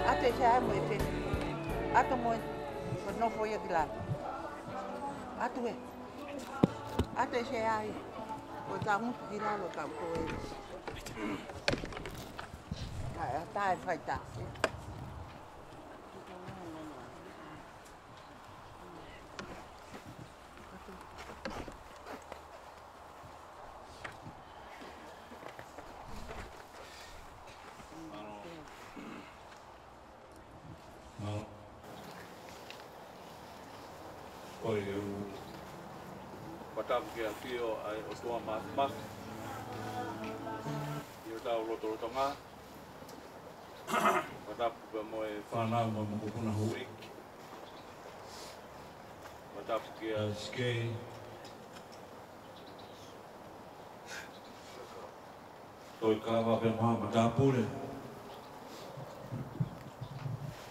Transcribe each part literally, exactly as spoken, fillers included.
ʻAtu e sea mo e feni. ʻAtu mo e. Ko nofo ia ki lalo. ʻAtu e. ʻAtu e sea ia. Ko e tamu ki lalo ka ko e. Ka e tae fai ta. Mālō. Ko e u. Fakatapu ki he ʻafio ʻa e ʻOtua Māfimafi ʻi hotau lotolotonga. Fakatapu pea mo e fānau mo e mokopuna houʻeiki. Fakatapu kia Sikei. Toi Kava pea mo e matāpule.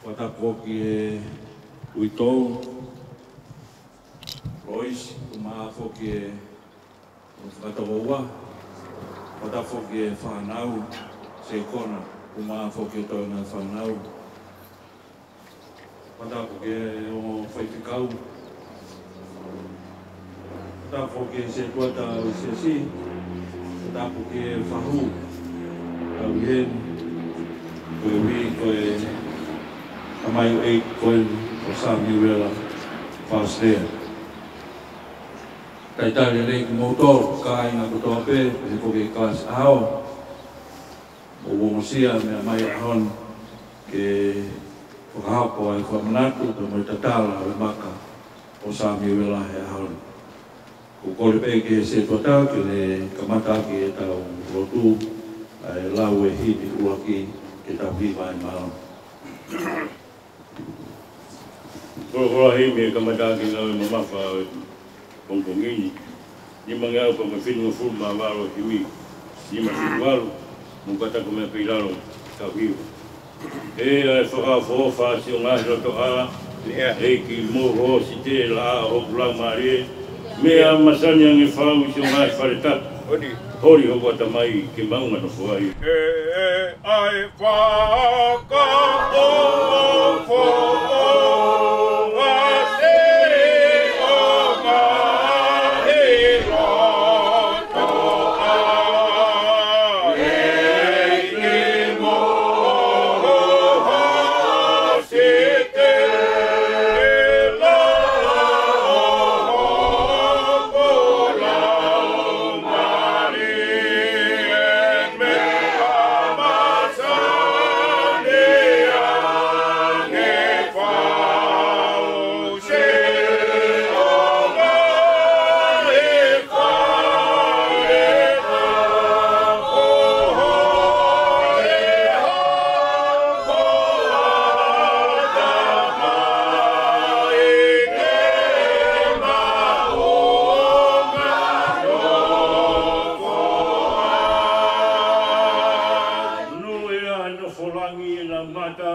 Fakatapu foki ki he uitou, Loisi, ʻumaʻā foki e fakatouʻosi. Fakatapu foki ki he fānau, Seikona, ʻumaʻā foki e toenga fānau. Fakatapu ki he ongo faifekau. Fakatapu ki he setuata ʻo e siasi. Fakatapu ki he fahu. Tau heni. Ko e ui, ko e tamai ʻo e, ko e ʻo Samiuela Faustea. Talitali lelei kimoutolu, kāinga kotoa pē, pehē foki ki he kalasi ʻaho. Mou ongosia meʻa mai ʻaho ni ke fakahoko ai e fakamanatu pea mo e tatala ʻo e maka ʻo Samiuela he ʻaho ni. Ko e kole pē ki he setuata ke ne kamata ʻaki ʻetau lotu, ʻa e lau e himi ʻuluaki ke tau hiva ai. Mālō. Koloa himi e kamata ʻaki e ngāue mamafa ʻo e pongipongi ni. Nimangeau pea mo e fitungofulu mā valu e himi. Nima fitu valu, mou kātaki mei pē ʻi lalo, tau hiva. ʻE ʻa e fakaʻofoʻofa siʻo ngaahi loto ʻa, ʻEiki mo hoʻo sitela ʻa hoku laumālie. Meʻa masani ange fau siʻo ngaahi fale tapu. Holi hoku ʻatamai ke maʻu ngata foʻi. ʻE ʻa e fakaʻofoʻofa siʻo ngaahi loto ʻa, ʻEiki mo hoʻo sitela ʻo hoku laumālie. Meʻa masani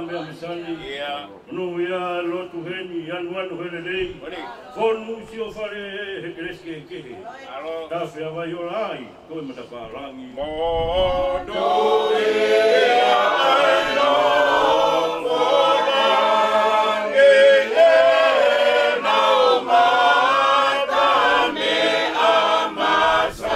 Meʻa masani. Ia. Monūʻia lotu heni, anuanu he lelei. Moni. Fonu siʻo fale he kelesi kehekehe. Alo. Tafe ʻa Vaiola ai, ko e matapā langi. Monūʻia ai lotu heni, nau mata meʻa masani.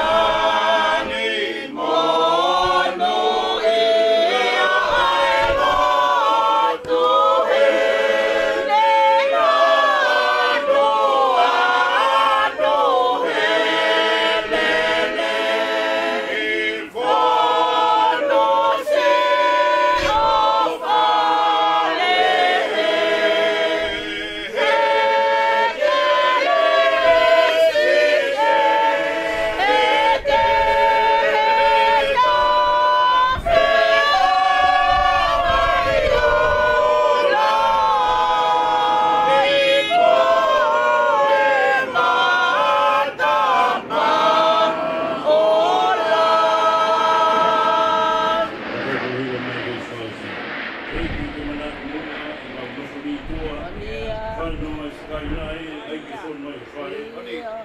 Kae ko e hiva mai ko e fausi. ʻEiki, ke manatu muʻa ʻemau nofo ni tua. Fano ʻa e sikaila ē, ʻai ke fonu mai ho fale.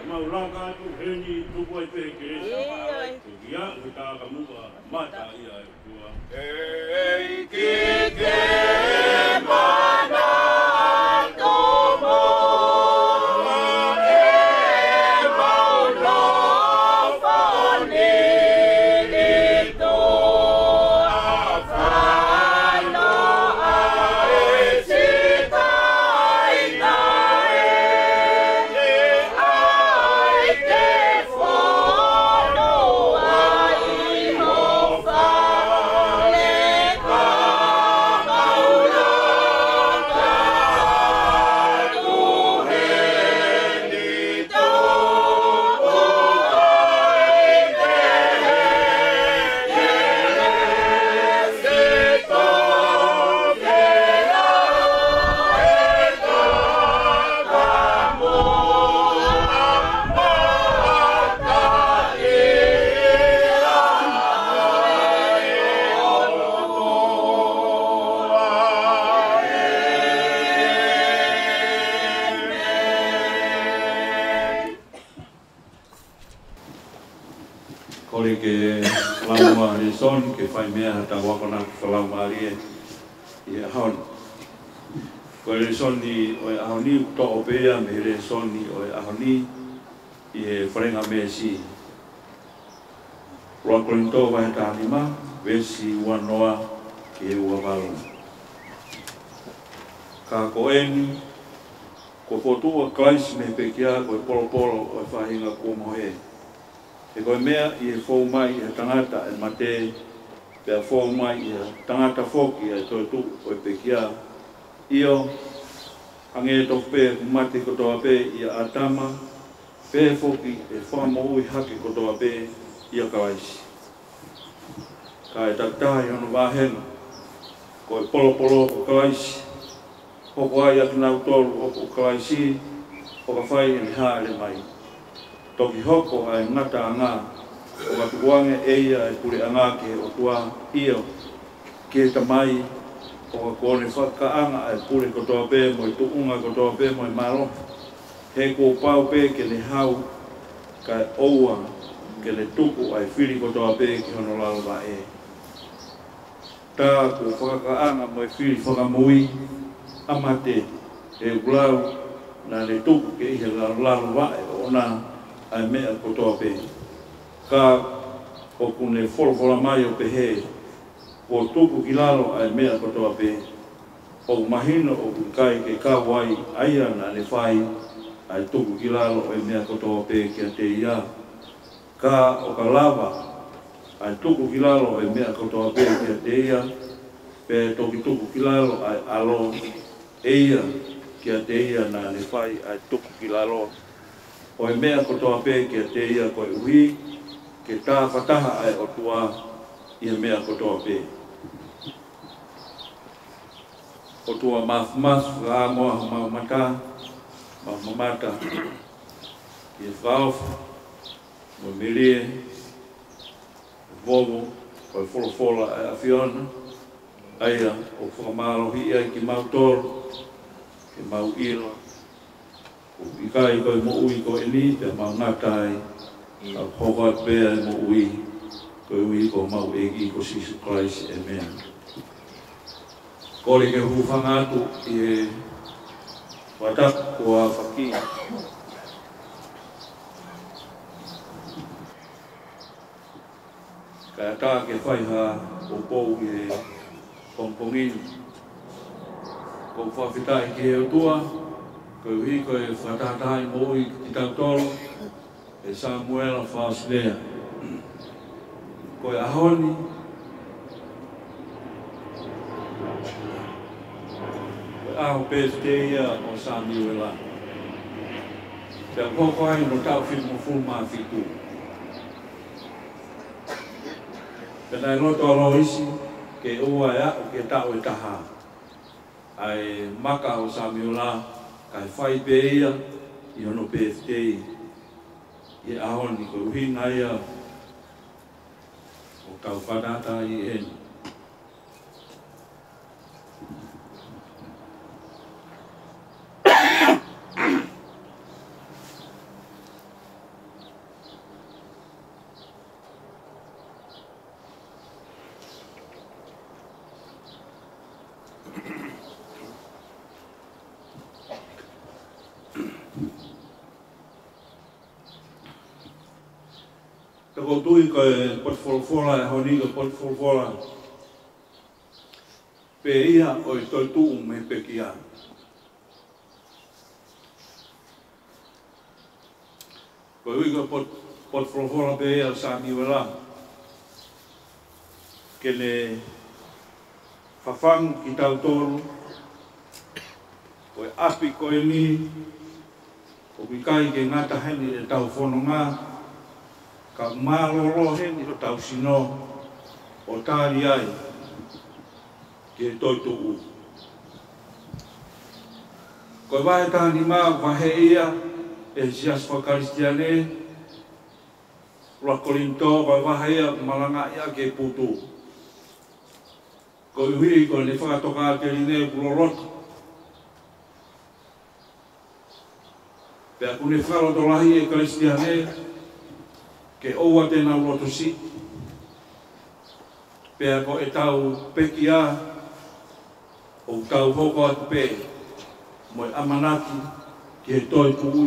ʻEmau laka atu heni, tuku ai pē kelesi. Ko ia, ko e tā ka muka, mata ia e tua. ʻEiki, ke manatu muʻa ʻemau nofo ni tua. Kole ke lau muʻa e lēsoni, ke fai mei ai haʻatau akonaki fakalaumālie ʻi he ʻaho ni. Ko e lēsoni ʻo e ʻaho ni, ʻoku toʻo pē ia mei he lēsoni ʻo e ʻaho ni ʻi he Falenga Meesi. ʻUluaki Kolinitō vahe taha nima, veesi ua noa ki he ua valu. Ka ko eni, kuo fokotuʻu ʻa Kalaisi mei he pekia ko e polopolo ʻo e faʻahinga kuo mohe. He ko e meʻa ʻi he fou mai ʻi he tangata ʻa e mate, pea fou mai ʻi he tangata foki ʻa e toetuʻu ʻo e pekia. ʻIo, hangē tofu pē kuo mate kotoa pē ʻia ʻĀtama, pehē foki ʻe fakamoʻui hake kotoa pē ʻia Kalaisi. Ka ʻe takitaha ʻi hono vāhenga, ko e polopolo ko Kalaisi, hoko ai ʻa kinautolu ʻoku ʻo Kalaisi, ʻo ka fai ʻene hāʻele mai. Toki hoko ʻa e ngataʻanga, ʻo ka tukuange ʻe ia ʻa e puleʻanga ki he ʻOtua, ʻio, ki he Tamai, ʻo ka kuo ne fakakaʻanga ʻa e pule kotoa pē mo e tuʻunga kotoa pē mo e mālohi. He kuo pau pē ke ne hau, kae ʻoua ke ne tuku ʻa e fili kotoa pē ki hono lalo vaʻe. Tā kuo fakakaʻanga mo e fili fakamui ʻa mate, he ʻoku lau naʻa ne tuku ke ʻi he lalo, lalo vaʻe ʻoʻona ʻa e meʻa kotoa pē. Ka ʻoku ne folofola mai ʻo pehē, kuo tuku ki lalo ʻa e meʻa kotoa pē, ʻoku mahino ʻoku ʻikai ke kau ai ʻa ia naʻa ne fai ʻa e tuku ki lalo ʻo e meʻa kotoa pē kiate ia. Ka ʻo ka lava ʻa e tuku ki lalo ʻo e meʻa kotoa pē kiate ia, pea toki tuku ki lalo ʻa e ʻAlo ʻe ia kiate ia naʻa ne fai ʻa e tuku ki lalo ʻo e meʻa kotoa pē kiate ia, koeʻuhi ke tāfataha ʻa e ʻOtua ʻi he meʻa kotoa pē. ʻOtua Māfimafi, fakaʻamu ʻa homau mata, mau mamata ki he fakaofo mo e melie, vovo ʻo e folofola ʻa e ʻAfiona. ʻA ia ʻoku fakamālohiʻi ai kimautolu, ke mau ʻilo ʻoku ʻikai ko e moʻui ko eni te mau ngata ai, ka hoko atu pē ʻa e moʻui, koeʻuhi ko homau ʻEiki ko Sīsū Kalaisi. ʻĒmeni. Kole ke u hūfanga atu ʻi he fakatapu kuo aofaki. Kae ʻatā ke fai ha poupou ʻi he pongipongi ni. ʻOku ou fakafetaʻi ki he ʻOtua, koeʻuhi ko e fakatahatahaʻi moʻui kitautolu ʻe Samuela Fausilea. Ko e ʻaho ni, ko e ʻaho pētitei ia ʻo Samiuela. Pea hoko ai hono taʻu fitungofulu mā fitu. Pea naʻe loto ʻa Loisi ke ʻoua ʻe aʻu ki he taʻu ʻe taha ʻa e maka ʻo Samiuela, kae fai pē ia ʻi hono pētitei ʻi he ʻaho ni, ko e ʻuhinga ia ʻoku tau fakatahatahaʻi eni. Pea ʻoku ou tui ko e potu folofola ʻo e ʻaho ni ko e potu folofola pē ia ʻo e toetuʻu mei he pekia. Koeʻuhi ko e pot-, potu folofola pē ia ʻo Samiuela, ke ne fafangu kitautolu, ko e ʻapi ko eni, ʻoku ʻikai ke ngata heni ʻetau fononga, ka mālōlō heni hotau sino, ʻo tali ai ki he toetuʻu. Ko e vahe taha nima, vahe ia ʻe he siasi fakakalisitiane, ʻuluaki Kolinitō, ko e vahe ia ʻoku malangaʻi ʻaki e putu. Koeʻuhi ko ʻene fakatokāteline ʻoku loloto. Pea ʻoku ne fakalotolahi e Kalisitiane ke ʻoua te nau loto siʻi. Pea ko ʻetau pekia ʻoku tau hoko atu pē mo e ʻamanaki ki he toetuʻu,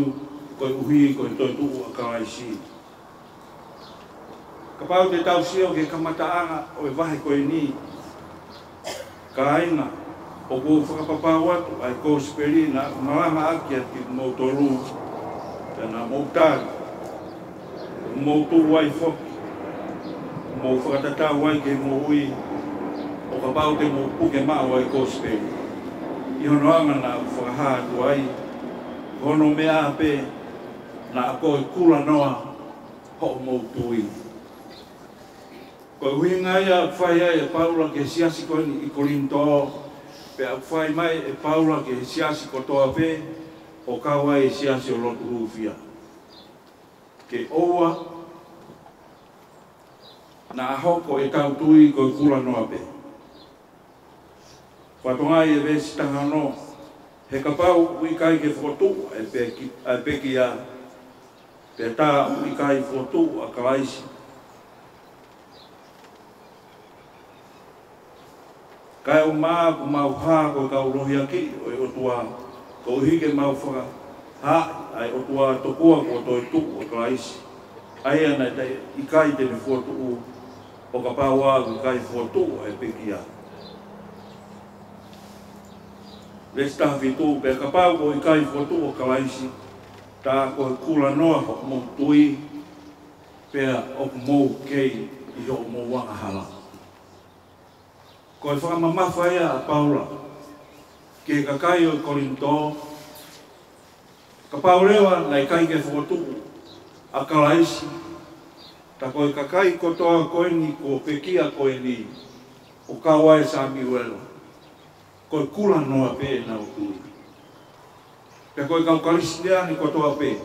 koeʻuhi ko e toetuʻu ʻa Kalaisi. Kapau te tau sio ki he kamataʻanga ʻo e vahe ko eni, kāinga, ʻoku ou fakapapau atu ʻa e kosipeli naʻa ku malanga ʻaki kiate kimoutolu, pea naʻa mou tali, mou tuʻu ai foki, mou fakatatau ai ki he moʻui, ʻo kapau te mou puke maʻu ʻa e kosipeli. ʻI hono anga naʻa ku fakahā atu ai, ko hono meʻa pē, naʻa ko e kulanoa hoʻomou tui. Ko e ʻuhinga ia ʻoku fai ai ʻe Paula ki he siasi ko eni ʻi Kolinitō, pea ʻoku fai mai ʻe Paula ki he siasi kotoa pē, ʻo kau ai e siasi ʻo lotu hūfia. Ke ʻoua naʻa hoko ʻetau tui ko e kulanoa pē. Fakatokangaʻi e veesi taha ono, he kapau ʻoku ʻikai ke fokotuʻu ʻa e peki-, ʻa e pekia, pea tā ʻoku ʻikai fokotuʻu ʻa Kalaisi. Kae ʻumaʻā kuo mau hā ko e kau lohiakiʻi ʻo e ʻOtua, koeʻuhi ke mau fakahā ʻa e ʻOtua tokua kuo toetuʻu ʻa Kalaisi, ʻa ia naʻe taʻe ʻikai te ne fokotuʻu, ʻo kapau ʻoku ʻikai fokotuʻu ʻa e pekia. Veesi taha fitu, pea kapau ʻoku ʻikai fokotuʻu ʻa Kalaisi, tā ko e kulanoa hoʻomou tui, pea ʻoku mou kei ʻi hoʻomou angahala. Ko e fakamamafa ia ʻa Paula ki he kakai ʻo Kolinitō, kapau leva naʻe ʻikai ke fokotuʻu ʻa Kalaisi, tā ko e kakai kotoa ko eni kuo pekia ko eni, ʻo kau ai ʻa Samiuela, ko e kulanoa pē ʻenau tui. Pea ko e kau Kalisitiane kotoa pē,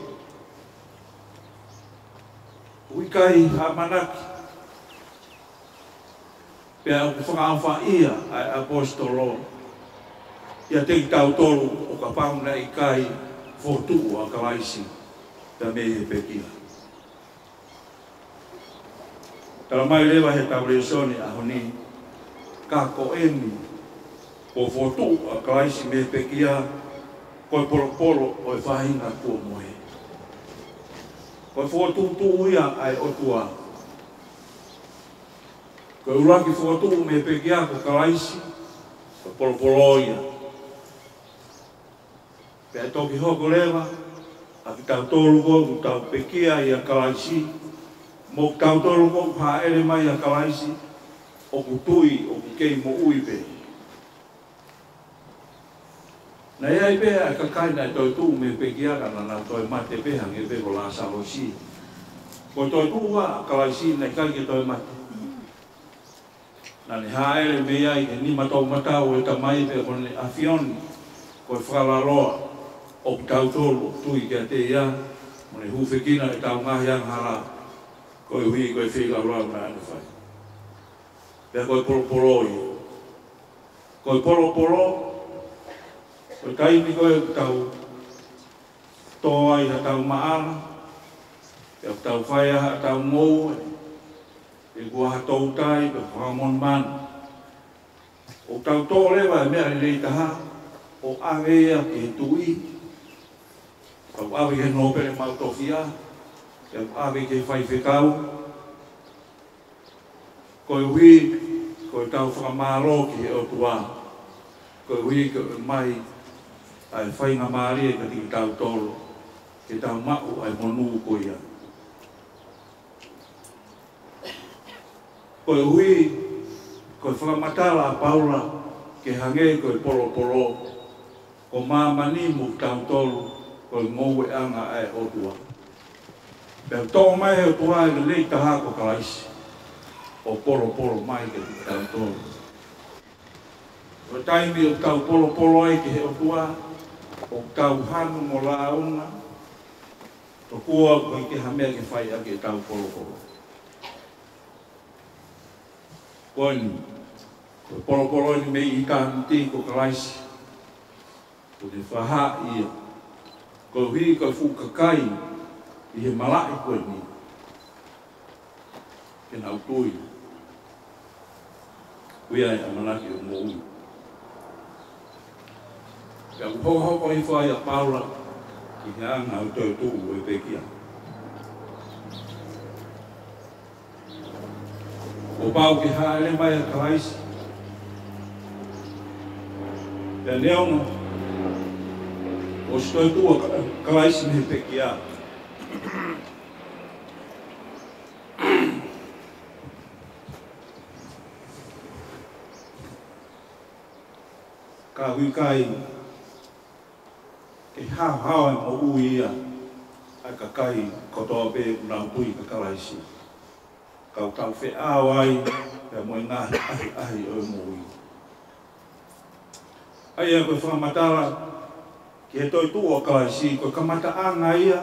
ʻoku ʻikai ʻamanaki Pea ʻoku fakaʻofaʻia ʻa e ʻaposetolo ʻiate kitautolu ʻo kapau naʻe ʻikai fokotuʻu ʻa Kalaisi pea mei he pekia. Talamai leva ʻe heʻetau lēsoni ʻaho ni, ka ko eni kuo fokotuʻu ʻa Kalaisi mei he pekia, ko e polopolo ʻo e faʻahinga kuo mohe. Ko e fokotuʻutuʻu ia ʻa e ʻOtua. Ko e ʻuluaki fokotuʻu mei he pekia ko Kalaisi, ko e polopolo ia. Pea toki hoko leva ʻa kitautolu ko ʻoku tau pekia ʻia Kalaisi, mo kitautolu ko ʻoku hāʻele mai ʻia Kalaisi, ʻoku tui ʻoku kei moʻui pē. Naʻe ʻi ai pē ʻa e kakai naʻe toetuʻu mei he pekia ka naʻa nau toe mate pē hangē pē ko Lāsalosi. Ko e toetuʻu ʻa Kalaisi naʻe ʻikai ke toe mate. Naʻa ne hāʻele mei ai he nima toʻomataʻu ʻo e Tamai pea mo ʻene ʻAfiona, ko e fakalaloa ʻo kitautolu ʻoku tui kiate ia, mo ne hūfekina ʻetau ngaahi angahala, koeʻuhi ko e feilaulau naʻa ne fai. Pea ko e polopolo ia. Ko e polopolo, ko e taimi ko ē ʻoku tau tō ai haʻatau maʻala, pea ʻoku tau fai ai haʻatau ngoue, pe ko ha toutai, pe ko ha monumanu. ʻOku tau tō leva e meʻa lelei taha, ʻo ʻave ia ki he tuʻi, ʻo ʻave ki he nōpele maʻu tofiʻa, ʻo ʻave ki he faifekau, koeʻuhi ko ʻetau fakamālō ki he ʻOtua, koeʻuhi ko e ʻomai ʻa e faingamālie kiate kitautolu, ke tau maʻu ʻa e monū ko ia. Koeʻuhi ko e fakamatala ʻa Paula ke hangē ko e polopolo, ko māmani mo kitautolu ko e ngoueʻanga ʻa e ʻOtua. Pea toʻo mai ʻe he ʻOtua e lelei taha ko Kalaisi, ʻo polopolo mai kiate kitautolu. Ko e taimi ʻoku tau polopolo ai ki he ʻOtua, ʻoku tau hanu mo lāunga, tokua ʻoku ʻikai ke ha meʻa ke fai ʻaki ʻetau polopolo. Ko eni, ko e polopolo eni mei ʻitāniti ko Kalaisi. Kuo ne fakahā ia, koeʻuhi ko e fuʻu kakai ʻi he malaʻe ko eni, ke nau tui, ʻoku ʻi ai e ʻamanaki ʻo e moʻui. Pea ʻoku hokohoko hifo ai ʻa Paula ki he anga ʻo e toetuʻu ʻo e pekia. Kuo pau ke hāʻele mai ʻa Kalaisi. Pea neongo ʻoku ʻosi toetuʻu ʻa Kalaisi mei he pekia, ka ʻoku ʻikai ke haohaoa e moʻui ia ʻa e kakai kotoa pē ʻoku nau tui kia Kalaisi. Ka ʻoku tau feʻao ai pea mo e ngaahi ʻahiʻahi ʻo e moʻui. ʻA ia ko e fakamatala ki he toetuʻu ʻa Kalaisi, ko e kamataʻanga ia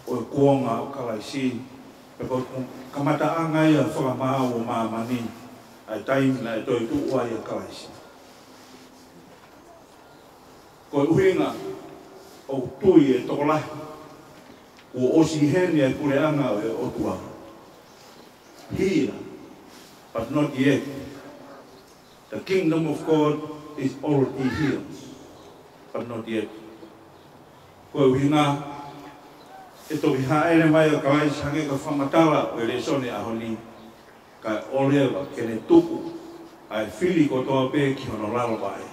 ʻo e kuonga ʻo Kalaisi, pea ko e kamataʻanga ia ʻo e fakamaau ʻo māmani, ʻa e taimi naʻe toetuʻu ai ʻa Kalaisi. Ko e ʻuhinga ʻoku tui e tokolahi kuo ʻosi ʻi heni ʻa e puleʻanga ʻo e ʻOtua. Here, but not yet. The kingdom of God is already here, but not yet. Ko e ʻuhinga ʻe toki hāʻele mai ʻa Kalaisi hangē ko e fakamatala ʻo e lēsoni ʻaho ni, kae ʻoua leva ke ne tuku ʻa e fili kotoa pē ki hono lalo vaʻe.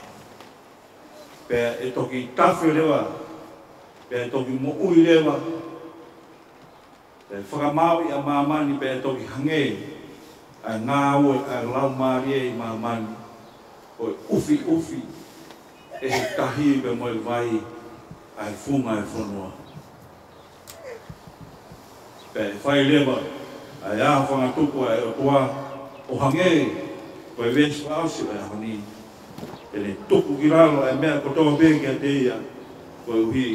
Pea ʻe toki tafe leva, pea ʻe toki moʻui leva, pea ʻe fakamāuʻi ʻa māmani, pea ʻe toki hangē ʻa e ngāue ʻa e Laumālie ʻi māmani, ko e ʻufiʻufi ʻe he tahi pea mo e vai ʻa e funga ʻo e fonua. Pea ʻe fai leva ʻa e ʻā fangatuku ʻa e ʻOtua, ʻo hangē ko e veesi fakaʻosi ʻo e ʻaho ni, te ne tuku ki lalo ʻa e meʻa kotoa pē kiate ia, koeʻuhi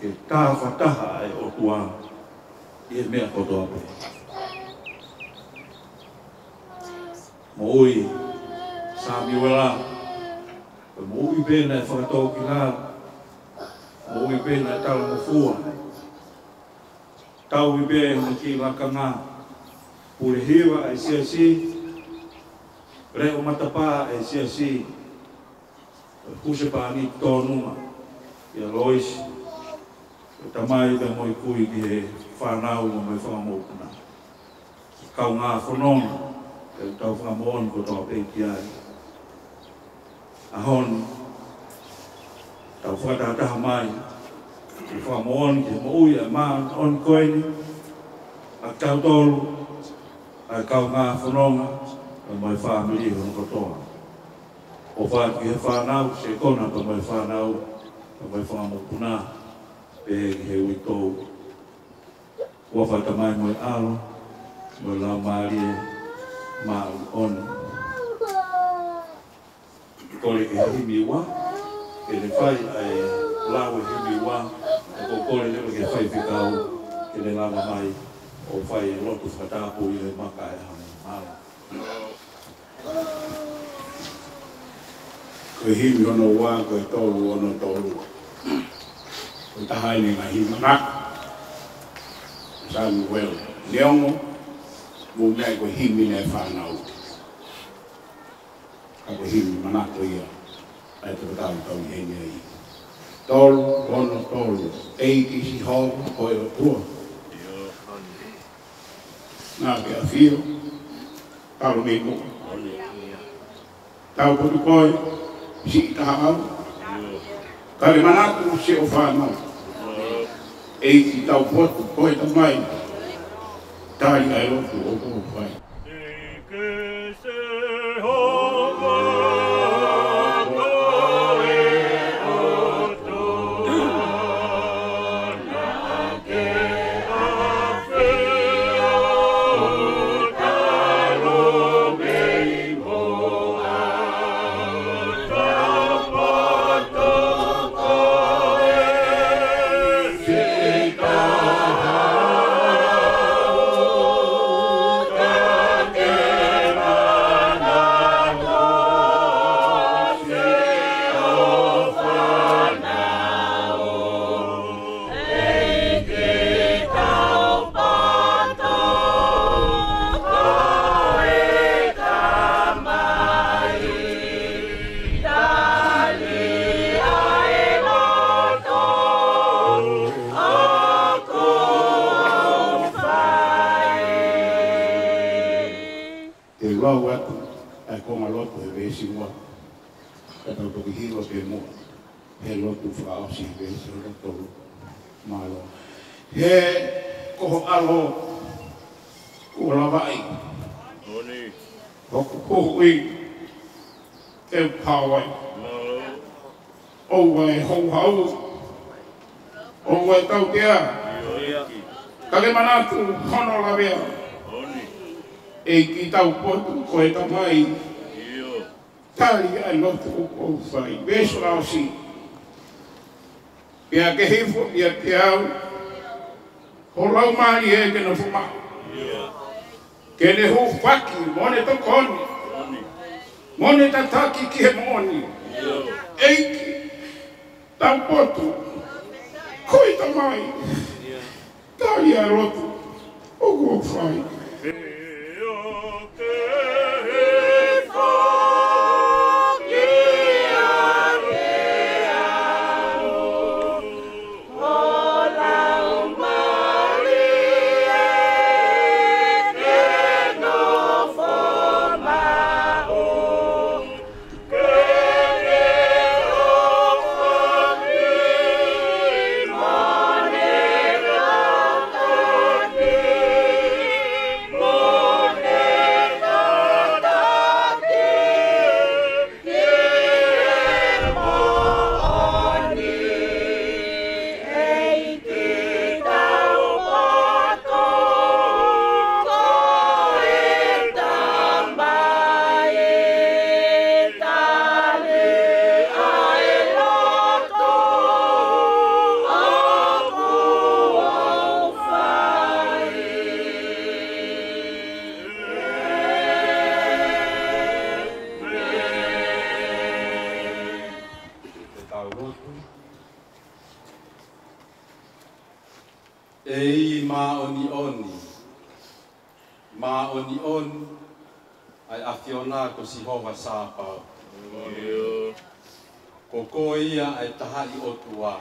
ke tāfataha ʻa e ʻOtua ʻi he meʻa kotoa pē. Moʻui Samiuela, ko e moʻui pē naʻe fakatōkilalo, moʻui pē naʻe talangofua. Tauhi pē hono kiʻi lakanga, pule hiva ʻa e siasi, leʻo matapā ʻa e siasi, husepāniti tōnunga, ʻia Loisi, ko e tamai pea mo e kui ki he fānau mo e fanga mokopuna. Kaungā fononga, ʻoku tau fakamoʻoni kotoa pē ki ai. ʻAho ni, tau fakatahataha mai, ke fakamoʻoni ki he moʻui ʻa e māʻoniʻoni ko eni, ʻa kitautolu, ʻa e kaungā fononga, pea mo e fāmili hono kotoa. ʻOfa atu ki he fānau, Sekona pea mo e fānau, pea mo e fanga mokopuna, pehē ki he uitou. ʻOfa ʻa e Tamai mo e ʻAlo, mo e Laumālie Māʻoniʻoni. Kole ki he himi ua, ke ne fai ʻa e lau e himi ua, ʻa ia ko e kole leva ki he faifekau, ke ne lava mai ʻo fai e lotu fakatapu ʻi he maka e hami. Mālō. Ko e himi hono ua, ko e tolu ono tolu. Ko e taha eni e ngaahi himi manako. Samiuela. Neongo, mou meaʻi ko e himi naʻe fānau. Ka ko e himi manako ia. ʻA e tokotaha ʻoku tau ʻi heni ai. Tolu ono tolu. ʻEiki Sihova ko e ʻOtua. Naʻa ke ʻafio, talu mei muʻa. Taupotu koe, siʻi taha ʻalu. Ka ke manako siʻo fānau. ʻEiki taupotu, ko e Tamai. Tali ʻa e lotu ʻoku ou fai. Te u lau atu ʻa e konga lotu he veesi ua. Ka tau toki hiva pē muʻa. He lotu fakaʻosi he veesi hono tolu. Mālō. He ko ho ʻAlo kuo lavaʻi. Moʻoni. Hoku huhuʻi ʻe pāvai. Mālō. ʻOua ʻe houhau. ʻOua ʻe tautea. Ka ke manatu hono lavea. ʻEiki taupotu ko e Tamai. Tali ʻa e lotu ʻoku ou fai. Veesi fakaʻosi. Pea ke hifo ʻiate au ho Laumālie ke nofo maʻu. Ke ne hūfaki mo ne tokoni. Mo ne tataki ki he moʻoni. ʻEiki taupotu ko e Tamai. Tali ʻa e lotu ʻoku ou fai. ʻEiki māʻoniʻoni, māʻoniʻoni ʻa e ʻAfiona ko Sihova Sāpaoti. Ko koe ia ʻa e tahaʻi ʻOtua.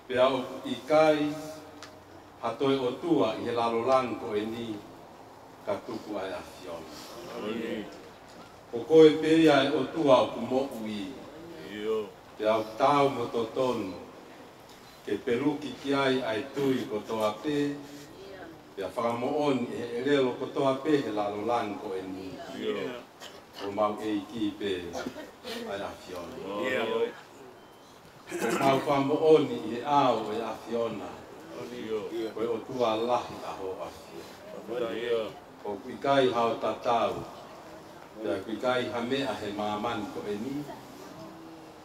Pea ʻoku ʻikai ha toe ʻotua ʻi he lalo langi ko eni ka tuku ʻa e ʻAfiona. Ko koe pē ia ʻa e ʻOtua ʻoku moʻui. Pea ʻoku taau mo totonu ke peluki ki ai ʻa e tui kotoa pē, pea fakamoʻoni ʻe he ʻelelo kotoa pē he lalo langi ko eni, ko homau ʻEiki pē ʻa e ʻAfiona. Ko homau fakamoʻoni ʻi he ʻao ʻo e ʻAfiona, ko e ʻOtua lahi ʻa hoʻo ʻAfio. ʻOku ʻikai hao tatau, pea ʻoku ʻikai ha meʻa he māmani ko eni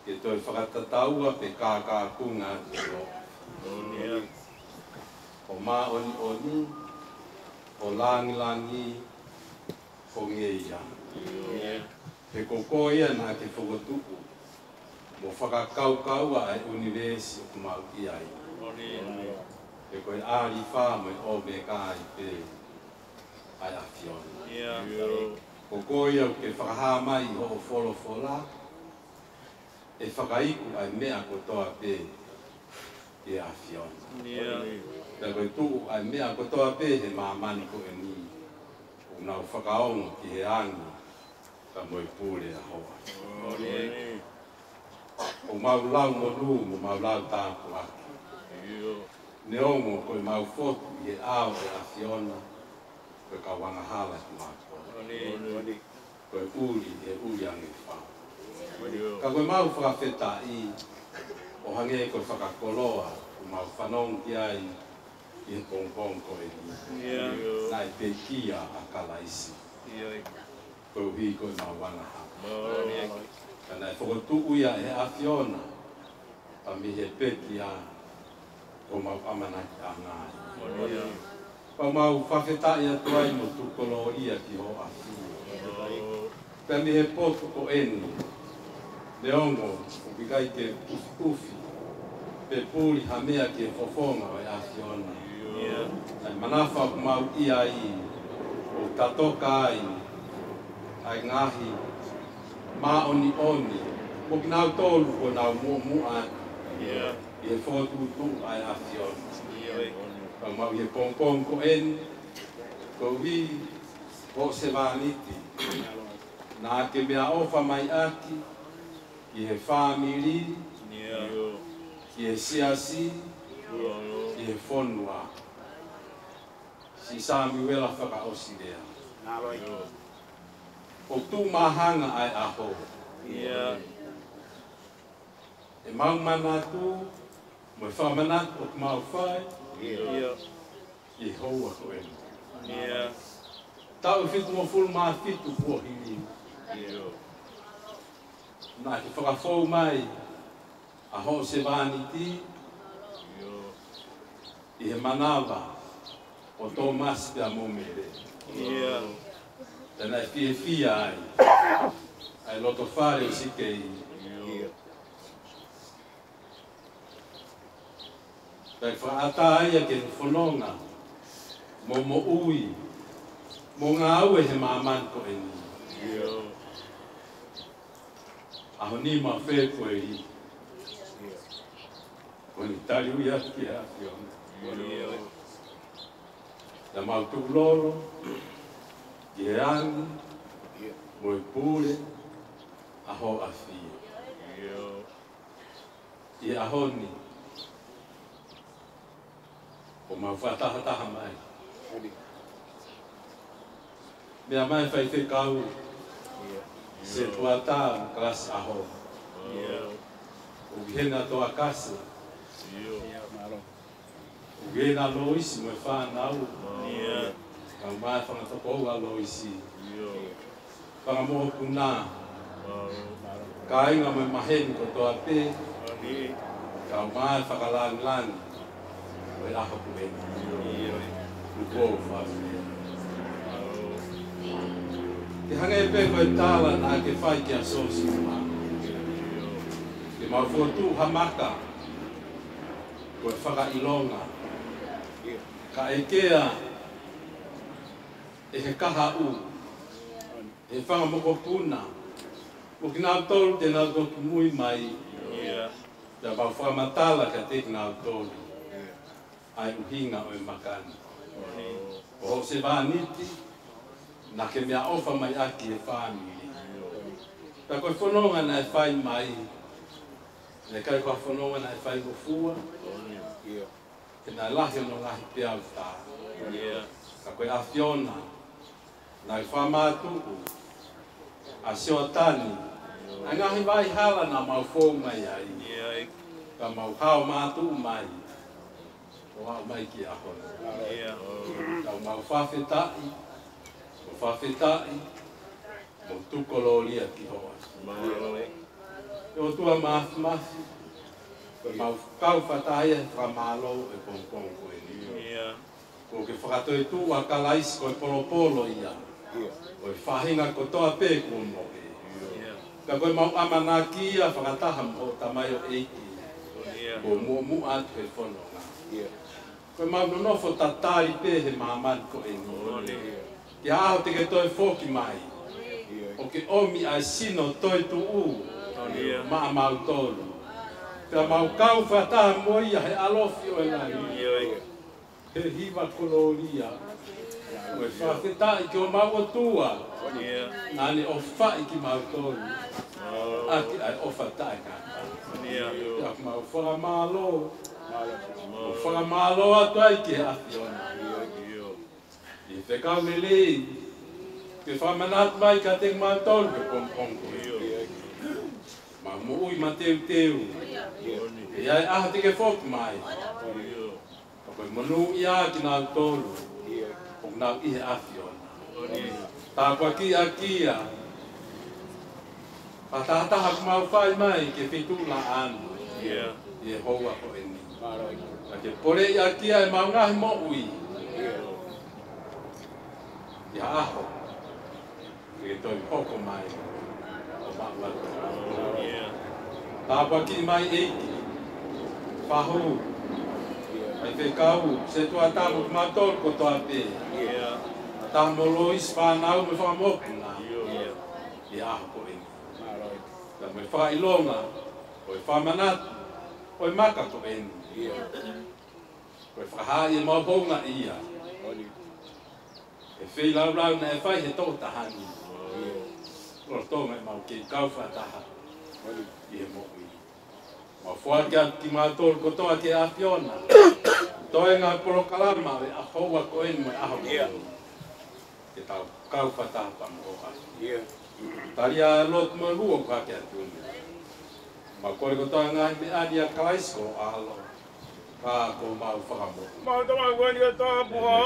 ke toe fakatataua pe kākākunga atu ki hoʻo ʻAfio. ʻO māʻoniʻoni, ʻo langilangi, ʻo ngeia. He ko koe ia naʻa ke fokotuʻu mo fakakaukaua ʻa e ʻunivēsi ʻoku mau ʻi ai. He ko e ʻAlifa mo e ʻOmeka ai pē ʻa e ʻAfiona. Ko koe ia ʻoku ke fakahā mai ʻi hoʻo folofola, ʻe fakaiku ʻa e meʻa kotoa pē ki he ʻAfiona. Pea ko e tuʻu ʻa e meʻa kotoa pē he māmani ko eni, ʻoku nau fakaongo ki he angi, ka mo e pule ʻa hoʻo ʻAfio. ʻOku mau lau monū mo mau lau tāpuaki. Neongo ko ʻemau fotu ʻi he ʻao ʻo e ʻAfiona, ko e kau angahala kimautolu. Ko e ʻuli, ʻe ʻuli ange fau. Ka ko ʻemau fakafetaʻi, ʻo hangē ko e fakakoloa ʻoku mau fanongo ki ai ʻi he pongipongi ko eni. Naʻe pekia ʻa Kalaisi koeʻuhi ko ʻemau angahala. Ka naʻe fokotuʻu ia ʻe he ʻAfiona, pea mei he pekia, ko homau ʻamanakiʻanga ia. Pea mau fakafetaʻi atu ai mo tuku kolōlia ki hoʻo ʻAfio. Pea mei he potu ko eni, neongo ʻoku ʻikai ke ʻufiʻufi pe puli ha meʻa ki he fofonga ʻo e ʻAfiona, ʻa e manafa ʻoku mau ʻi ai, ʻoku tatoka ai ʻa e ngaahi māʻoniʻoni mo kinautolu kuo nau muʻomuʻa atu ʻi he fokotuʻutuʻu ʻa e ʻAfiona. Pea mau ʻi he pongipongi ko eni, koeʻuhi ko hoʻo sevāniti naʻa ke meʻaʻofa mai ʻaki ki he fāmili, ki he siasi, ki he fonua. Siʻi Samiuela fakaʻosi lea. ʻOku tuʻu māhanga ʻa e ʻaho. ʻEmau manatu mo e fakamanatu ʻoku mau fai ki he houa ko eni. Taʻu fitungofulu mā fitu kuo hili, naʻa ke fakafou mai ʻa hoʻo sevāniti ʻi he manava ʻo Tōmasi pea mo Mele. Pea naʻe fiefia ai ʻa e loto fale ʻo Sikeini. Pea fakaʻatā ia ke ne fononga mo moʻui mo ngāue he māmani ko eni. ʻAho nima Fēpueli, ko ʻene tali ui atu ki he ʻAfiona. Pea mau tukulolo ki he angi mo e pule ʻa hoʻo ʻAfio. ʻI he ʻaho ni, ʻoku mau fakatahataha mai. Meʻa mai faifekau, setuata mo e kalasi ʻaho. ʻOku ʻi hena Toakase. ʻOku ʻi hena Loisi mo e fānau. Kau mai fanga tokoua Loisi. Fanga mokopuna, kāinga mo e maheni kotoa pē, kau mai fakalangilangi ʻo e ʻaho ko eni. Tuku ʻo fafia. Ke hangē pē ko e tala naʻa ke fai kia Sosiua, ke mau fokotuʻu ha maka ko e fakaʻilonga Ka ʻekea ʻe he kahaʻu, ʻe he fanga mokopuna, mo kinautolu te nau toki mui mai. Pea mau fakamatala kiate kinautolu ʻa e ʻuhinga ʻo e maka ni. Ko hoʻo sevāniti naʻa ke meʻaʻofa mai ʻaki e fāmili. Pea ko e fononga naʻe fai mai, naʻe ʻikai ko ha fononga naʻe faingofua, he naʻe lahi hono ngaahi peau tā. Ka ko e ʻAfiona naʻe fakamātuʻu ʻa Sioatani ʻa e ngaahi vai hala naʻa mau fou mai ai. Ka mau hao mātuʻu mai ʻo aʻu mai ki he ʻaho ni. Ka mau fakafetaʻi, ʻo fakafetaʻi, mo tuku kolōlia ki ho ʻAfio. ʻE ʻOtua Māfimafi, ko e mau kau fakataha he fakamālō ʻo e pongipongi ko eni. Kuo ke fakatoetuʻu ʻa Kalaisi ko e polopolo ia ʻo e faʻahinga kotoa pē kuo mohe. Ka ko e mau ʻamanaki ia fakataha mo hoʻo tamaioʻeiki kuo muʻomuʻa atu he fononga. Ko e mau nonofo tatali pē he māmani ko eni ki he ʻaho te ke toe foki mai ʻo ke ʻomi ʻa e sino toetuʻu maʻa mautolu. Pea mau kau fakataha mo ia he ʻalofi ʻo e langi. He hiva kolōlia. Ko e fakafetaʻi ki homau ʻOtua naʻa ne ʻofaʻi kimautolu ʻaki ʻa e ʻofa taʻengata. Pea mau fakamālō, ʻo fakamālō atu ai ki he ʻAfiona ʻi he fekau lelei kuo ke fakamanatu mai kiate kimautolu he pongipongi ko eni. Mau moʻui mateuteu ʻi he ʻaho te ke foki mai. Ka ko e monūʻia kinautolu ʻoku nau ʻi he ʻAfiona. Tāpuakiʻi ʻaki ia ʻa e fakatahataha kuo mau fai mai ki he feituʻulaʻā ni ʻi he houa ko eni. Ka ke poleʻi ʻaki ia ʻemau ngaahi moʻui ʻi ha ʻaho ke ke toe hoko mai ʻo maʻu atu. Tāpuakiʻi mai ʻEiki Fahu, ʻa e fekau, setuata mo kimautolu kotoa pē. Fakataha mo Loisi, fānau mo e fanga mokopuna ʻi he ʻaho ko eni. Pea mo e fakaʻilonga ʻo e fakamanatu ʻo e maka ko eni. Ko e fakahaaʻi ʻemau houngaʻia he feilaulau naʻe fai he tokotaha ni. Lolotonga ʻemau kei kau fakataha ʻi he moʻui, mau foaki atu kimautolu kotoa ki he ʻAfiona. Toenga polokalama ʻo e houa ko eni mo e ʻaho ko eni, ke tau kau fakataha pea mo hoʻo ʻAfio. Tali ʻa e lotu mo e hū ʻoku hake atu ni. Mau kole kotoa ngaahi meʻa ni ʻia Kalaisi ko ho ʻAlo, ka ko homau Fakamoʻui. Mau tama kuani ka tapu ha.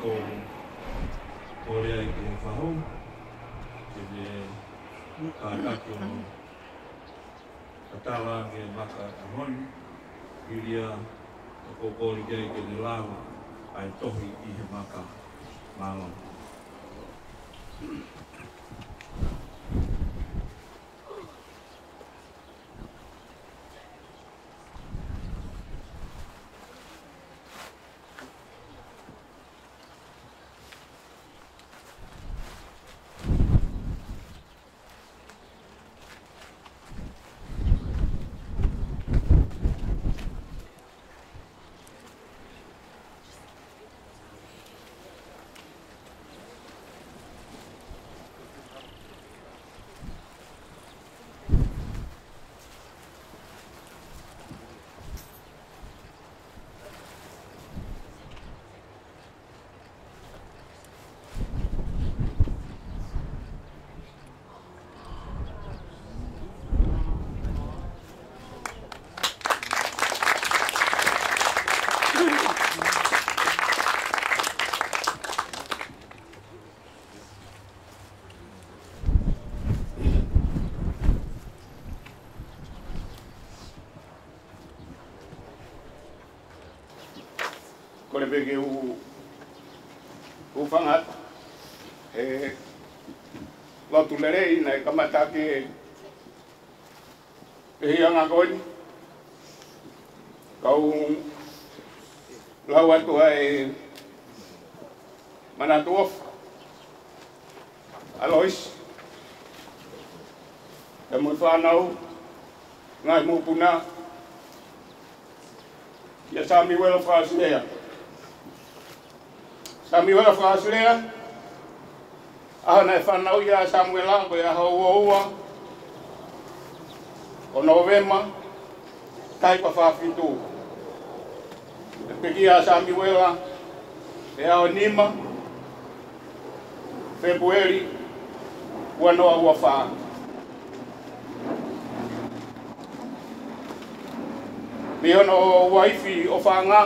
Ko, ko lea i ke fahu, ke ne kātaki ʻo tatala ke maka a honi, ilia, ko koli ke ke ne lava, ʻai tohi ʻi he maka, mālō. Kole pē ke u, u hūfanga atu he lotu lelei naʻe kamata ke pehē ʻa e ngaahi ko eni. Kau lau atu ʻa e manatu ʻofa ʻa Loisi, pea mo e fānau, ngaahi mokopuna, kia Samiuela Fakaʻosilea. Samiuela Fakaʻosilea, ʻaho naʻe fanauʻi ai ʻa Samiuela ko e ʻaho ua ua ʻo Nōvema, taha hiva fā fitu. Pea pekia ʻa Samiuela he ʻaho nima Fēpueli, ua noa ua fā. Mei hono uaifi ʻofaʻanga,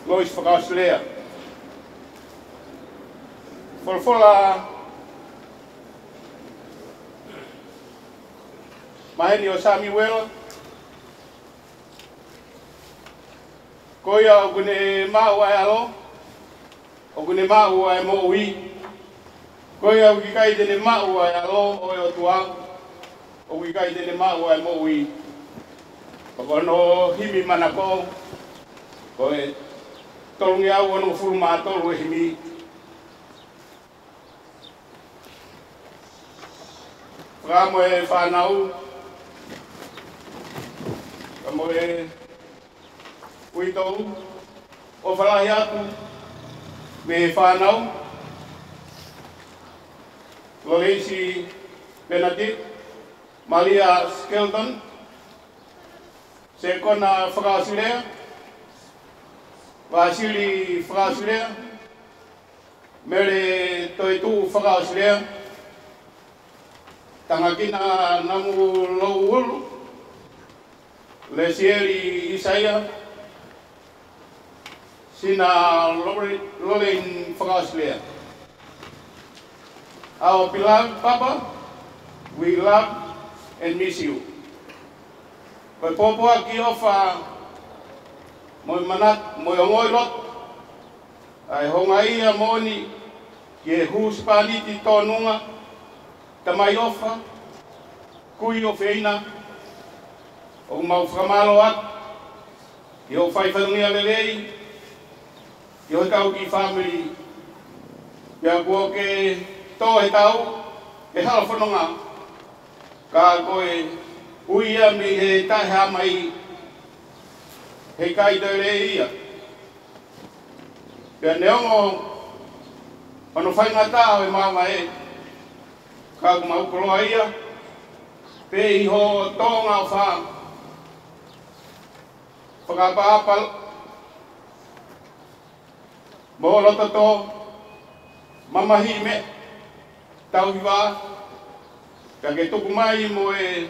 Loisi Fakaʻosilea. Folofola maheni ʻo Samiuela, ko ia ʻoku ne maʻu ʻa e ʻAlo, ʻoku ne maʻu ʻa e moʻui. Ko ia ʻoku ʻikai te ne maʻu ʻa e ʻAlo ʻo e ʻOtua, ʻoku ʻikai te ne maʻu ʻa e moʻui. Ko hono himi manako, ko e tolungeau onongofulu mā tolu e himi. Fakamo e fānau, fakamo e uitou, ʻofa lahi atu mei he fānau, Loleisi Penati, Malia Skelton, Sekona Fakaʻosilea, Vasili Fakaʻosilea, Mele Toetuʻu Fakaʻosilea, Tangakina Namu Louulu, Lesieli ʻIsaia, Sina Lore-, Lorraine Fakaʻosilea. Our beloved Papa, we love and miss you. Ko e pōpoaki ʻofa mo e mana-, mo e ongoʻi loto, ʻa e houngaʻia moʻoni ki he husepāniti tōnunga, tamai ʻofa, kui ʻofeina, ʻoku mau fakamālō atu ki hoʻo fai fatongia lelei ki hotau kiʻi fāmili. Pea kuo ke tō he tau he hala fononga, ka ko e ui ia mei he taʻehāmai, heʻikai toe lelei ia. Pea neongo hono faingataʻa ʻo e maama ē, ka ʻoku mau koloa ia pē ʻi hoʻo tōʻonga ʻofa, fakaʻapaʻapa mo loto tō, mamahi meʻa, tauhi vā, ka ke tuku mai mo e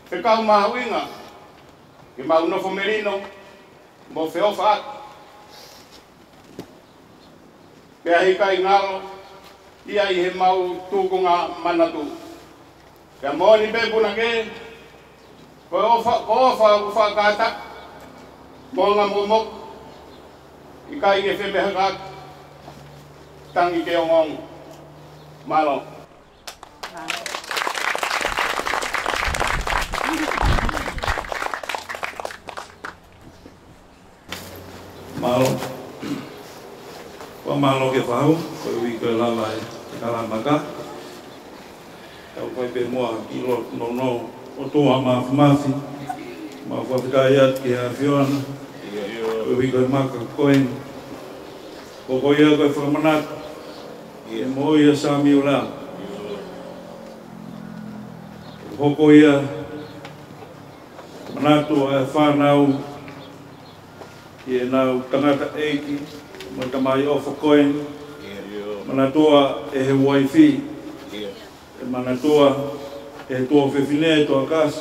fekau mahuʻinga ke mau nofo melino mo feʻofaʻaki. Pea he ʻikai ngalo ia ʻi heʻemau tūkunga manatu. Pea moʻoni pē punake, ko e ʻofa, ko e ʻofa ʻoku fakakātaki, moʻunga mokomoko, ʻikai ke femeheka, tangi ke ongoongo. Mālō. Mālō. Fakamālō ki he fahu, koeʻuhi ko e lava e kalamu maka. Tau fai pē muʻa ha kiʻi lotu nounou. ʻOtua Māfimafi, mau fakafetaʻi atu ki he ʻAfiona, koeʻuhi ko e maka ko eni. Ko ia ko e fakamanatu ki he moʻui ʻa Samiuela. Hoko ia manatu ʻa e fānau ki heʻenau tangataʻeiki mo e tamai ʻofa ko eni. Manatua ʻe he uaifi. ʻE manatua ʻe he tuofefine Toakasi.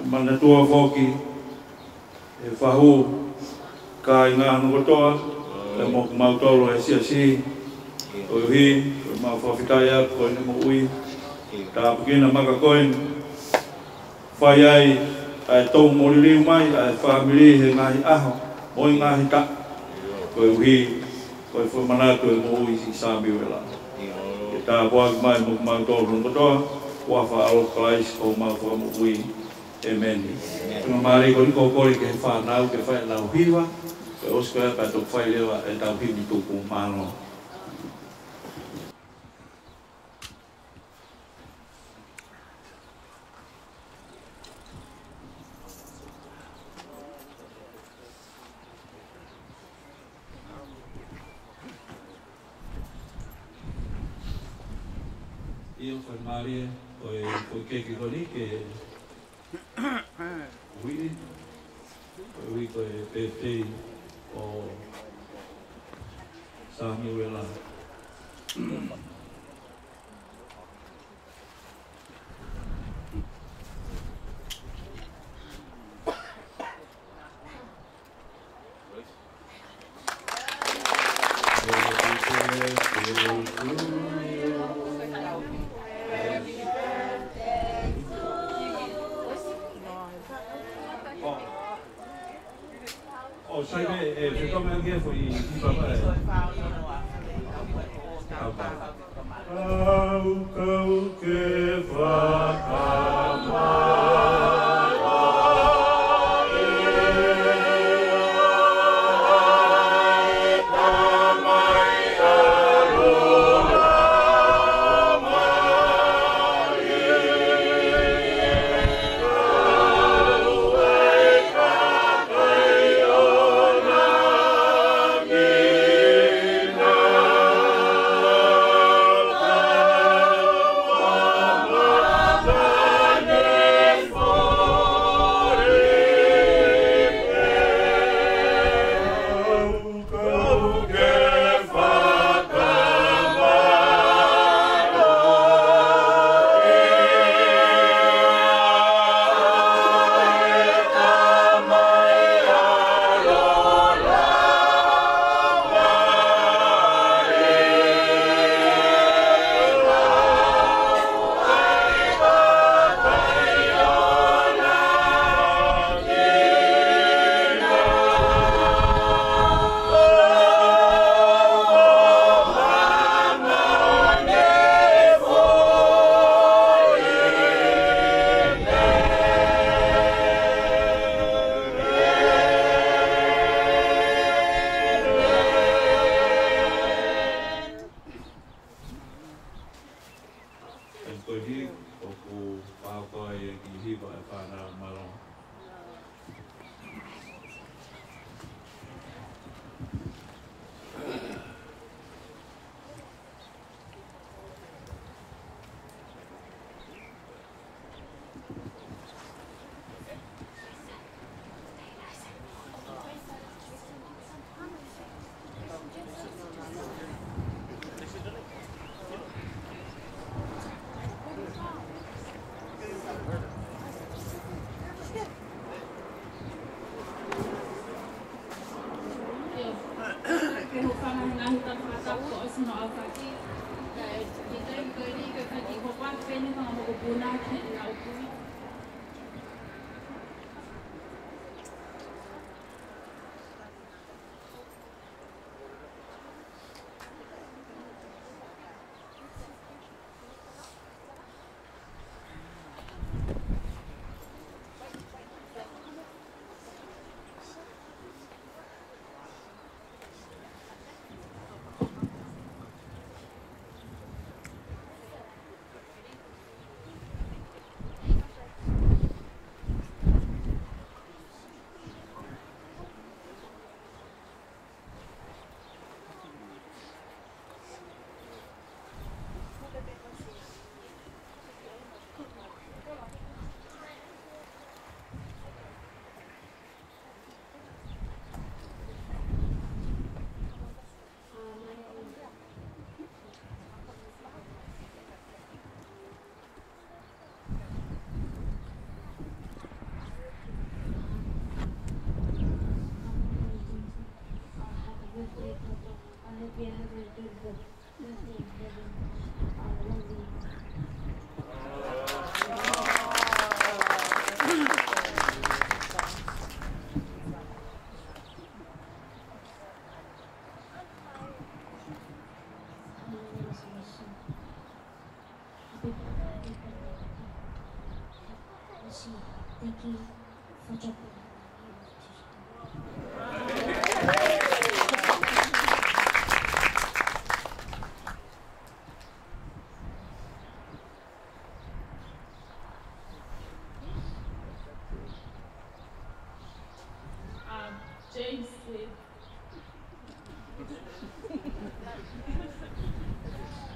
Manatua foki ʻe he fahu, kāinga hono kotoa, pea mo kimautolu he siasi. Koeʻuhi ko ʻemau fakafetaʻi atu ko ʻene moʻui. Tāpuekina maka ko eni. Fai ai ʻa e tō mo liliu mai ʻa e fāmili he ngaahi ʻaho mo e ngaahi taʻu. Koeʻuhi ko e fakamanatu e moʻui ʻa Samiuela. Ke tāpuaki mai mo kimautolu hono kotoa, huafa ʻo Kalaisi ko homau Fakamoʻui. ʻĒmeni. Tuna mālie ko eni, ko e kole ki he fānau ke fai ʻenau hiva, ke ʻosi ko ia pea toki fai leva ʻetau himi tuku. Mālō. ʻIo, fakamālie, ko e, ko e keke ko eni ke uiʻi, koeʻuhi ko e pētēi ʻo Samiuela. ʻO sai pē, ʻe fekau mai ange foʻi hiva pē. Kau, kau ke fakamālō. Hono ʻaufaki, kae ʻi he taimi ko eni ko e fai kiʻi hopoaki pē ʻeni e fanga mokopuna ke nau kui. Thank you. Um, James said,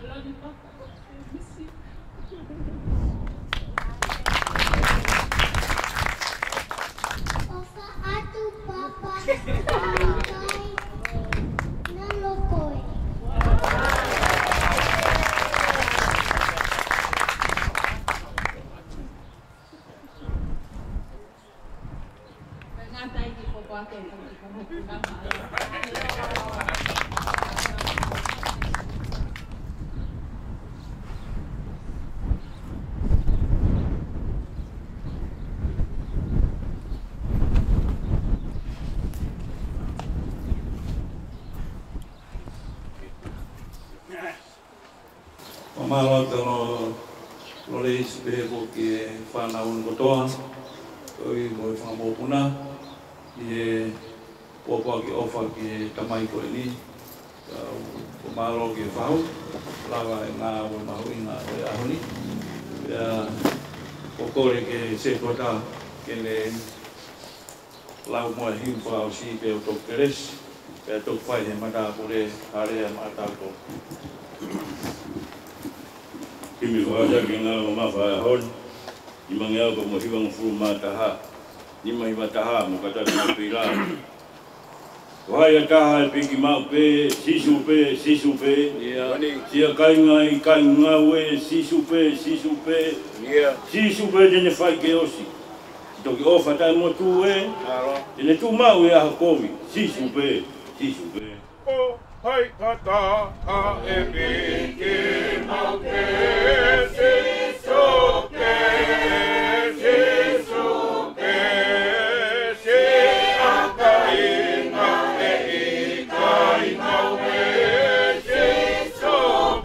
Love you, Papa. I miss you. ʻOfa atu, Papa. Kai na lokoe. Fakamālō atu Lolei, pehē foki ki he fānau ni kotoa, koeʻuhi ko e fanga mokopuna, ʻi he pōpoaki ʻofa ki he tamai ko eni. Ka ʻoku ou mālō ki he fahu, lava e ngāue mahuʻinga ʻo e ʻaho ni. Pea ʻoku ou kole ki he setuata ke ne lau mo e himi fakaʻosi pea u toki kelesi, pea toki fai he matāpule, hale a matāpule. Himi fakaʻosi ki he ngāue mamafa ʻo e ʻaho ni, nimangeau ka mo hivangofulu mā taha, nima hiva taha, mo kata tuna pila. Ko hai ha taha ʻe piki maʻu pē, Sīsū pē, Sīsū pē. ʻIo. Siʻa kāinga ʻi he kāinga ʻoku ʻi ai, Sīsū pē, Sīsū pē. ʻIo. Sīsū pē te ne fai ke ʻosi. Toki ʻofa taʻemotu ē. Mālō. Te ne tuʻu maʻu ʻi he ʻaho kovi. Sīsū pē, Sīsū pē. Ko hai ha taha ʻe piki maʻu pē, Sīsū pē, Sīsū pē. Siʻa kāinga ʻi he kāinga ʻoku ʻi ai, Sīsū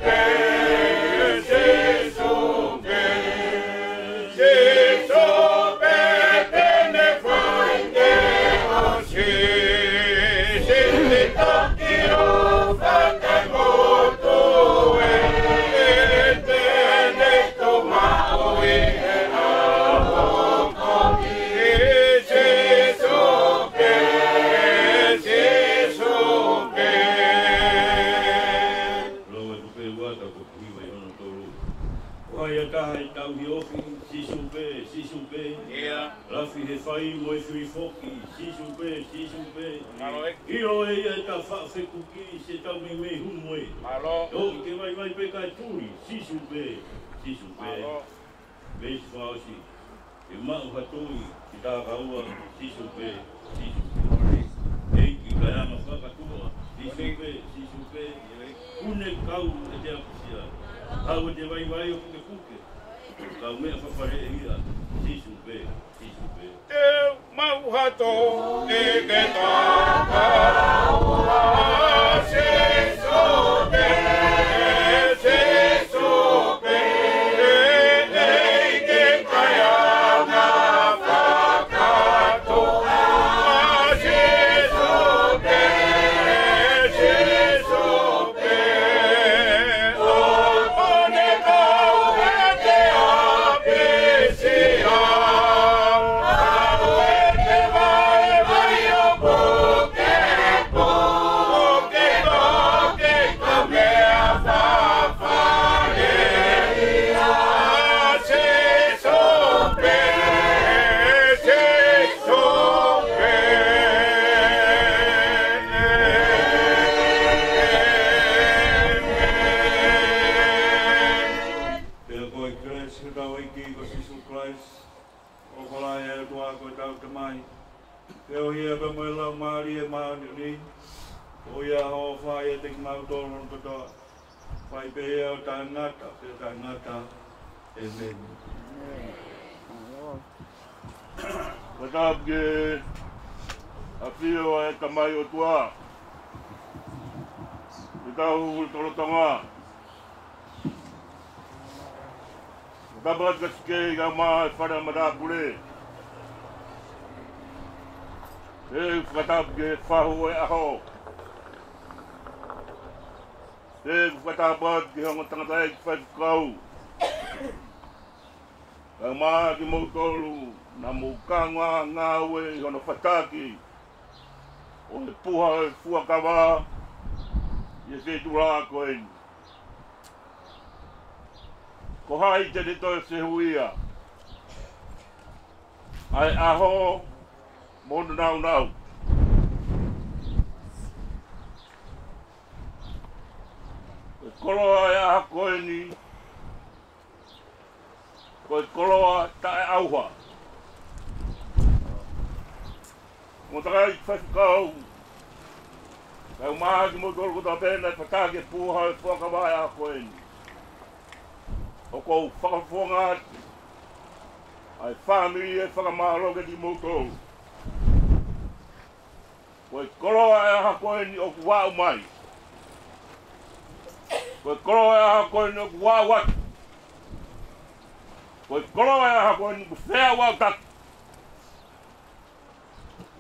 pē, Sīsū pē. Sīsū pē te ne fai ke ʻosi. Siʻi toki ʻofa taʻemotu ē, te ne tuʻu maʻu ʻi he ʻaho kovi. Sīsū pē, Sīsū pē. Lau atu pē ua ta ko hiva ʻi hono tolu. Ko hai ha taha ʻe tauhi ofi, Sīsū pē, Sīsū pē. ʻIo. Lafi he fai mo e fili foki, Sīsū pē, Sīsū pē. Mālō e. ʻIlo ʻe ia ʻeta faʻa fekuki, siʻetau meimei humu ē. Mālō. Toki ke vaivai pē kae tuli, Sīsū pē, Sīsū pē. Mālō. Veesi fakaʻosi. Ke maʻu ha tui, ki he takaua, Sīsū pē, Sīsū pē. ʻEiki kae anga fakatuʻa, Sīsū pē, Sīsū pē. Pune kau ʻete apusia, kau ʻete vaivai ʻo pukepuke, kau meʻa fafale ia, Sīsū pē, Sīsū pē. Te mau hato ke ke tapa, Sīsū pē, Sīsū pē, e ʻEiki kae anga fakato, Sīsū pē, Sīsū Pea ko e kelesi ʻa hotau ʻEiki ko Sīsū Kalaisi, ʻofa lahi ʻa e ʻOtua ko hotau Tamai, feohi pea mo e Laumālie Māʻoniʻoni, ko ia ʻofa ʻiate kimautolu kotoa, fai pē ia ʻo taʻengata pea taʻengata. ʻĒmeni. Fakatapu ki he ʻafio ʻa e Tamai ʻOtua, ʻetau lotolotonga. Fakatapu atu ki he kakai kae ʻumaʻā e fale ʻa matāpule. Pea fakatapu ki he fahu ʻo e ʻaho. Pea fakatapu atu ki he ongo tangataʻeiki faifekau, kae ʻumaʻā kimoutolu naʻa mou kaungā ngāue ʻi hono fataki ʻo e puha ʻo e fuakava ʻi he feituʻu ko eni. Ko hai te ne toe fehuʻia ʻa e ʻaho mo hono nāunau? Ko e koloa ʻo e ʻaho ko eni, ko e koloa taʻeʻauha. Ongo tangataʻeiki faifekau, kae ʻumaʻā kimoutolu kotoa pē naʻe fataki e puha ʻo e fuakava ʻo e ʻaho ko eni, ʻoku ou fakafofonga atu ʻa e fāmili e fakamālō kiate kimoutolu. Ko e koloa ʻo e ʻaho ko eni ʻoku aʻu mai. Ko e koloa ʻo e ʻaho ko eni ʻoku aʻu atu. Ko e koloa ʻo e ʻaho ko eni ʻoku feʻauʻautaki.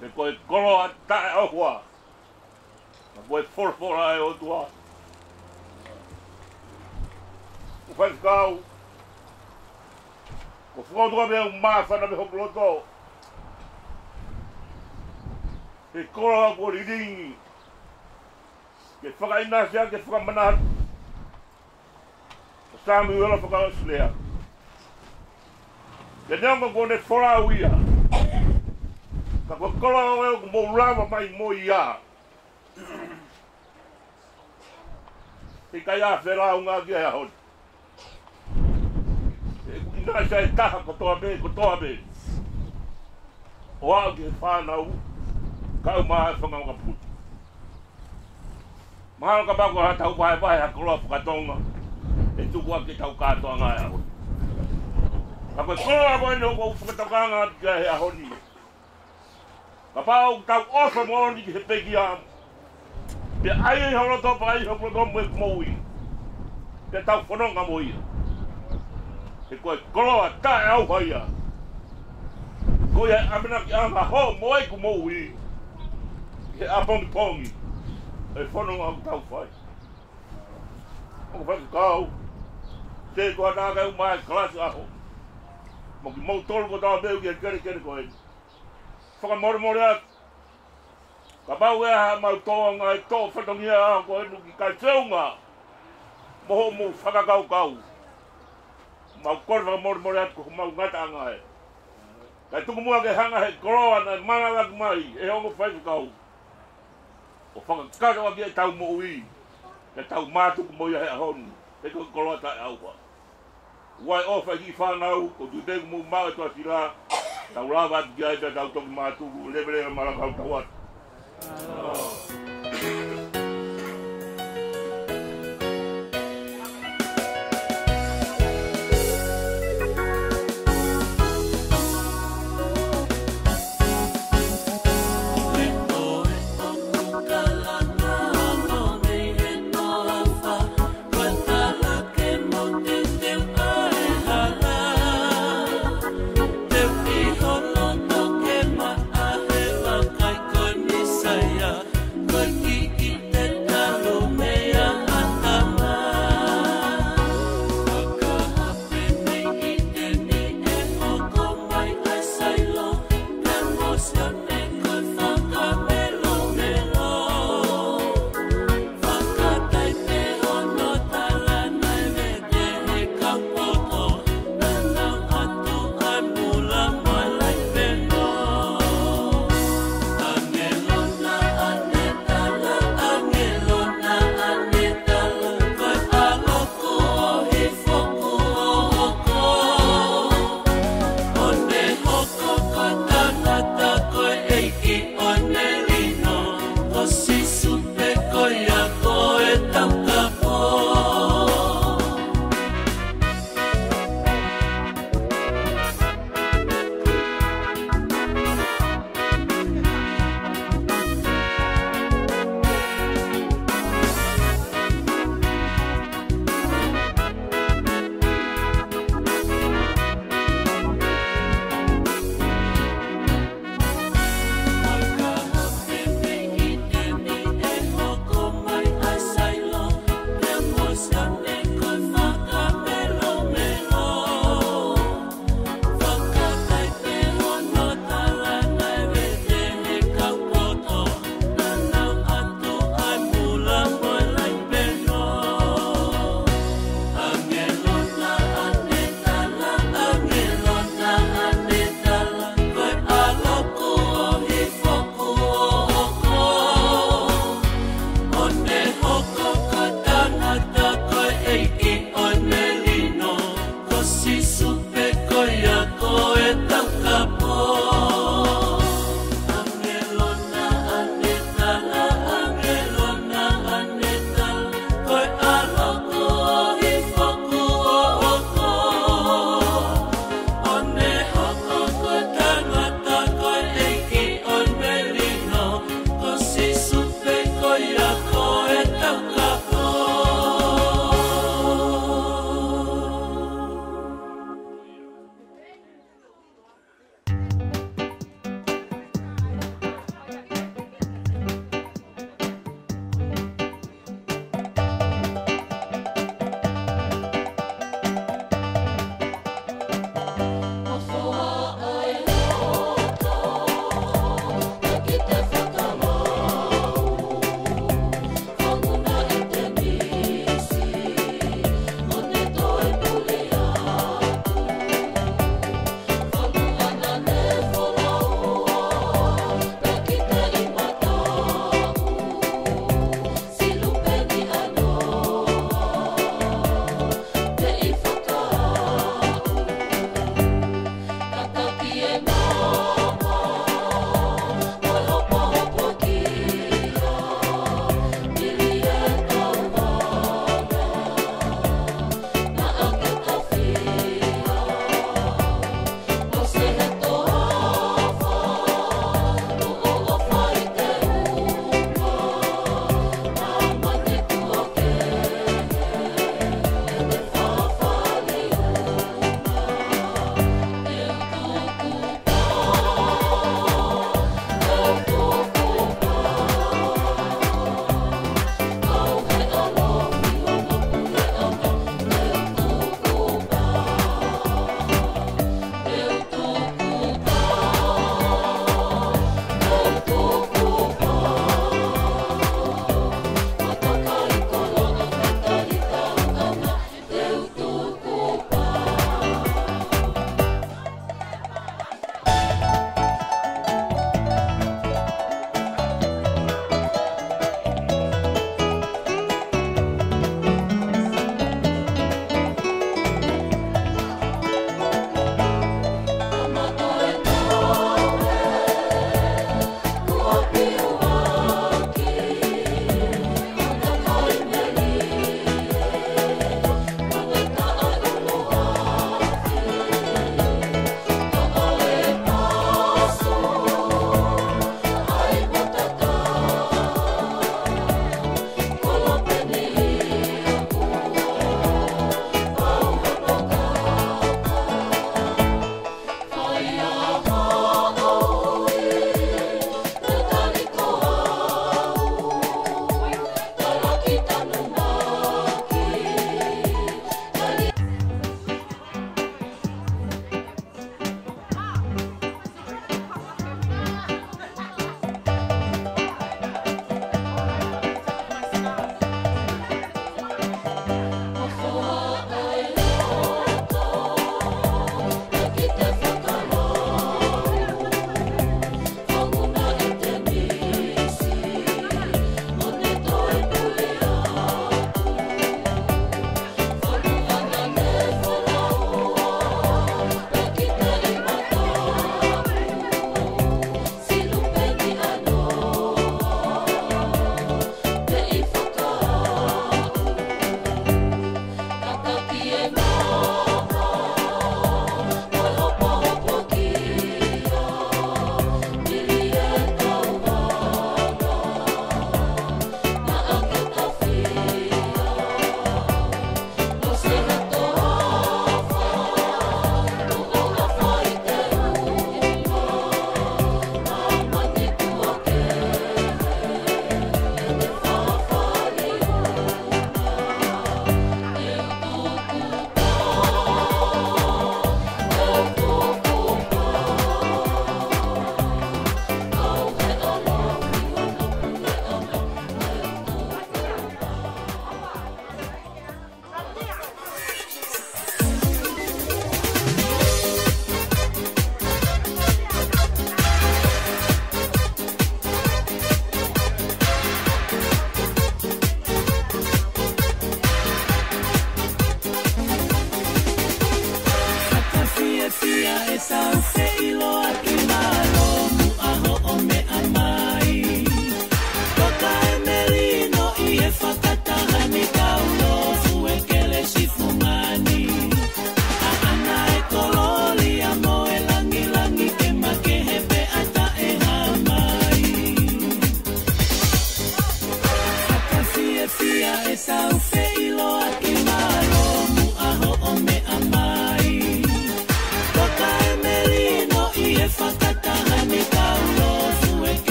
He ko e koloa taʻeʻauha. Ka ko e folofola ʻa e ʻOtua. Ko faifekau, ko e fakaʻotua pē ʻoku māfana mei hoku loto he koloa kuo lilingi ke fakaʻinasi ʻaki e fakamanatu ʻa Samiuela Fakaʻosilea. Pea neongo kuo ne folau ia, ka ko e koloa ʻoku mou lava mai mo ia, ʻikai ha felāunga ki ai he ʻaho ni. ʻOku ʻinasi ʻa e taha kotoa pē, kotoa pē, ʻo aʻu ki he fānau, kae ʻumaʻā e fanga makaputu. Mahalo kapau ko haʻatau vahevahe ha koloa faka-Tonga, ʻe tuku ʻaki ʻetau kātoanga he ʻaho ni. Ka ko e koloa ko eni ʻoku ou fakatokanga atu ki ai he ʻaho ni. Kapau ʻoku tau ʻofa moʻoni ki he pekia, pea ʻai ʻi ho loto pea ʻai ʻi hoku loto mo ʻeku moʻui, pea tau fononga mo ia, he ko e koloa taʻeʻauha ia. Ko ia ʻa e ʻamanaki ʻa hoʻo mo ʻeku moʻui he ʻapongipongi ʻo e fononga ʻoku tau fai. Ongo faifekau, sētuata kae ʻumaʻā e kalasi ʻaho, mo kimoutolu kotoa pē ʻoku ʻi he kelekele ko eni. Fakamolemole atu kapau ʻe ʻi ai haʻamau tōʻonga ʻi he tō fatongia ʻo e ʻaho ko eni ʻoku ʻikai feʻunga mo hoʻomou fakakaukau. Mau kole fakamolemole atu ko homau ngataʻanga ē. Kae tuku muʻa ke hanga ʻe he koloa naʻe manavaki mai ʻe he ongo faifekau ʻo fakakakato ʻaki ʻetau moʻui, ke tau mātuku mo ia he ʻaho ni, he ko e koloa taʻeʻauha. Ua e ʻofa ki he fānau, ko e tuʻu pē ʻoku mou maʻu e toa sila, tau lava atu ki ai pea tau toki mātuku, leveleva malakau tau atu. ʻi ʻOne lino, ko Sīsū pē ko ia ko e Taukapo.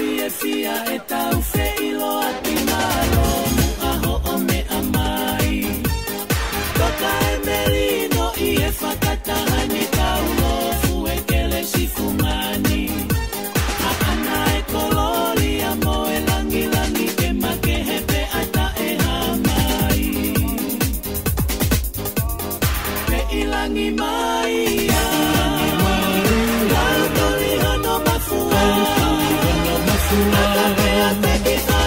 ʻE fia ʻetau feʻiloaki mālō muʻa hoʻo meʻa mai. Toka e melino ʻi he fakataha ni, kau lofu e kelesi fungani. ʻAʻana e kolōlia mo e langilangi, ʻe makehe pē ʻa taʻe hā mai. Pē ʻi langi mai ia. Kau toli hono mafua. ʻAta pē ʻa te kita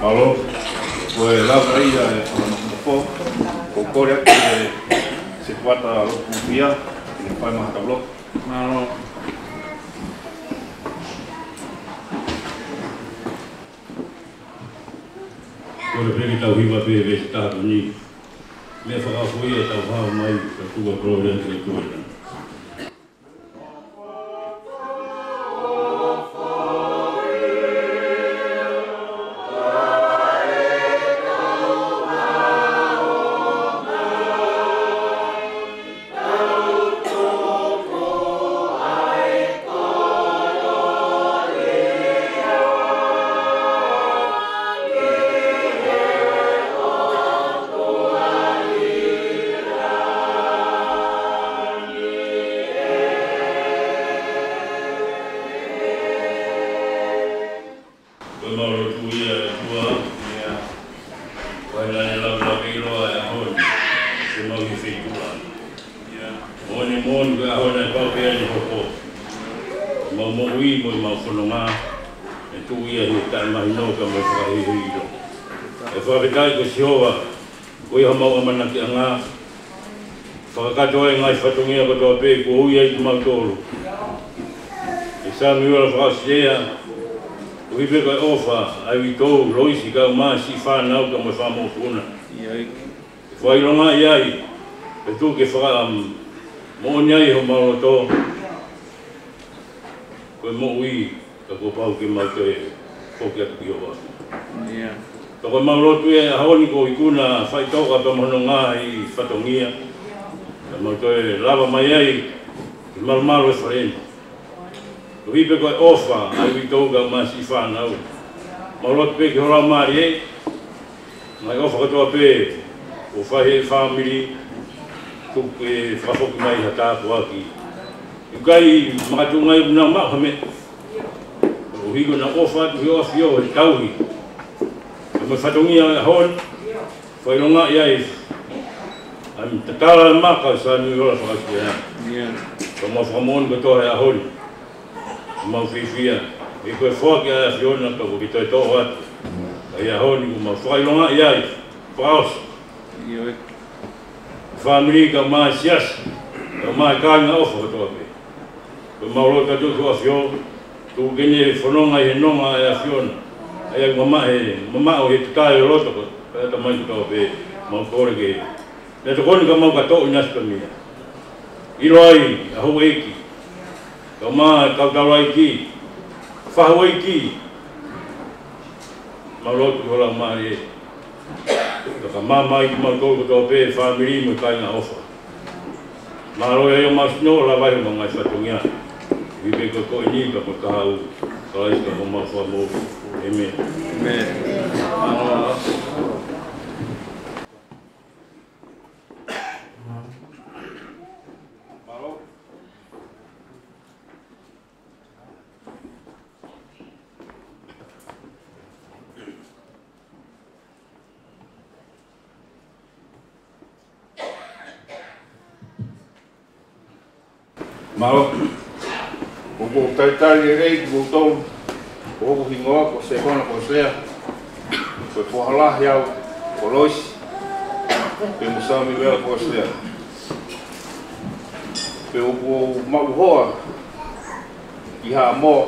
Mālō, ko e lava ia e fakamolemole. Ko e kole atu ki he Setuata Lotu Kufiā, ke ne fai mai ha tau lotu. Mālō. Kole pē ke tau hiva pē veesi taha ko eni. Meʻa fakaofo ia ʻetau hao mai, ka tuku ʻa e kolōlia ki he ʻOtua. Ko ʻemau lotu ia ʻe ʻOtua, ʻia, ko e naʻe lavelave ʻiloa e ʻaho ni, ke mau ʻi he feituʻu ni. ʻIa, moʻoni moʻoni ko e ʻaho ni ʻe pau pē ʻene hoko. Mau moʻui mo ʻemau fononga, ʻe tuʻu ia ʻi he taʻemahino ka mo e fakahīhī ʻilo. ʻE fakafetaʻi ko Sihova, ko ia homau ʻamanakiʻanga, fakakakato ai e ngaahi fatongia kotoa pē kuo ui ai kimautolu ʻe Samiuela Fakaʻosilea, koeʻuhi pē ko e ʻofa ʻa e uitou, Loisi, kaeʻumaʻā siʻi fānau ka mo e fanga mokopuna. ʻIo. Fakaʻilongaʻi ai, pea tuku ke fakamoʻoni ai homau loto, ko e moʻui, ka kuo pau ke mau toe foki atu ki ho ʻapi. ʻIa. Ka ko ʻemau lotu ia he ʻaho ni ko e ikuna faʻitoka pea mo hono ngaahi fatongia, ka mau toe lava mai ai ke malumalu e fale ni. Koeʻuhi pē ko e ʻofa ʻa e uitou kaeʻumaʻā siʻi fānau. Mau lotu pē ki ho Laumālie, ngaahi ʻofa kotoa pē kuo fai ʻe he fāmili, tuku ke fakafoki mai ha tāpuaki. ʻIkai makatuʻunga ʻoku nau maʻu ha meʻa, koeʻuhi ko ʻenau ʻofa atu ki ho ʻAfio he tauhi mo e fatongia ʻo e ʻaho ni. Fakaʻilongaʻi ai ʻa e tatala e maka ʻo Samiuela Fakaʻosilea. ʻIa. Ka mau fakamoʻoni kotoa he ʻaho ni, mau fiefia, he ko e foaki ʻa e ʻAfiona ka kuo ke toe toʻo atu. Ka ʻi he ʻaho ni kuo mau fakaʻilongaʻi ai, fakaʻosi. ʻIo. Fāmili kaeʻumaʻā e siasi, kaeʻumaʻā e kāinga ʻofa kotoa pē. Ko ʻemau lotu atu ki ho ʻAfio, tuku ke ne fononga ʻi he nonga ʻa e ʻAfiona. ʻA ia ʻoku mamaʻo he, mamaʻo he takai ʻo e loto ko e ʻatamai kotoa pē, mau kole ke ne tokoni ka mau ka toʻo ʻinasi pē meʻa. ʻIlo ai ʻa e houʻeiki, kaeʻumaʻā e kau taulaʻeiki, fahouʻeiki, mau lotu ki ho Laumālie. Ka ka maama ai kimautolu kotoa pē, fāmili mo e kāinga ʻofa. Mālō ia ʻi homau sino, lava ai homau ngaahi fatongia. Koeʻuhi pē ko e ko eni pea mo e kahaʻu ʻo Kalaisi ko homau Fakamoʻui. ʻĒmeni. ʻĒmeni. Mālō. Mālō. Mālō. ʻOku ou talitali lelei kimoutolu, ko hoku hingoa ko Sēfana Fakaʻosilea, ko e foha lahi au ʻo Loisi pea mo Samiuela Fakaʻosilea. Pea ʻoku ou maʻu hoa ʻi Haʻamoa,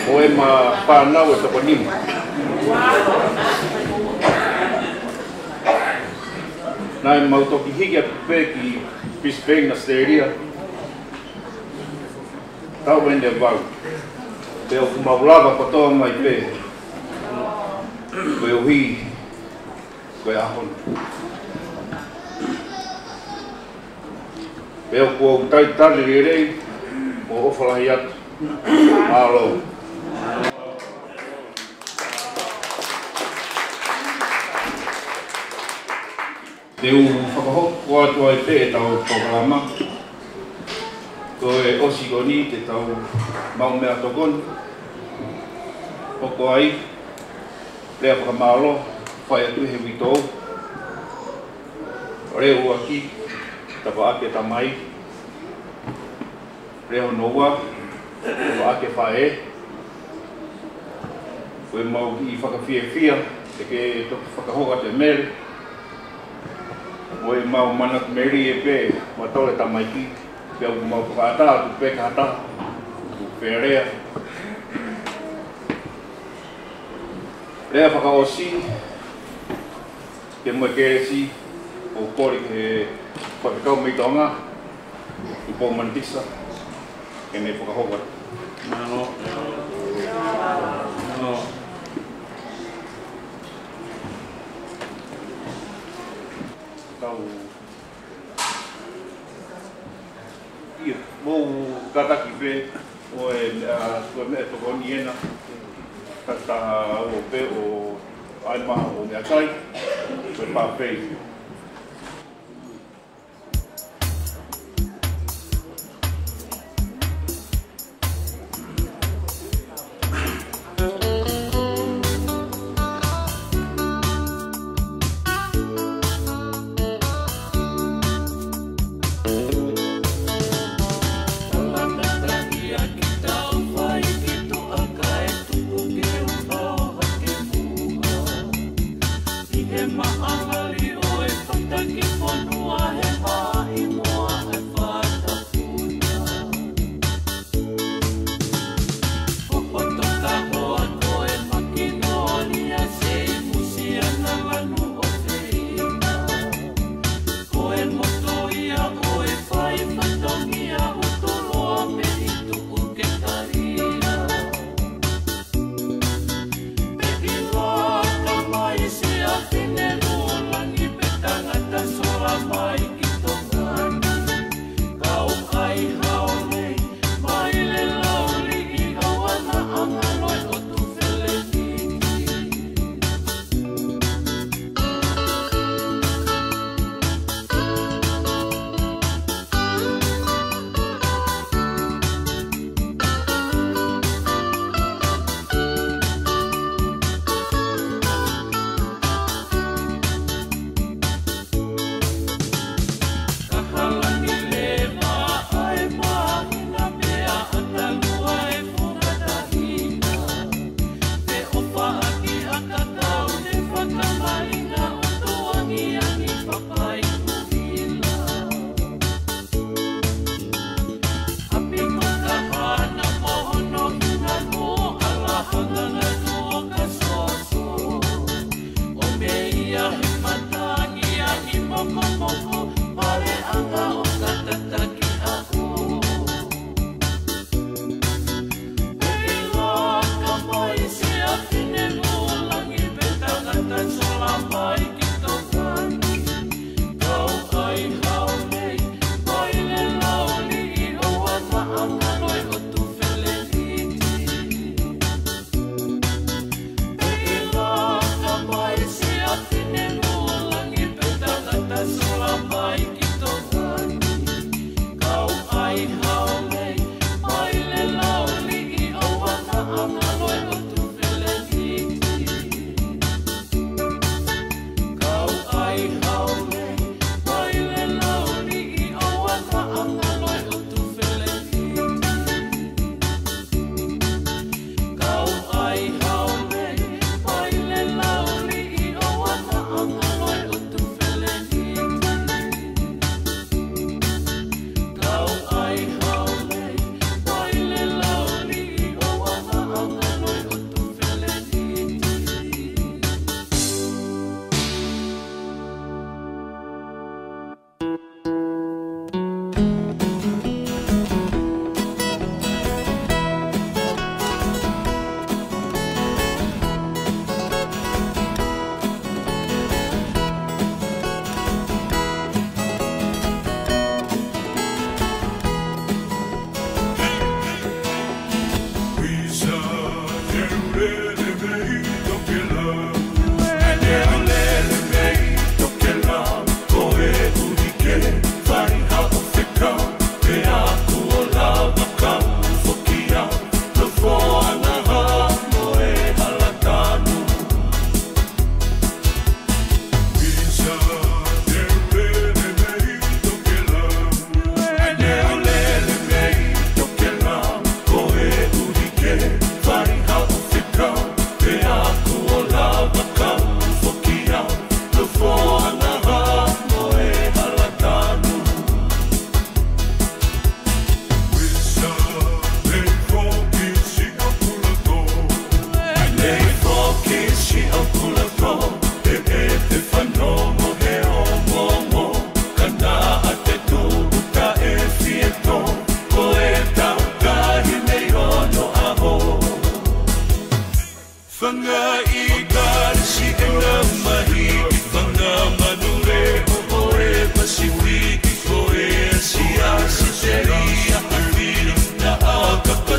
ʻo ʻema fānau ʻe toko nima. Naʻa mau toki hiki atu pē ki Brisbane, Australia, taʻu ʻe valu. Pea ʻoku mau lava kotoa mai pē, koeʻuhi ko e ʻaho ni. Pea ʻoku ou talitali lelei mo ʻofa lahi atu. Mālō. Te u fakahoko atu ai pē ʻetau polokalama. Ko e ʻosi ko eni te tau maʻu meʻatokoni. Hoko ai lea fakamālō, fai atu he uitou. Lea ʻuluaki, tafaʻaki e tamai. Lea hono ua, tafaʻaki e faʻē. Ko e mau kiʻi fakafiefia, ʻe ke toki fakahoko atu e mele. Ko e mau manatu melie pē, mautolu e tamaiki, pea ʻoku mau fakaʻatā atu pē ki ha taha, ʻoku pea lea. Lea fakaʻosi, ke mo e kelesi, ʻoku kole ki he faifekau mei Tonga, Tupou Manukisa, ke ne fakahoko atu. Mālō. Mālō. Kau. ʻIo, mou kātaki pē, ʻo e, ʻa, ko e meʻa tokoni ena, ka ta o pē ʻo ʻai ma ʻo meʻakai, ko e pāpei.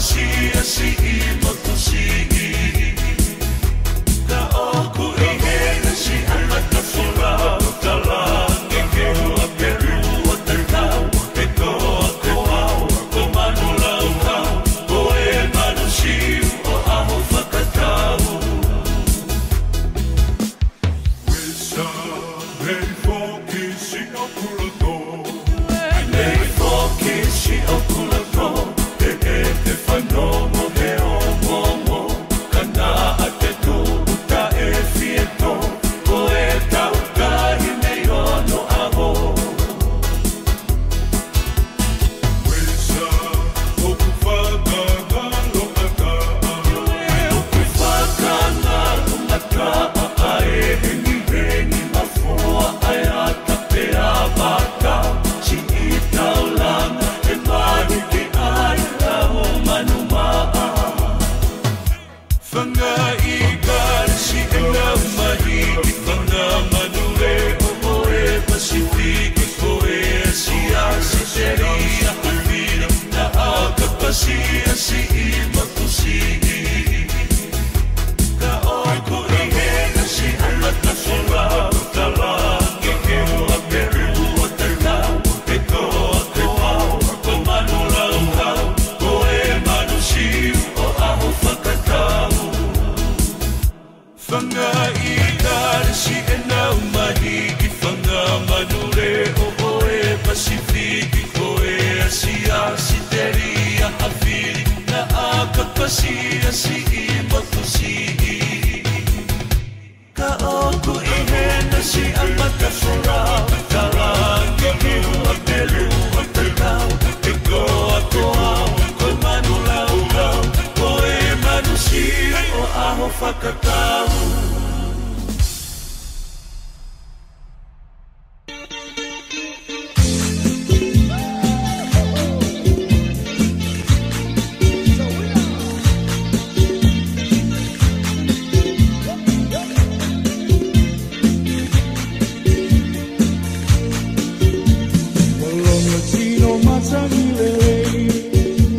Siʻi motusiʻi. Ka ʻoku ʻi hena siʻa matafolau, talange ke ua pelu ua tatau, pe ko a ko au, ko Manu Laukau, ko e Manu Siu ʻo ʻAhofakatau. Uesa, mei foki siʻo kulato. Mei foki siʻo kulato, e, e, e fanongo he ongoongo, ka naʻa te tuʻu taʻe fie tō, ko e taukahi mei onoʻaho. Uesa, ʻoku fakangaloʻataʻa. ʻOku fakangaloʻataʻa ʻa e hengihengi mafoa ʻa e ata pea vaka. Siʻi taulanga e mahiki ʻa e lau manumaʻa. Fanga ʻIkalisi ʻenau mahiki, fanga manu leʻo ʻo e Pasifiki, ko e Asia, Sitelia, Hafili, naʻa ka pasia siʻi motusiʻi. Ka ʻoku ʻi hena siʻa matafolau, talange ke ua pelu ua tatau, pe ko a ko au, ko Manu Laukau, ko e Manu Siu ʻo ʻAhofakatau. Fanga ʻIkalisi ʻenau mahiki, fanga manu leʻo ʻo e Pasifiki, ko e Asia, Sitelia, Hafili, naʻa ka pasia siʻi motusiʻi. Ka ʻoku ʻi hena siʻa matafolau, talange ke ua pelu ua tatau, pe ko a ko au, ko Manu Laukau, ko e Manu Siu ʻo ʻAhofakatau. Molongo tino matangi lelei,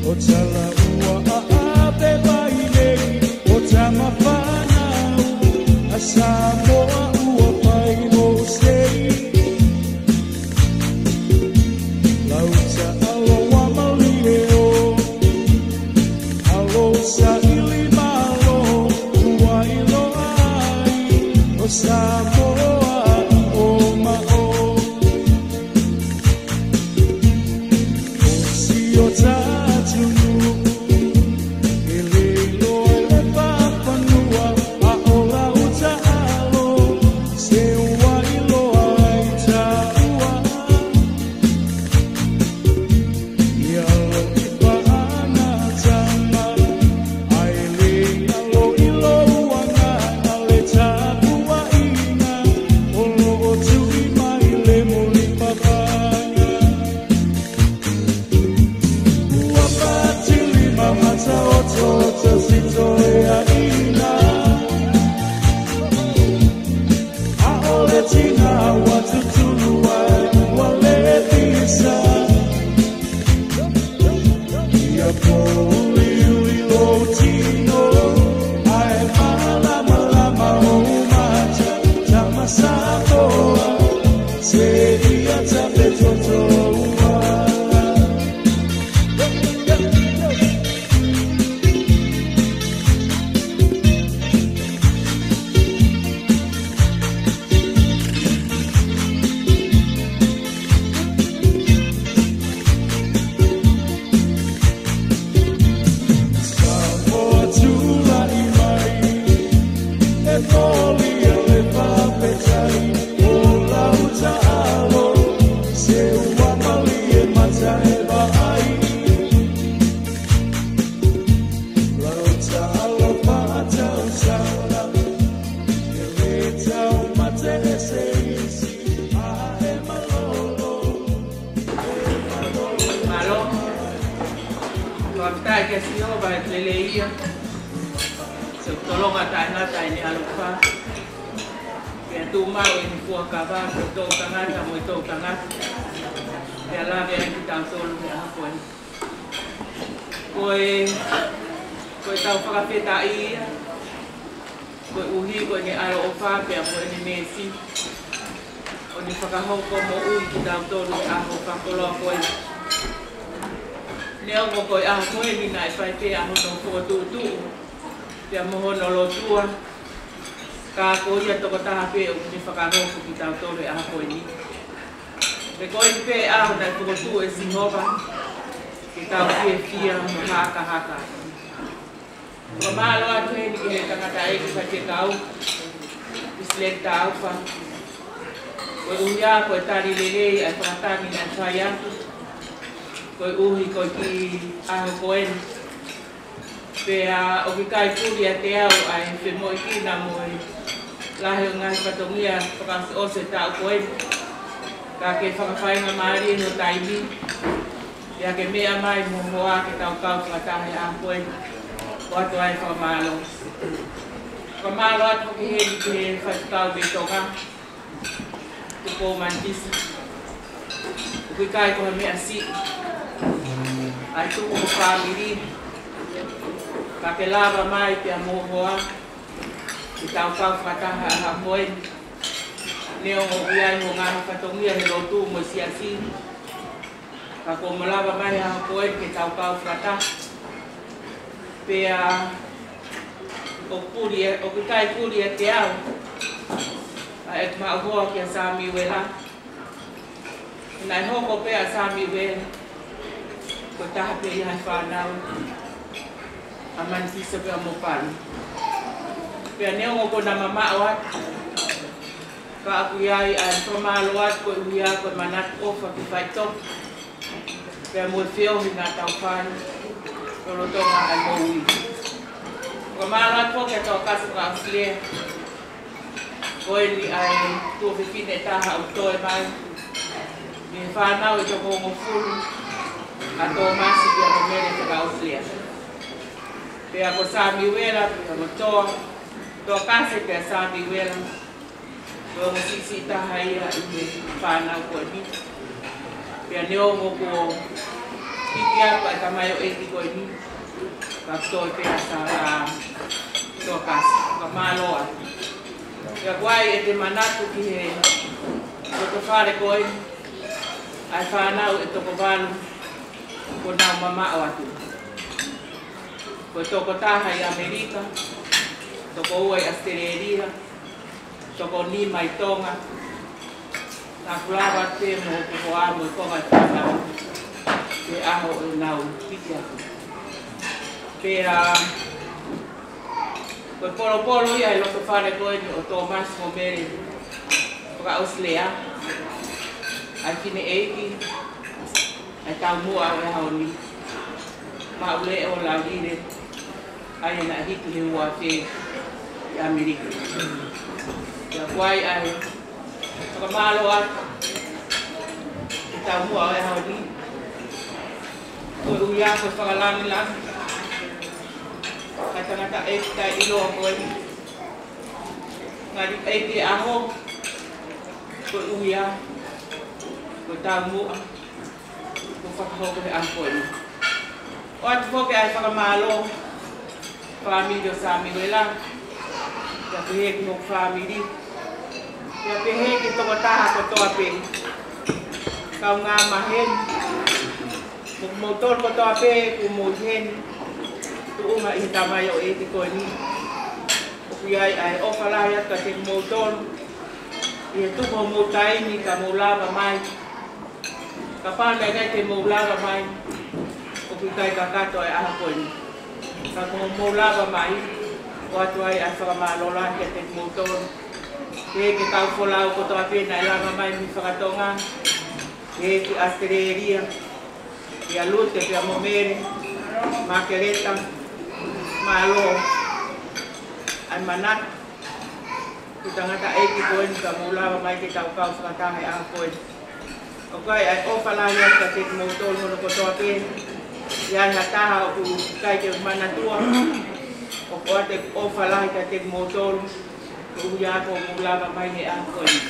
ʻo talaʻua ʻa ʻapi vainei, ʻo tama fānau ʻa Samoa ua pai mo sei. Lauta ʻAlo ua malie ʻo, ʻAlo Saili Malo, ua ʻiloa ai ʻo Samoa ʻi ʻōmaʻo. ʻOsi ʻo tatunu, ʻe leiloa e fafanua, ʻa ʻo Lauta ʻAlo, se ua ʻiloa ai taua. ʻI ʻAlo ʻi Faʻanatanga, ʻa e lei ʻAlo ʻi Louanga, ʻa e tapuaʻanga, ʻo loʻo tuʻi mai le muli papanga. Ua pati lima mata oto oto sitoeaina. ʻAʻole tina ua tutulu ai ua levisa. ʻIa pouliuli lou tino, ʻa e malamalama ʻo mata, tama Samoa, seʻia tape toto ua. Samoa tulaʻi mai, ʻe kole ʻa e fakafetaʻi, ʻo Lauta ʻAlo, se ua malie mata e vaʻai. Lauta ʻAlo faʻa tausala, ʻe le tau mate ʻe se isi, ʻa e malolo. Mālō. Fakafetaʻi kia Sihova he lelei ia. Siʻoku tolonga taʻengata ʻene ʻaloʻofa. Pea tuʻu maʻu ʻene fuakava ki he toʻutangata mo e toʻutangata. Pea lave ai kitautolu he ʻaho ko eni. Ko e, ko ʻetau fakafetaʻi ia, koeʻuhi ko ʻene ʻaloʻofa pea mo ʻene meesi, ʻo ne fakahoko moʻui kitautolu he ʻaho fakakoloa ko eni. Neongo ko e ʻaho ko eni naʻe fai pē ʻa hono fokotuʻutuʻu pea mo hono lotua, ka ko ia tokotaha pē ʻoku ne fakahoko kitautolu he ʻaho ko eni. He ko eni pē ʻaho naʻe fokotuʻu ʻe Sihova ke tau fiefia mo hakahaka. Fakamālō atu heni ki he tangataʻeiki faifekau, Pisileti Taufa, koeʻuhi ko e tali lelei ʻa e fakatangi naʻe fai atu koeʻuhi ko e kiʻi ʻaho ko eni. Pea ʻoku ʻikai puli ʻiate au ʻa e femoʻuekina mo e lahi ʻo e ngaahi fatongia fakaʻosiʻosi ʻo e taʻu ko eni. Ka ke fakafaingamālie ho taimi, pea ke meʻa mai mo hoa ke tau kau fakataha he ʻaho ko eni. ʻOatu ai e fakamālō. Fakamālō atu ki he, ki he faifekau mei Tonga, Tupou Manitisa. ʻOku ʻikai ko ha meʻa siʻi ʻa e tuku ho fāmili, ka ke lava mai pea mo hoa ke tau kau fakataha he ʻaho ko eni. Neongo ʻoku ʻi ai ho ngaahi fatongia he lotu mo e siasi, ka kuo mo lava mai he ʻaho ko eni ke tau kau fakataha. Pea ʻoku puli ʻe, ʻoku ʻikai puli ʻiate au ʻa ʻeku maʻu hoa kia Samiuela. Naʻe hoko pē ʻa Samiuela ko e taha pē ia he fānau ʻa Manitisa pea mo Palu. Pea neongo kuo na mamaʻo atu, ka ʻoku ʻi ai ʻa e fakamālō atu koeʻuhi ko e manatu ʻofa ke faitoki pea mo e feohi naʻa tau fai lolotonga ʻa e moʻui. Fakamālō atu foki kia Tokasi Kaʻosilea. Ko eni ʻa e tuofefine ʻe taha ʻoku toe mai mei he fānau ʻe toko hongofulu, ʻa Tōmasi pea mo Mele Fakaʻosilea. Pea ko Samiuela pea mo Toa, Tokasi pea Samiuela, ko e ongo siʻisiʻi taha ia ʻi he fānau ko eni. Pea neongo kuo hiki atu ʻa e tamaioʻeiki ko eni, ka toe pē ʻa Sa-, ʻa Tokasi. Fakamālō atu. Pea ʻoku ʻi ai ʻete manatu ki he lotofale ko eni, ʻa e fānau ʻe toko valu kuo nau mamaʻo atu. Ko e toko taha ʻi ʻAmelika, toko ua ʻi ʻAositelēlia, toko nima ʻi Tonga. Naʻa ku lava pē mo hoku hoa mo e konga ʻo e fānau he ʻaho ʻo ʻenau hiki atu. Pea ko e polopolo ia ʻi he lotofale ko eni ʻo Tōmasi mo Mele Fakaʻosilea, ʻa e fineʻeiki, ʻa e taumuʻa ʻo e ʻaho ni, Maʻuleʻo Laulile, ʻa ia naʻe hiki he ua afe ʻi ʻAmelika. Pea ʻoku ʻi ai ʻa e fakamālō atu ki he taumuʻa ʻo e ʻaho ni, koeʻuhi ko e fakalangilangi ʻa e tangataʻeiki taʻeʻiloa ko eni, ngali ʻeiki ʻaho, koeʻuhi ko e taumuʻa kuo fakahoko he ʻaho ko eni. ʻOatu foki ʻa e fakamālō ki he fāmili ʻo Samiuela, pea pehē ki hoku fāmili, pea pehē ki he tokotaha kotoa pē, kaungā maheni, mo kimoutolu kotoa pē ʻoku mou ʻi heni, tuʻunga ʻi he tamaioʻeiki ko eni. ʻOku ʻi ai ʻa e ʻofa lahi atu kiate kimoutolu, ʻi he tuku homou taimi ka mou lava mai. Kapau naʻe ʻikai te mou lava mai, ʻoku ʻikai kakato ʻa e ʻaho ko eni. Ka kuo mou lava mai, ʻoatu ai ʻa e fakamālō lahi kiate kimoutolu. Pehē ki he kau folau kotoa pē naʻe lava mai mei fakatonga, pehē ki ʻAositelēlia, kia Lute pea mo Mele, Makeleta, mālō ʻa e manatu ki he tangataʻeiki ko eni ka mou lava mai ke tau kau fakataha he ʻaho ko eni. ʻOku ʻi ai ʻa e ʻofa lahi atu kiate kimoutolu hono kotoa pē. ʻI ai ha taha ʻoku ʻikai ke manatua, ʻoku ʻoatu e ʻofa lahi kiate kimoutolu, koeʻuhi ko hoʻomou lava mai he ʻaho ko eni.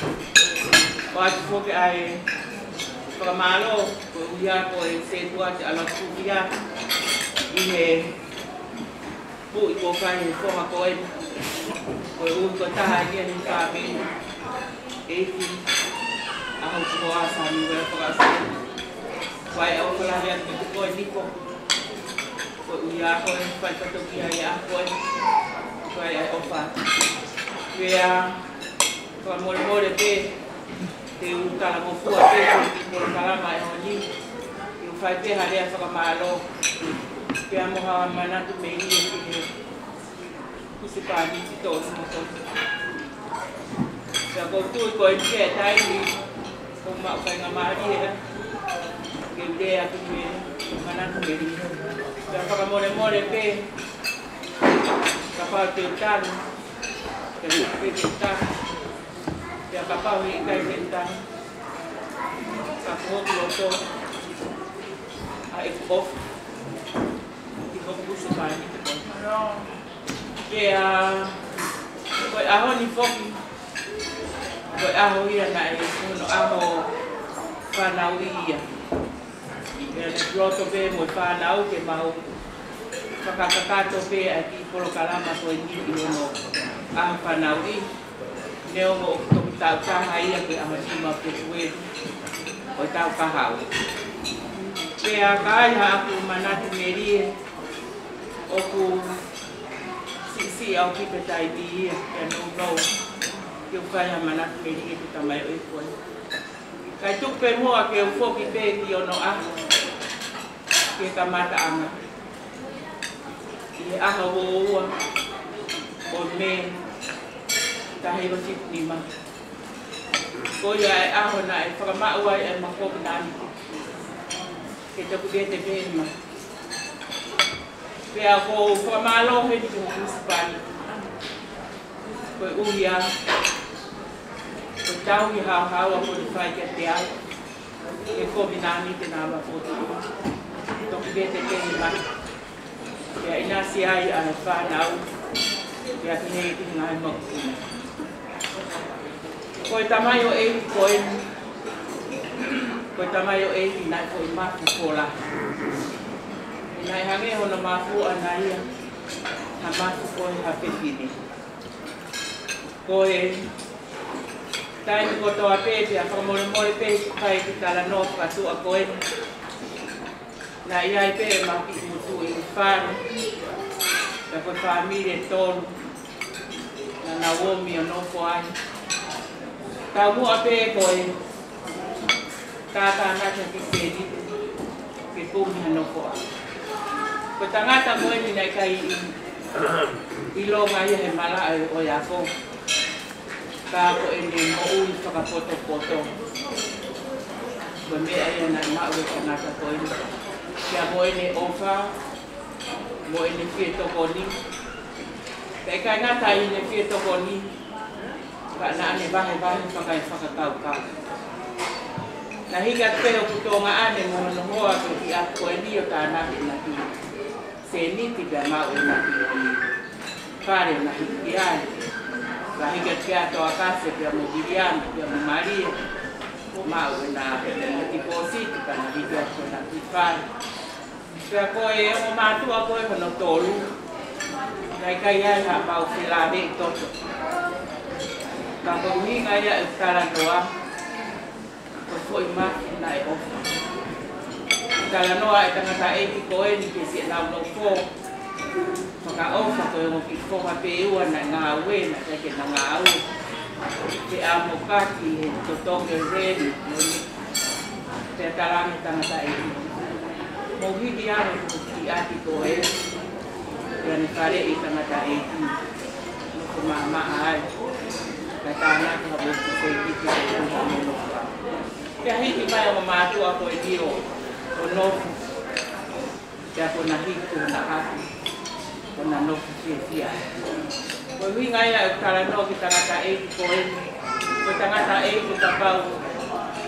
ʻOatu foki ʻa e fakamālō, koeʻuhi ko e sētuata ʻa Lotofia, ʻI he puʻi kuo fai he foha ko eni, ko e ʻuhi ko e taha ia ʻi he fāmili ʻeiki ʻa hoku hoa Samiuela Fakaʻosi. Ko e ʻofa lahi atu kiate koe Niko. Ko e ʻuhi ko e fai fatongia ʻi he ʻaho ko eni. Ko e ʻofa. Pea fakamolemole pē, te u talangofua pē ki he polokalama he ʻaho ni. Te u fai pē ha lea fakamālō. Pea mo ha manatu melie ki he husepāniti tonu mo tonu. Pea ʻoku ou tui ko e taimi ʻoku maʻu faingamālie ke u lea ki he manatu melie. Pea fakamolemole pē, kapau te u tanu, te u pē te u tanu. Pea kapau he ʻikai te u tanu, ka ko hoku loto ʻa ʻeku ʻofa ki hoku husepāniti. Pea ko e ʻaho ni foki, ko e ʻaho ia naʻe hono ʻaho fanauʻi ia. Pea ne loto pē mo e fānau ke mau fakakakato pē ʻa e kiʻi polokalama ko eni ʻi hono ʻaho fanauʻi. Neongo ʻoku toki taʻu taha ia ko e ʻaho nima Pepueli ʻo e taʻu kahaʻu. Pea ka ai haʻaku manatu melie, ʻoku siʻisiʻi au ki he taimi ia, pea nounou ke u fai ha manatu melie ki he tamaioʻeiki ko eni. Kae tuku pē muʻa ke u foki pē ki onoʻaho, ki he kamataʻanga, ʻi he ʻaho uaua ʻo Mē, taha hiva fitu nima. Ko ia e ʻaho naʻe fakamaʻu ai ʻema kovinānite ke toki vete pē ma. Pea ʻoku ou fakamālō heni ki hoku husepāniti. Ko e ʻuhi ia, ko e tauhi haohaoa kuo ne fai kiate au, he kovinānite naʻa ma fokotuʻu, toki vete pē ma. Pea ʻinasi ai ʻa e fānau, pea ki he, ki he ngaahi mokopuna. Ko e tamaioʻeiki ko eni, ko e tamaioʻeiki naʻe foʻi mafu fola. Naʻe hangē hono mafu ʻana ia ha mafu ko ē ha fefine. Ko e taimi kotoa pē, pea fakamolemole pē ki he kiʻi talanoa fakatuʻa ko eni. Naʻe ʻi ai pē ʻema kiʻi motuʻa ʻi fale, pea ko e fāmili ʻe tolu naʻa nau ō mai ʻo nofo ai. Taumuʻa pē ko e tātānaki ʻa e kiʻi sēniti ke kumi ha nofoʻanga. Ko e tangata ko eni naʻe ʻikai ʻilonga ia he malaʻe ʻo e ako, ka ko ʻene moʻui fakapotopoto, ko e meʻa ia naʻe maʻu ʻe he tangata ko eni. Pea mo ʻene ʻofa, mo ʻene fie tokoni. Pea ʻikai ngata ʻi heʻene fie tokoni, ka naʻa ne vahevahe fakaefakakaukau. Naʻe hiki atu pē hoku tuongaʻane mo hono hoa ki he kiʻi ako ko eni ʻo tānaki ʻena kiʻi sēniti pea maʻu ʻena kiʻi fale ʻo na hiki ai. Pea hiki atu pē ʻa Toakase pea mo Viliami pea mo Malia, maʻu ʻena, ʻena tipōsiti pea na hiki atu ʻena kiʻi fale. Pea ko e ongo mātuʻa ko ē hono tolu, naʻe ʻikai ai haʻamau felāveʻi toto. Ka ko e ʻuhinga ia ʻeku talanoa, ko e foʻi mafu naʻe ʻofa. Talanoa e tangataʻeiki ko eni ki siʻena nofo fakaʻofa, ko e ongo kiʻi foha pē ʻe ua naʻe ngāue, naʻe ʻikai ke na ngāue. Ke ʻamu kaki he totongi ʻo e leni, pea talaange tangataʻeiki, mou hiki ange hoku kiʻi ʻati ko ē. Pea ne faleʻi tangataʻeiki, nofo maʻamaʻa ai. Kae tānaki ha motu sēniti ke kumi ha meʻa nofo. Pea hiki mai ongo mātuʻa ko eni ʻo, ʻo nofo. Pea ko ʻena hiki ʻo na ʻapi, ʻo na nofo fiefia. Ko e ʻuhinga ia ʻeku talanoa ki he tangataʻeiki ko eni. Ko e tangataʻeiki kapau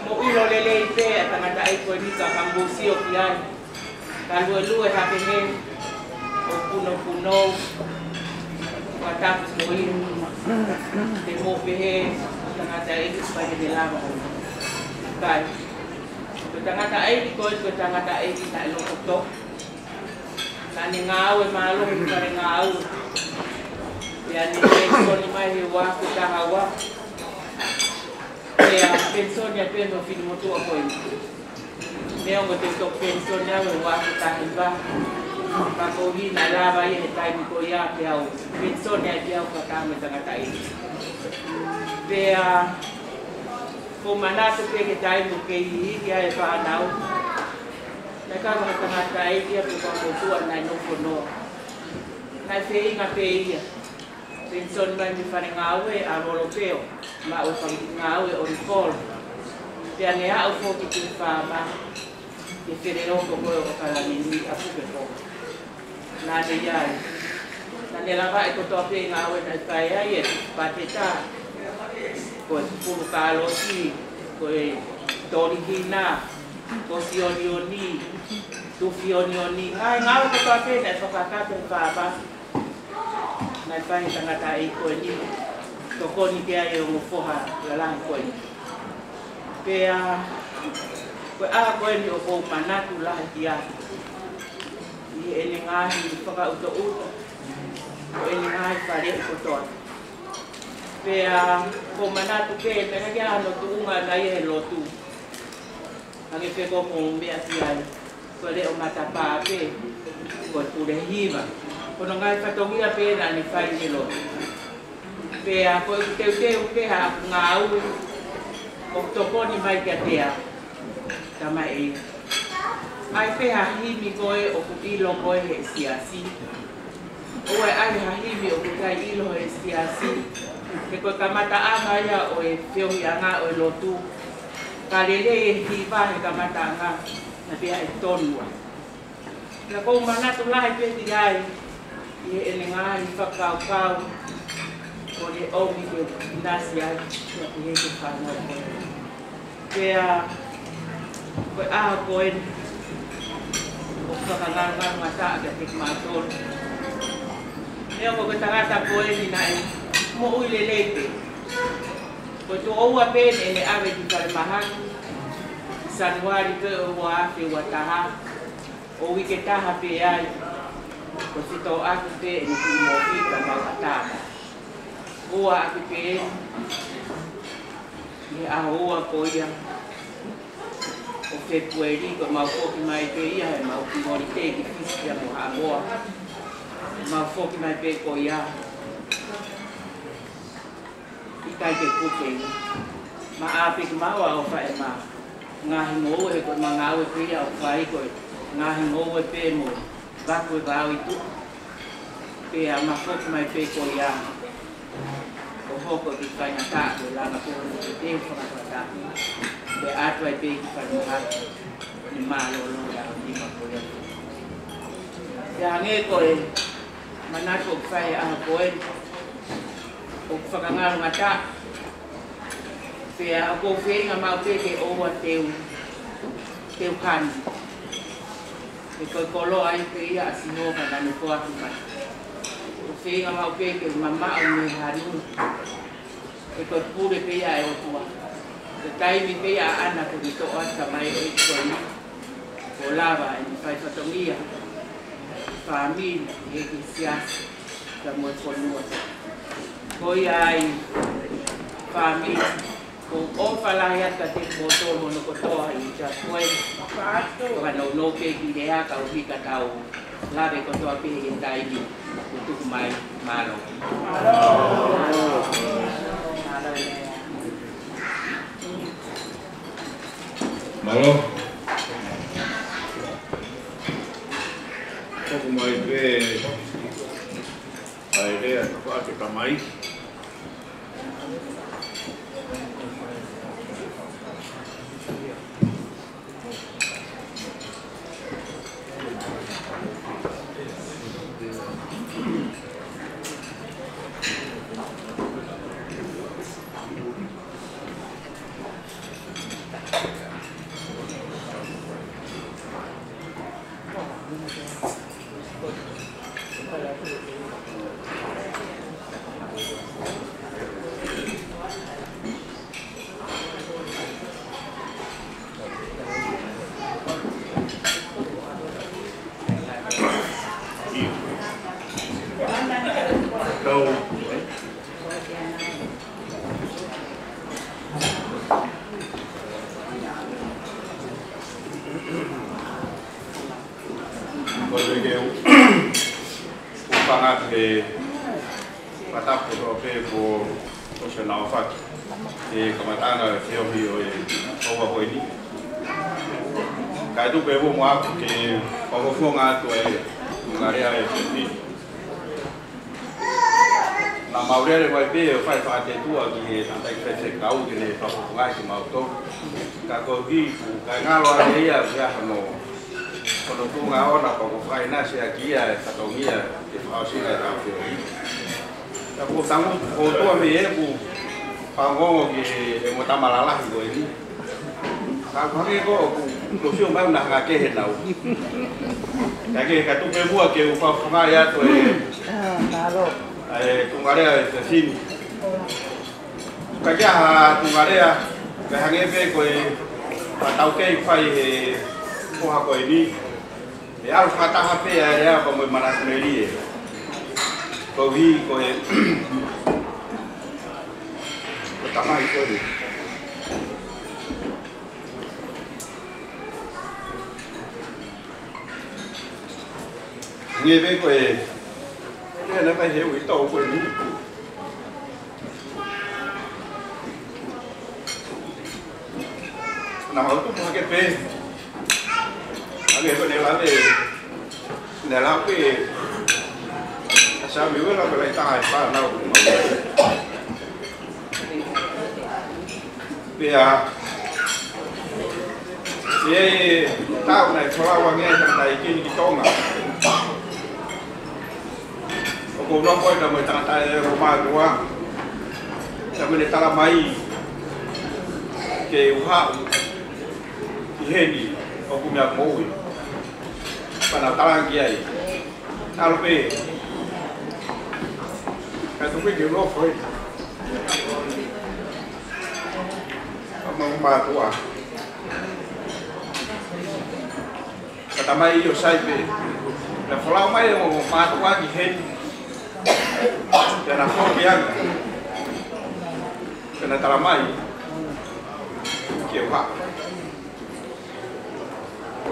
mo ʻilo lelei pē ʻa e tangataʻeiki ko eni ka ka mou sio ki ai, ka luelue hake he ʻo punopunou, ka tapu ko inu, te mou pehē ko e tangataʻeiki ʻikai ke ne lava ʻo kai. Ko e tangataʻeiki ko ē, ko e tangataʻeiki naʻe loto toʻa. Naʻá ne ngāue mālohi he fale ngāue. Pea ne penisoni mai he ua afe taha ua. Pea penisoni ai pē mo e finemotuʻa ko ē. Neongo te u toki penisoni au he ua afe taha hiva. Ka koeʻuhi naʻe lava ia he taimi ko ia ke u penisoni ai pē au fakataha mo e tangataʻeiki. Pea ʻoku ou manatu pē ki he taimi ʻoku kei iiki ai e fānau. Naʻe kau ha tangataʻeiki ia pe ko ha motuʻa naʻe nofo noa. Naʻe feinga pē ia. Penisoni mai mei he fale ngāue ʻa Lolopeo, maʻu e fanga kiʻi ngāue ʻo Nikolo. Pea ne aʻu foki ki he faama, ki he feleoko ko ē ʻo ʻOkalani Nui ʻa Pukepoko. Naʻá ne ʻi ai. Naʻá ne lavaʻi kotoa pē ngāue naʻe fai ai e pateta, ko e pulu kāloti, ko e toli hina, ko e sionioni, tufionioni. Ngaahi ngāue kotoa pē naʻe fakakakato he faama. Naʻe fai he tangataʻeiki ko eni, tokoni ki ai e ongo foha lalahi ko eni. Pea ko e ʻaho ko eni ʻoku ou manatu lahi ki ai. ʻI heʻene ngaahi fakaʻutoʻuta, ko ʻene ngaahi faleʻi kotoa. Pea ʻoku ou manatu pē, pea naʻe ʻikai ke ʻi ai hano tuʻunga naʻe ʻi ai he lotu. Hangē pē ko hoʻomou meʻa ki ai. Ko e leʻo matapā pē, ko e pule hiva. Ko hono ngaahi fatongia pē naʻá ne fai he lotu. Pea ko ʻeku teuteu pē haʻaku ngāue, ʻoku tokoni mai kiate au. Tamaʻi. ʻAi pē ha himi ko ē ʻoku ʻilo ko ē he siasi. ʻOua ʻe ʻai ha himi ʻoku ʻikai ʻilo he siasi. He ko e kamataʻanga ia ʻo e feohiʻanga ʻo e lotu. Ka lelei e hiva he kamataʻanga, naʻa pea ʻe tonu ai. Pea ʻoku ou manatu lahi pē ki ai, ʻi heʻene ngaahi fakakaukau, ʻoku ne ʻomi ke u ʻinasi ai, pea ki he fānau ko ē. Pea ko e ʻaho ko eni, ʻoku fakangalongalo ngata kiate kimautolu. Neongo ko e tangata ko eni naʻe moʻui lelei pē. Ko e tuʻo ua pē ʻene ʻave ki falemahaki, Sānuali pē ʻo e ua afe ua taha, ʻo uike taha pē ai, ko e fetōʻaki pē ʻene kiʻi moʻui ka mau ʻatā mai. Ua ʻaki pē eni, ʻi he ʻaho ua ko ia ʻo Fēpueli, ko ʻemau foki mai pē ia, heʻemau kiʻi holiday ki Fisi pea mo Haʻamoa. Mau foki mai pē ko ia. ʻIkai ke kuke ia. Maʻa pē kimaua ʻo fai ʻema ngaahi ngoue, ko ʻema ngāue pē ia ʻoku fai ko e ngaahi ngoue pē mo vaku e vao ʻi tuʻa. Pea ma foki mai pē ko ia ʻo hoko ki faingataʻa ko e langa pē ʻo e te fakatapu. Pea ʻatu ai pē ki faingataʻa ni mālōlō ia ʻo nima ko ia. Pea hangē ko e manatu ʻoku fai ʻaho ko ē, ʻoku fakangalongata. Pea ʻoku ou feinga maʻu pē ke ʻoua te u, te u kani. He ko e koloa ia pē ia ʻa Sihova naʻa ne foaki mai. ʻOku ou feinga maʻu pē ke mamaʻo mei he hanu. He ko e pule pē ia ʻa e ʻOtua. Ko e taimi pē ia ʻaʻana ko ʻene toʻo atu mai ʻo e ko eni. Kuo lava ʻene fai fatongia, fāmili, ʻi he siasi, ka mo e fonua. Ko ia ai fāmili, ʻoku ou ʻofa lahi atu kiate kimoutolu hono kotoa ʻi he ʻaho ko eni. Ko ha nounou pē kiʻi lea ka ʻoku ʻikai ke tau lave kotoa pē he taimi kuo tuku mai. Mālō. Mālō. Tuku mai pē ʻa e lea ʻa e tamaiki. Tau. Ko e ke u, u fanga ke fatapu to pe ko o se nau fatu. E kamataʻanga e feohi ʻo e ʻaho ko eni. Kae tuku pē muʻa ke fakafofonga atu e ngaahi lea e feohi. Naʻa mau lele mai pē ʻo fai fakatetua ki he tangataʻeiki faifekau ke ne fakafofongaʻi kimautolu. Ka ko e kiʻi, ka e ngalo ʻa ia, ia hano, hano tuʻunga ʻoʻona pea ko e fakaʻinasi ʻaki ia e fatongia e fakaʻosinga e kau feohi. Ka ko e tangutu ʻOtua mei heʻeku fanongo ki he, e mo tama lalahi ko eni. Ka ko e hangē ko ʻoku, ʻoku sio mai ʻoku na hanga kehe nau. Ka ke, ka tuku pē muʻa ke u fakafofongaʻi atu e, e tuʻunga lea e fefine. Ka ke ʻi ai ha tuʻunga lea, ka hangē pē ko e, ʻa e taukei fai he foha ko eni. ʻE ʻalu fakataha pē ʻa e lea pea mo e manatu melie. Koeʻuhi ko e, ko e tamai ko eni. Hangē pē ko e, ko e naʻe fai he uitou ko eni. Naʻa mau tupu hake pē. Hangē ko e naʻe lave, naʻe lave pē ʻa Samiuela pea lahi taha e fānau. Pea, ʻi he taʻu naʻe folau ange ai e tangataʻeiki ni ki Tonga. ʻOku ou nofo ai pea mo e tangata ʻe ua mātuʻa. Pea mo ʻene tala mai ke u haʻu ki heni ʻoku meʻa moʻui. Pea naʻa ku tala ange ki ai. ʻAlu pē. Ka tuku ke u nofo ai. Pea mo e mātuʻa. Ka tamai ʻo sai pē. Naʻe folau mai ʻo mātuʻa ki heni. Pea naʻa foki ange. Pea naʻa tala mai. Ke u haʻu.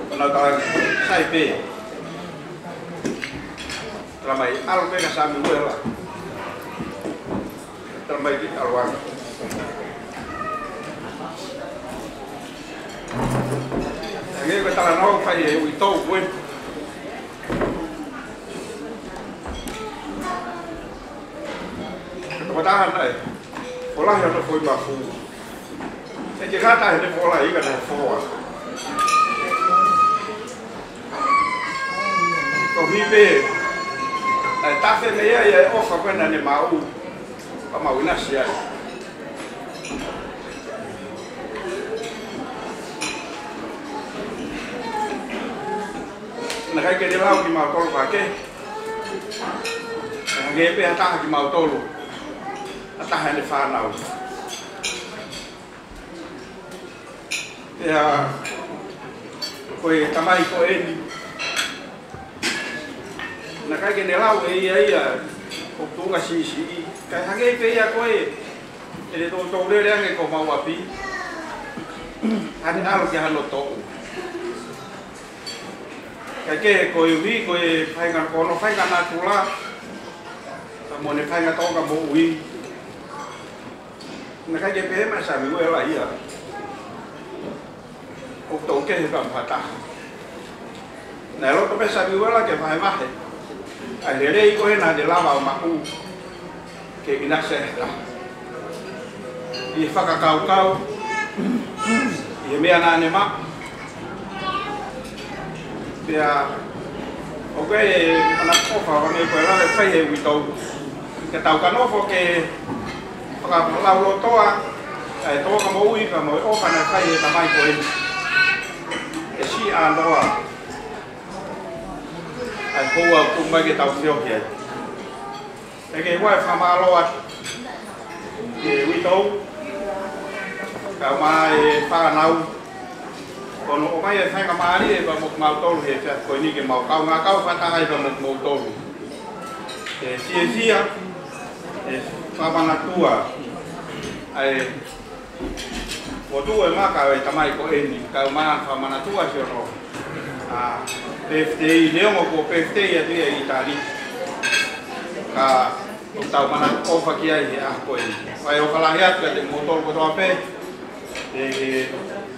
Pea naʻa tala sai pē. Tala mai ʻalu pē ka Samiuela. Tala mai ke ʻalu ange. Hangē ko e talanoa fai he uitou ko ē. Ko e tangata naʻe folahi hono foʻi mafu. ʻE ke kata he ne folahi ka naʻe foa. Koeʻuhi pē, ʻa e tafe mei ai e ʻofa ko ē naʻa ne maʻu, pea mau ʻinasi ai. Naʻe ʻikai ke ne lau kimautolu ka ke. Hangē pē ha taha kimautolu. Ha taha ʻene fānau. Pea ko e tamai ko eni. Naʻe ʻikai ke ne lau ʻe ia ia ʻoku tuʻunga siʻisiʻi. Kae hangē pē ia ko ē, ʻene toutou lele ange ko mau ʻapi. Hane ʻalu ki hano toʻu. Kae kehe koeʻuhi ko e faʻahinga ko hono faʻahinga natula. Pea mo ʻene faʻahinga toʻonga moʻui. Naʻe ʻikai ke pehē mai Samiuela ia ʻoku tau kehe pea mo ha taha. Naʻe loto pē Samiuela ke vahevahe ʻa e lelei ko ē naʻa ne lava ʻo maʻu ke ʻinasi ai ha taha. ʻI he fakakaukau, ʻi he meʻa naʻa ne maʻu, pea ʻoku ʻi ai ʻana ʻofa ʻo ne ko e lave fai he uitou. Ke tau ka nofo ke fakalaulotoa ʻa e toʻonga moʻui pea mo e ʻofa naʻe fai he tamai ko eni. ʻE siʻi ʻanoa ʻa e houa ʻoku mai ke tau feohi ai. ʻE ke ʻoua ʻe fakamālō atu ki he uitou, kae ʻumaʻā e fānau, ko hono ʻomai e faingamālie pea mo kimautolu he efiafi ko eni ke mau kaungā kau fakataha ai pea mo kimoutolu. ʻE fiefia, Fakamanatua ʻa e motuʻa ʻo e maka ʻo e tamai ko eni, kae ʻumaʻā fakamanatua siʻono, ʻa, birthday, neongo kuo birthday atu ia ʻi ʻItali. Ka ʻoku tau manatu ʻofa ki ai he ʻaho ko eni. Fai ʻofa lahi atu kiate kimoutolu kotoa pē, ʻe, ʻe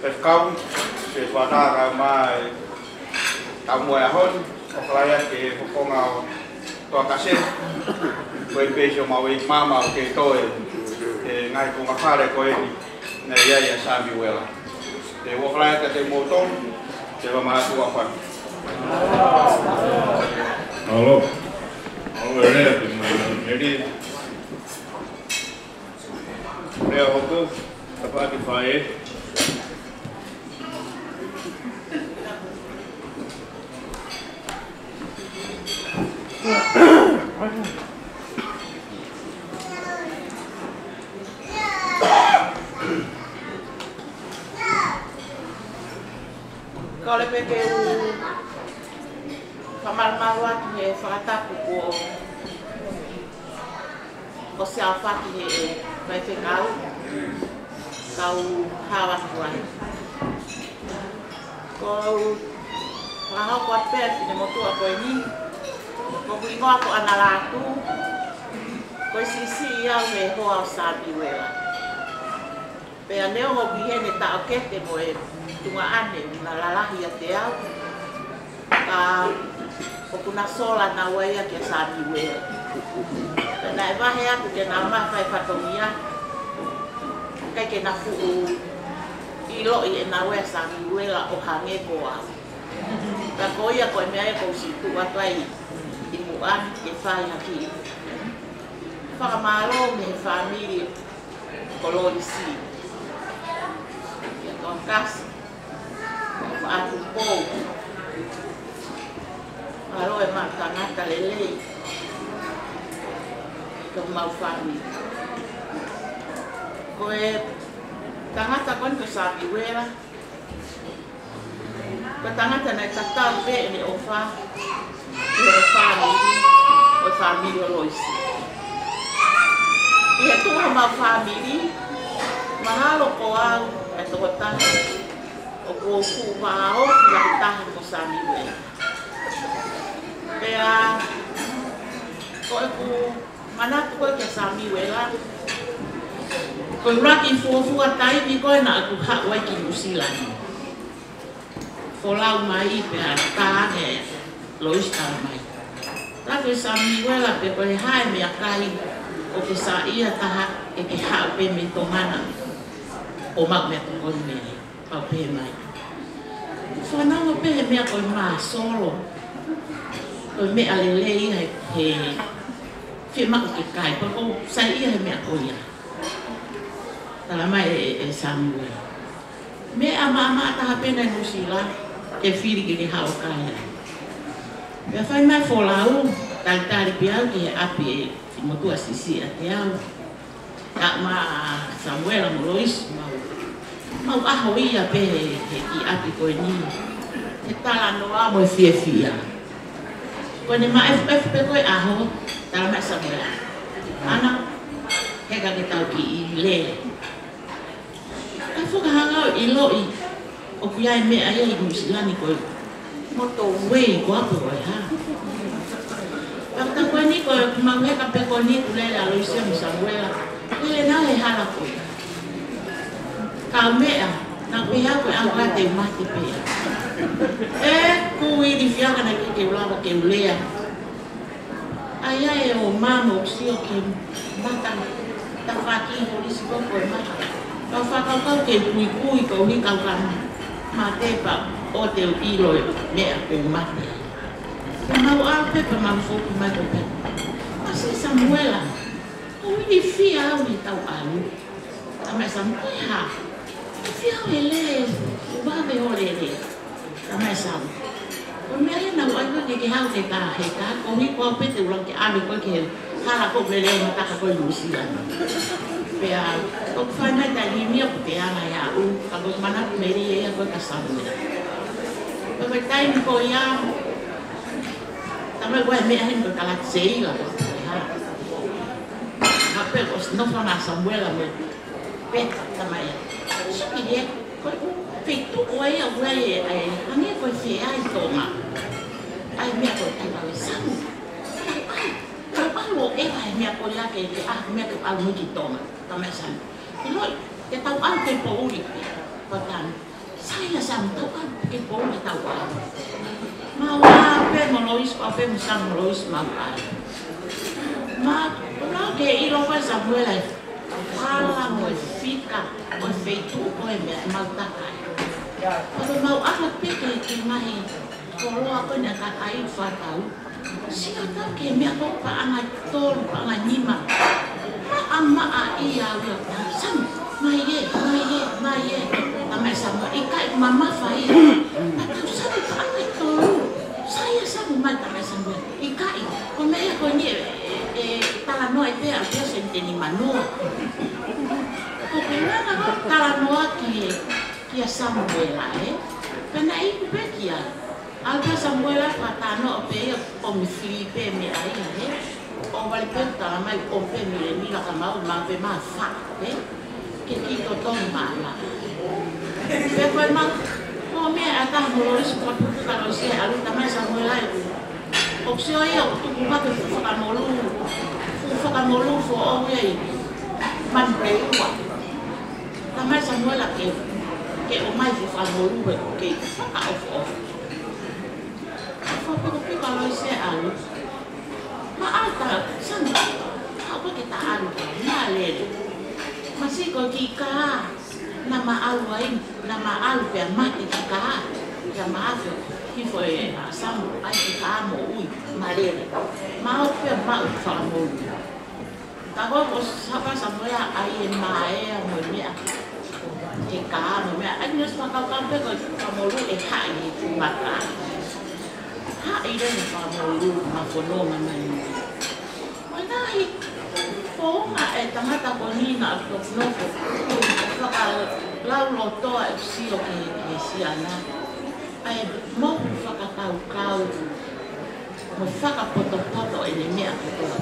fekau, ʻe fata kae ʻumaʻā e taumuʻa ʻo e ʻaho ni, ʻofa lahi atu ki he fofonga ʻo Toa Kase, ko e pesi ʻo maui mama ʻo ke toe, ʻe ngaahi konga fale ko eni, naʻe ʻi ai ʻa Samiuela. Te u ʻofa lahi atu kiate kimoutolu, te u fakamanatua ʻofa. Alo. Alo, e lea ki mai na meri. Lea hoku, tapaʻaki fai. Kole pē ke u fakamalumalu atu he fakatapu kuo ʻosi aofaki he faifekau, kau hao atu ai. Ko u fakahoko atu pē ʻa e finemotuʻa ko eni, ko hoku hingoa ko ʻAna Lātū, ko e siʻisiʻi au he hoa ʻo Samiuela. Pea neongo ʻoku ʻi heni e taʻokete mo e tuongaʻane ʻoku na lalahi ʻiate au, ka ʻoku na sola naua ia kia Samiuela. Pea naʻe vahe atu ke na ō mai ʻo fai fatongia, ʻikai ke na fuʻu ʻiloʻi ʻe naua ʻa Samiuela ʻo hangē ko au. Ka ko ia ko e meʻa ia ʻoku ou siʻi tuʻu atu ai ʻi muʻa ni ke fai ha kiʻi fakamālō mei he fāmili ko Loisi. Kia Toa Kase, kia Faʻaku Pou. Mālō e maʻu tangata lelei ki homau fāmili. Ko e tangata ko eni ko Samiuela, ko e tangata naʻe tatau pē ʻene ʻofa ki he fāmili, ko e fāmili ʻo Loisi. ʻI he tuʻu homau fāmili, mahalo ko au e tokotaha ʻoku ou fuʻu vāofi lahi taha mo Samiuela. Pea ko ʻeku manatu ko ē kia Samiuela, ko e ʻuluaki fuofua taimi ko ē naʻá ku haʻu ai ki Nuʻusila ni. Folau mai pea tā ange Loisi, talamai, laku ʻe Samiuela pe ko e hā e meʻakai ʻokú ke saiʻia taha ke ke haʻu pē mei Tonga na ʻo maʻu meʻatokoni mei ai. Pau pē mai. Fanongo pē he meʻa ko e māsolo. Ko e meʻa lelei ia he, he fiemaʻu ke kai. Pea ʻoku ou saiʻia he meʻa ko ia. Talamai ʻe, ʻe, ʻe Samiuela, meʻa maʻamaʻa taha pē ena ʻi Nuʻusila ke fili ke ke haʻu ʻo kai ai. Pea fai mai folau, talitali pē au ki he ʻapi ʻe finemotuʻa siʻisiʻi ʻiate au. Ka maʻa Samiuela mo Loisi, mau, mau ʻaho ia pē he, he kiʻi ʻapi ko eni. He talanoa mo e fiefia. Ko ʻene maʻefuʻefu pē ko ē ʻaho, talamai ʻe Samiuela, ʻAna, heka ke tau kiʻi lele. Ka fakahanga ʻo ʻiloʻi ʻoku ʻi ai e meʻa ia ʻi Nuʻusila ni ko e motorway, ko e ʻapi ko e hā. Ka ko eni ko e mau heka pē ko eni kuo lele ʻa Loisi mo Samiuela. Lele nautolu he hala ko ia. Kau meʻa, naʻá ku pehē ko e ʻalu ā te u mate pē. ʻEku ilifia ka naʻe ʻikai ke u lava ke u lea. ʻAi ā e ō mamo sio ki he mata, tafaʻaki holisi ko e mata. Kau fakakaukau ke kuikui koeʻuhi kau ka mate pea ʻoua te u ʻilo e meʻa ʻoku ou mate ai. Pea mau ʻalu pē pea mau foki mai ko pē. Kasi Samiuela, ʻoku ou ilifia au ʻi heʻetau ʻalu. Talamai ʻe Samiuela, ko e hā? Ilifia au he lele, ʻoku vave hoʻo lele. Talamai ʻe Samiuela, ko e meʻa ia naʻá ku ʻai koe ke ke haʻu ke ta heka, koeʻuhi ko au pē te u lava ke ʻave koe ki he hala ko ē ʻoku lele ai e mata ko ē ʻi Nuʻusila ni. Pea ʻoku fai mai taimi ni ʻoku te anga ia ʻaʻau, ka ko e manatu meli ia ko ē kia Samiuela. Pea ko e taimi ko ia, talamai ʻoku ʻi ai e meʻa heni ko e kalati seila ko e hā. Pea kuo ʻosi nofo ange ʻa Samuela mo e peta, tamai. Sio ki he, ko e feituʻu ʻoku ʻi ai ʻa e, ʻa e, hangē ko e feʻauhi ʻa Tonga. ʻA e meʻa ko e taimi ʻe Samu. Tau ʻalu, tau ʻalu ʻo ʻeva he meʻa ko ia ke, ke ʻai meʻa ke ʻalu ki Tonga, tamai Samu. ʻIloʻi, ke tau ʻalu ke poʻuli pē, patani. Sai ia Samu, tau ʻalu ke poʻuli, tau ʻalu. Mau ʻalu pē mo Loisi, ko au pē mo Samu mo Loisi mau ʻalu. Mau ʻalu ke ʻilo ko ē Samuela e hala mo e fika ʻo e feituʻu ko ē meʻa ʻemau taka ai. Pea ko ʻemau ʻalu pē ki he, ki he ngaahi koloa ko eni ʻa e kakai fakatau. Sio atu ki he meʻa ko e paʻanga ʻe tolu, paʻanga ʻe nima. Maʻamaʻa ia au ia, Samu, mai ē, mai ē, mai ē. Tamai Samu, ʻikai, mamafa ia. Pea tau Samu, paʻanga ʻe tolu. Sai ia Samu, mai, tamai Samu. ʻIkai, ko e meʻa ia ko eni ʻe, ʻe, ʻe talanoa ai pē ʻa Pea Seniteni Manoa. Ko e pehē naʻa ku talanoa ki he, kia Samuela, ē? Pea naʻe iku pē ki ai. ʻAlu pē Samuela pea talanoa pē ia ʻo mifili pē meʻa ia, ē? ʻO vale pē tala mai ʻo pē milemila ka mau, mau pē mau fā, ē? Ke kiʻi totongi maʻamaʻa. Pea ko e mau, ko e meʻa ʻe taha mo Loisi, ko e puputuʻu ʻa Loisi ʻalu, tamai Samuela ē. ʻOku sio ia ʻoku tuku mai ke fuʻu fakamolū, fuʻu fakamolū foʻou ia ʻi Manurewa. Tamai Samuela ke, ke ʻomai fuʻu fakamolū ē, ke fakaʻofoʻofa. Fakapikopiko ʻa Loisi ʻalu. Mau ʻalu ta, Samu, haʻu pē ke ta ʻalu ta, mālele. Masiʻi ko e kiʻi kā naʻa mau ʻalu ai, naʻa mau ʻalu pea mate kiʻi kā. Pea mau afe hifo ʻe Samu ʻa e kiʻi kā moʻui, mālele. Mau pea mau fakamolū. Ka ko e ʻosi sapa Samuela ʻai e maea mo e meʻa. He kā mo e meʻa. ʻAi ʻo ʻosi fakakaukau pē ko e fakamolū ʻe haʻi he tuʻu maka. Haʻi leva e fakamolū ma fononga mai. Ko e ngaahi founga ʻa e tangata ko eni naʻa ku nofo. Fakalaulotoa ʻeku sio ki he, ki he siana. ʻA e mohu fakakaukau. Mo fakapotopoto ʻene meʻa kotoa.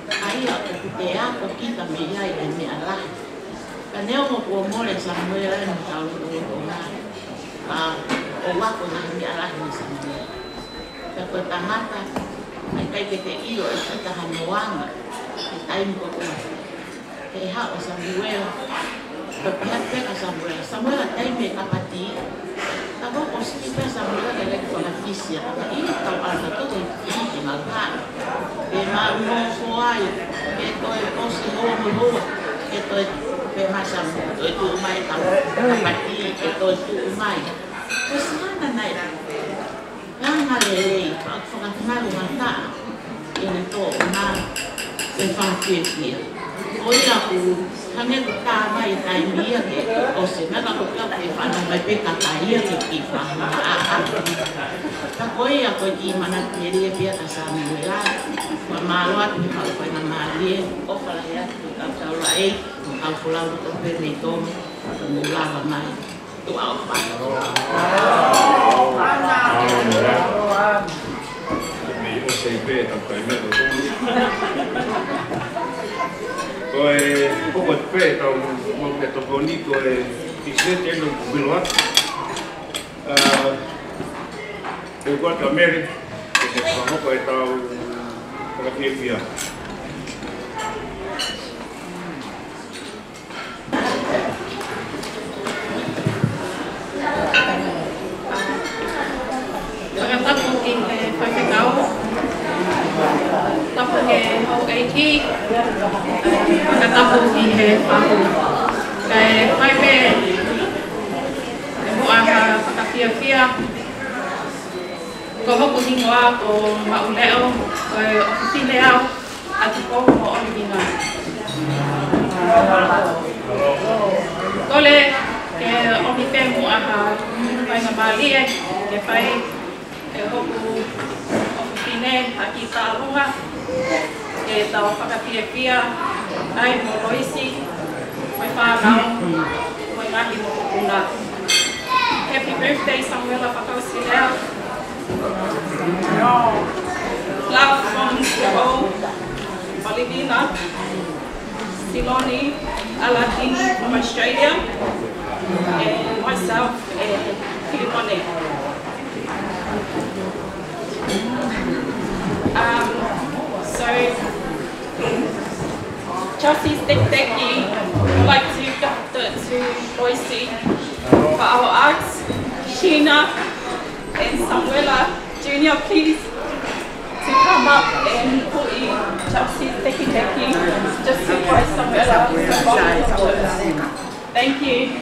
ʻA ia ʻoku te ako kita mei ai e meʻa lahi. Ka neongo kuo mole Samuela ʻi he kau lolotonga. Ka ʻoku ako ngaahi meʻa lahi mei Samuela. Ka ko e tangata, ʻikai ke te ʻilo ʻe kita hano anga, he taimi ko ē. He haʻu ʻa Samuela. Pea pehē pē kia Samuela, Samuela, taimi ʻe kapati. Ka ko e ʻosi pē Samuela ke leki fana fisi ʻa ka ʻi kau ʻana tō ke fisi ke mau haʻu. Ke mau nofo ai, ke toe ʻosi hoa mo hoa, ke toe pē mai Samuela, toe tuʻu mai kau kapati, ke toe tuʻu mai. Ko e siana naʻe Langa lelei, ʻa e fakafinalu ngata, ʻene tō na, ʻe fakafiefia. Ko ia ʻoku, hangē ko e tā mai taimi ia ke, ʻosi, na ka ko ia ke fana mai pē ka tā ia ke ki fana, ʻa, ʻa. Ka ko ia ko e kiʻi mana pēlē pē ʻa Samuela, ʻoku mālō atu he mau ko e na mālie, ʻo fala he atu, ka taula e, ka folau ko pē nei tō, ka mo lava mai. Ko e, ko e pē tau mo ke tokoni ko e Tiseteni ʻo Kupiloa. ʻE kua ka Mele, ke ke fakahoko e tau fakafiefia. Fakatapu ki he faifekau, tapu ki he houʻeiki, fakatapu ki he fahu. Kae fai pē ʻe muʻa ha fakafiefia, ko hoku hingoa ko Maʻuleʻo, ko e ʻofefine au ʻa Tupou mo ʻOlivina. Kole ke ʻomi pē muʻa ha faingamālie ke fai ʻe hoku ʻofefine ha kiʻi taʻaloga ke tau fakafiefia ai mo Loisi, mo e fānau, mo e ngaahi mokopuna. Happy birthday, Samuela Fakausilea. Love from Tupou, ʻOlivina. Siloni Aladini from Australia, and myself, and Filimone. Um, so, Chelsea's Teki Teki, I'd like to give it to Boise for our arts, Sheena and Samuela Junior, please, to come up and put in Chelsea's Teki Teki, just to play Samuela. Thank you.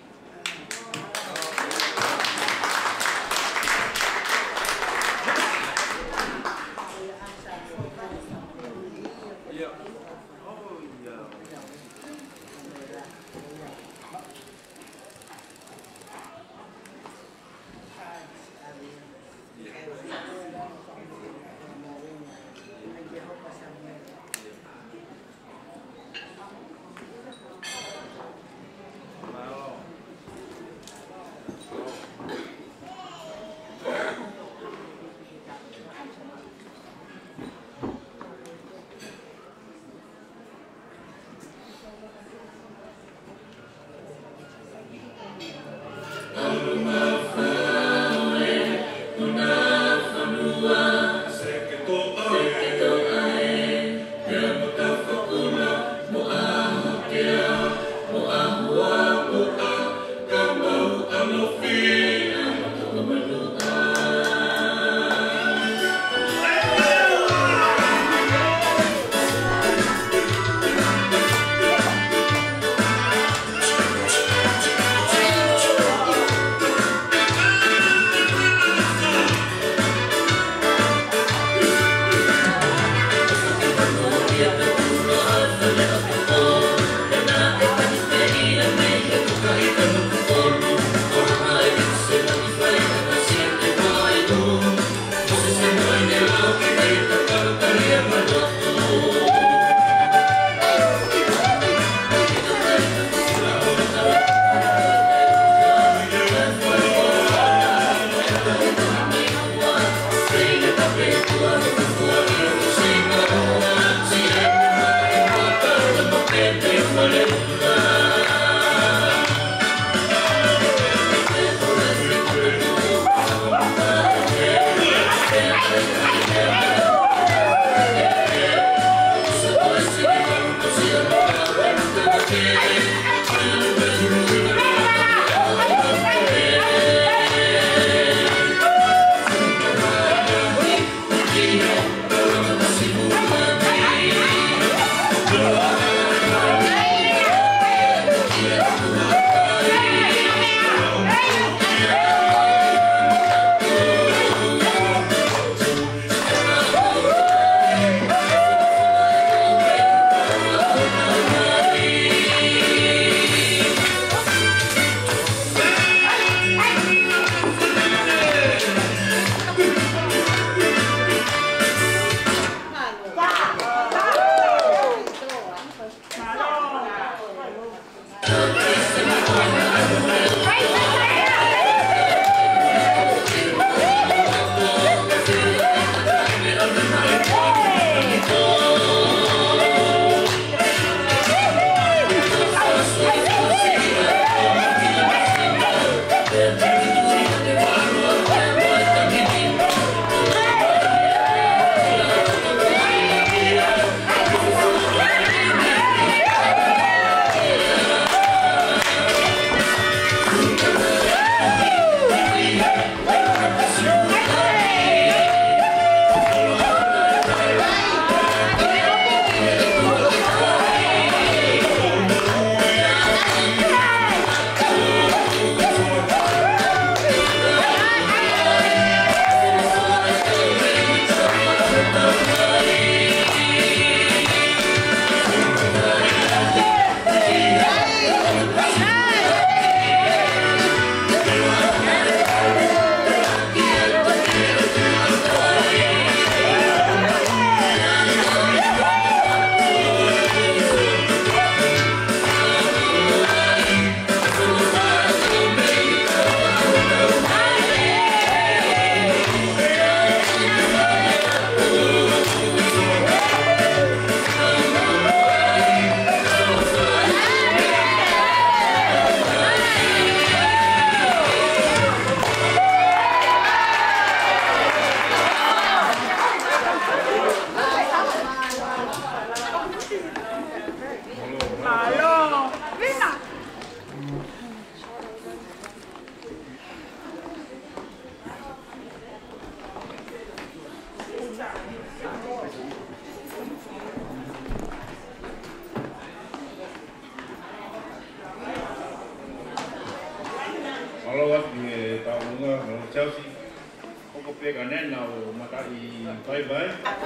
Bye bye.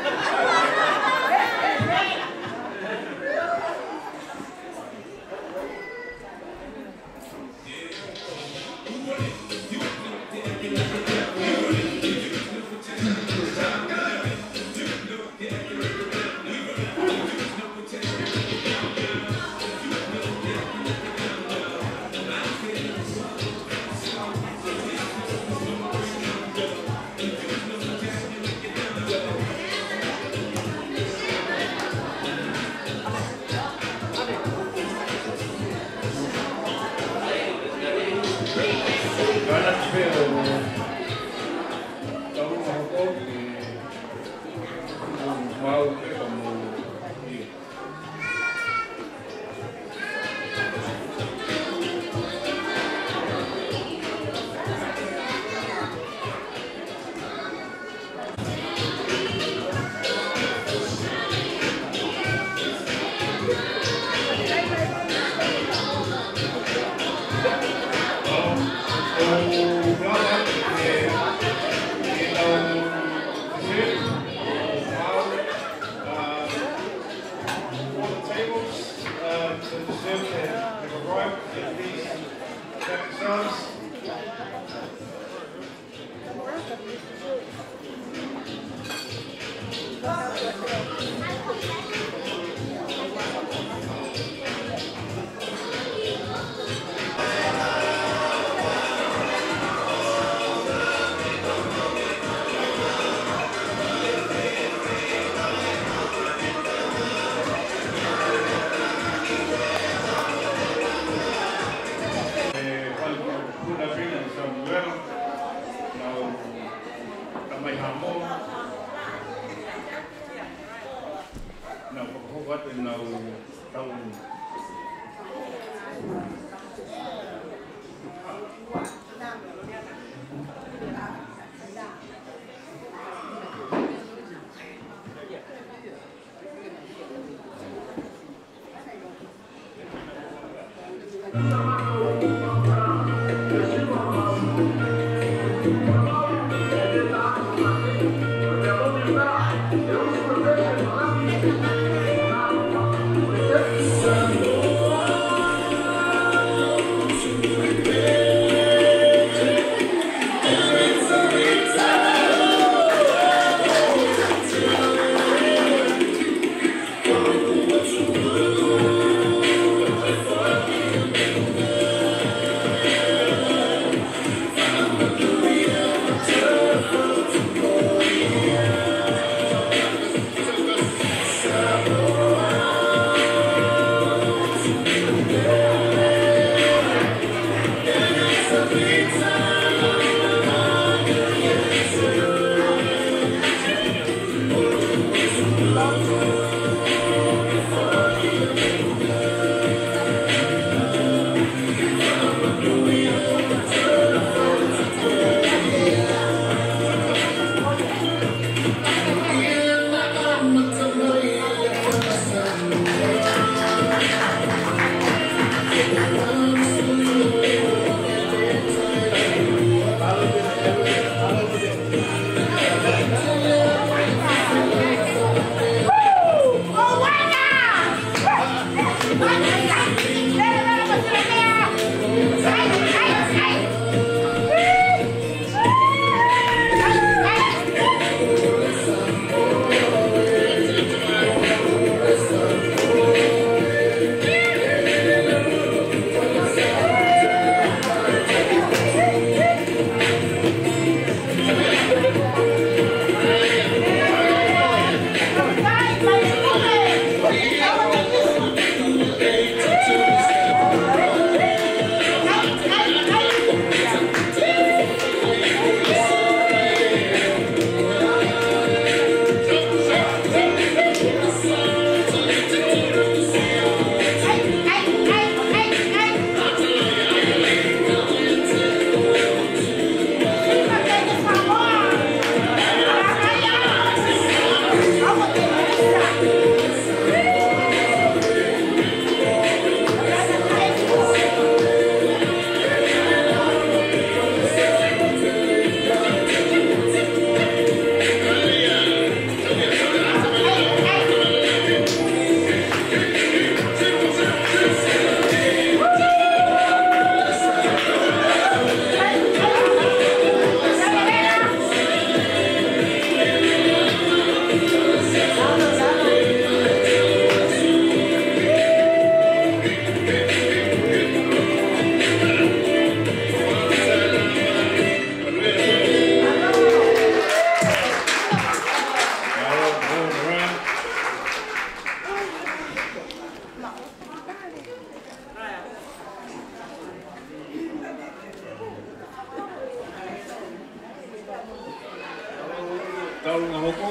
Ngā hoko,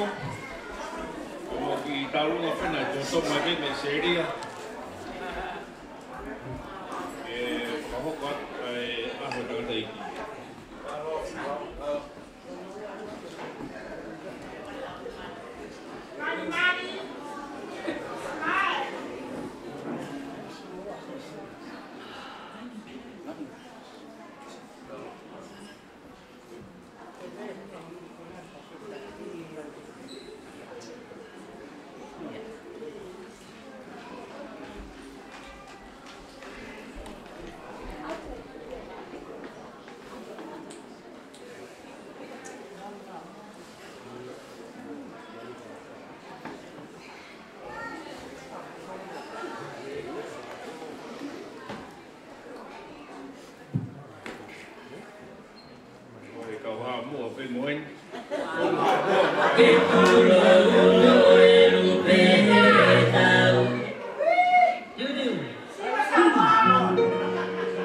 ko e kiʻi tauʻolunga pē ena, tō mai pē mei Selia. ʻE fakahoko atu, ʻe, ʻaho tangataʻeiki. Ko e kau Haʻamoa pē mo eni. Ke tulo uno e lupe he tau.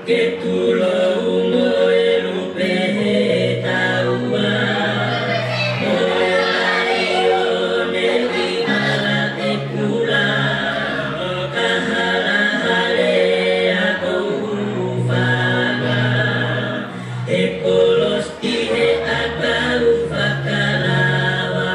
Ke tulo uno e lupe he taua. Mo e ai o ne i mala e kula. Ka hala hale a kou fanga. He kolosi he ʻakau fakalava.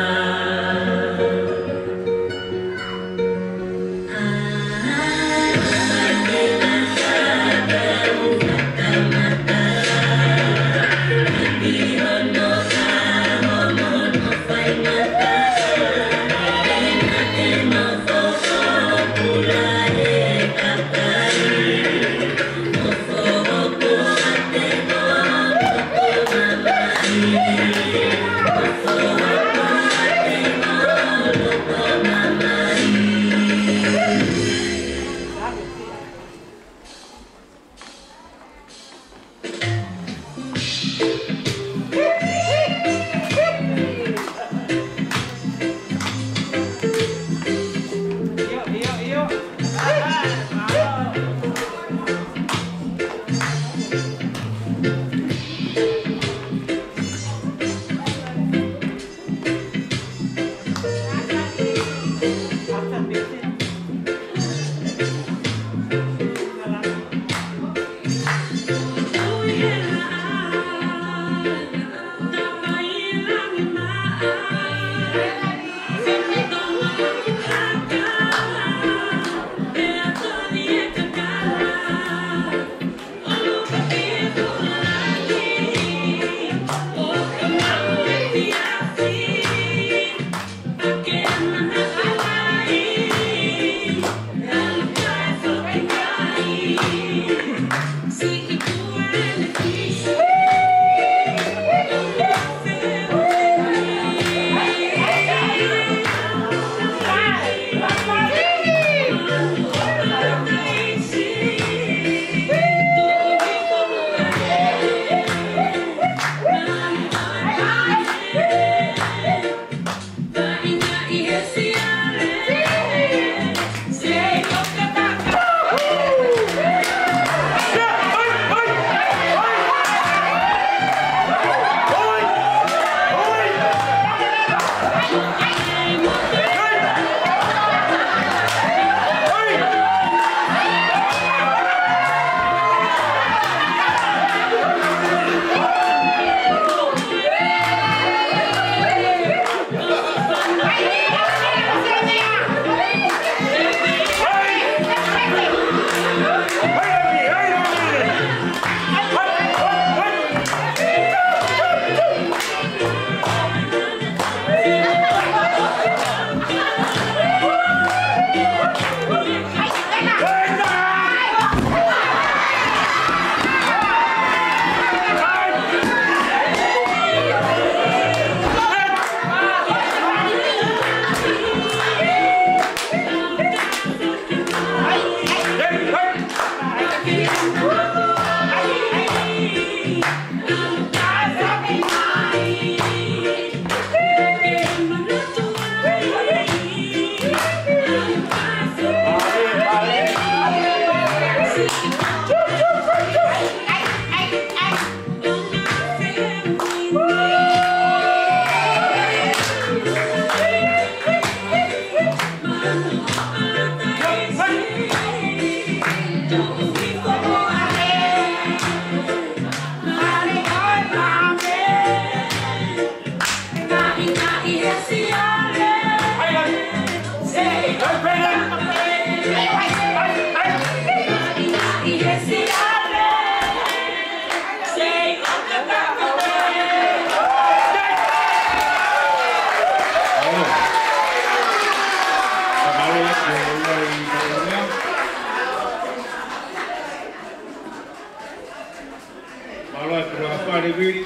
Mālō e kura fale vili.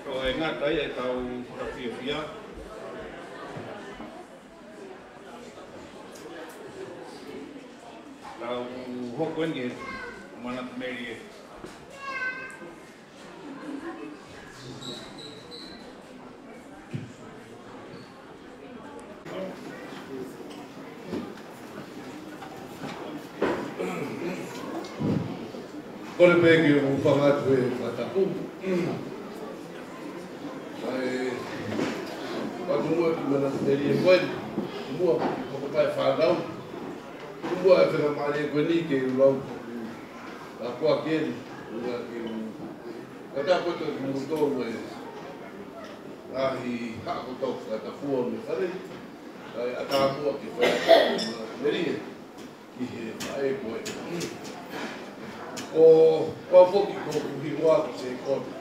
Ko e ngata ia ʻetau fakafiefia. Tau hoko eni ki he manatu melie. Kole pē ke u hūfanga atu he fakatapu. ʻAi, ʻoku muʻa ki he manatu melie ko eni, muʻa ki he hoko mai e fānau, muʻa e faingamālie ko eni ke u lau ʻa koa ke ni, ʻuhinga ke u, ka tā koto ki muʻa tolu e ngaahi haʻa kotoa ʻoku fakatapua mei fale, ʻai ʻatā muʻa ke fai ʻa e manatu melie ki he faʻē ko ē. Ko, ko au foki ko hoku hingoa ko Sekona.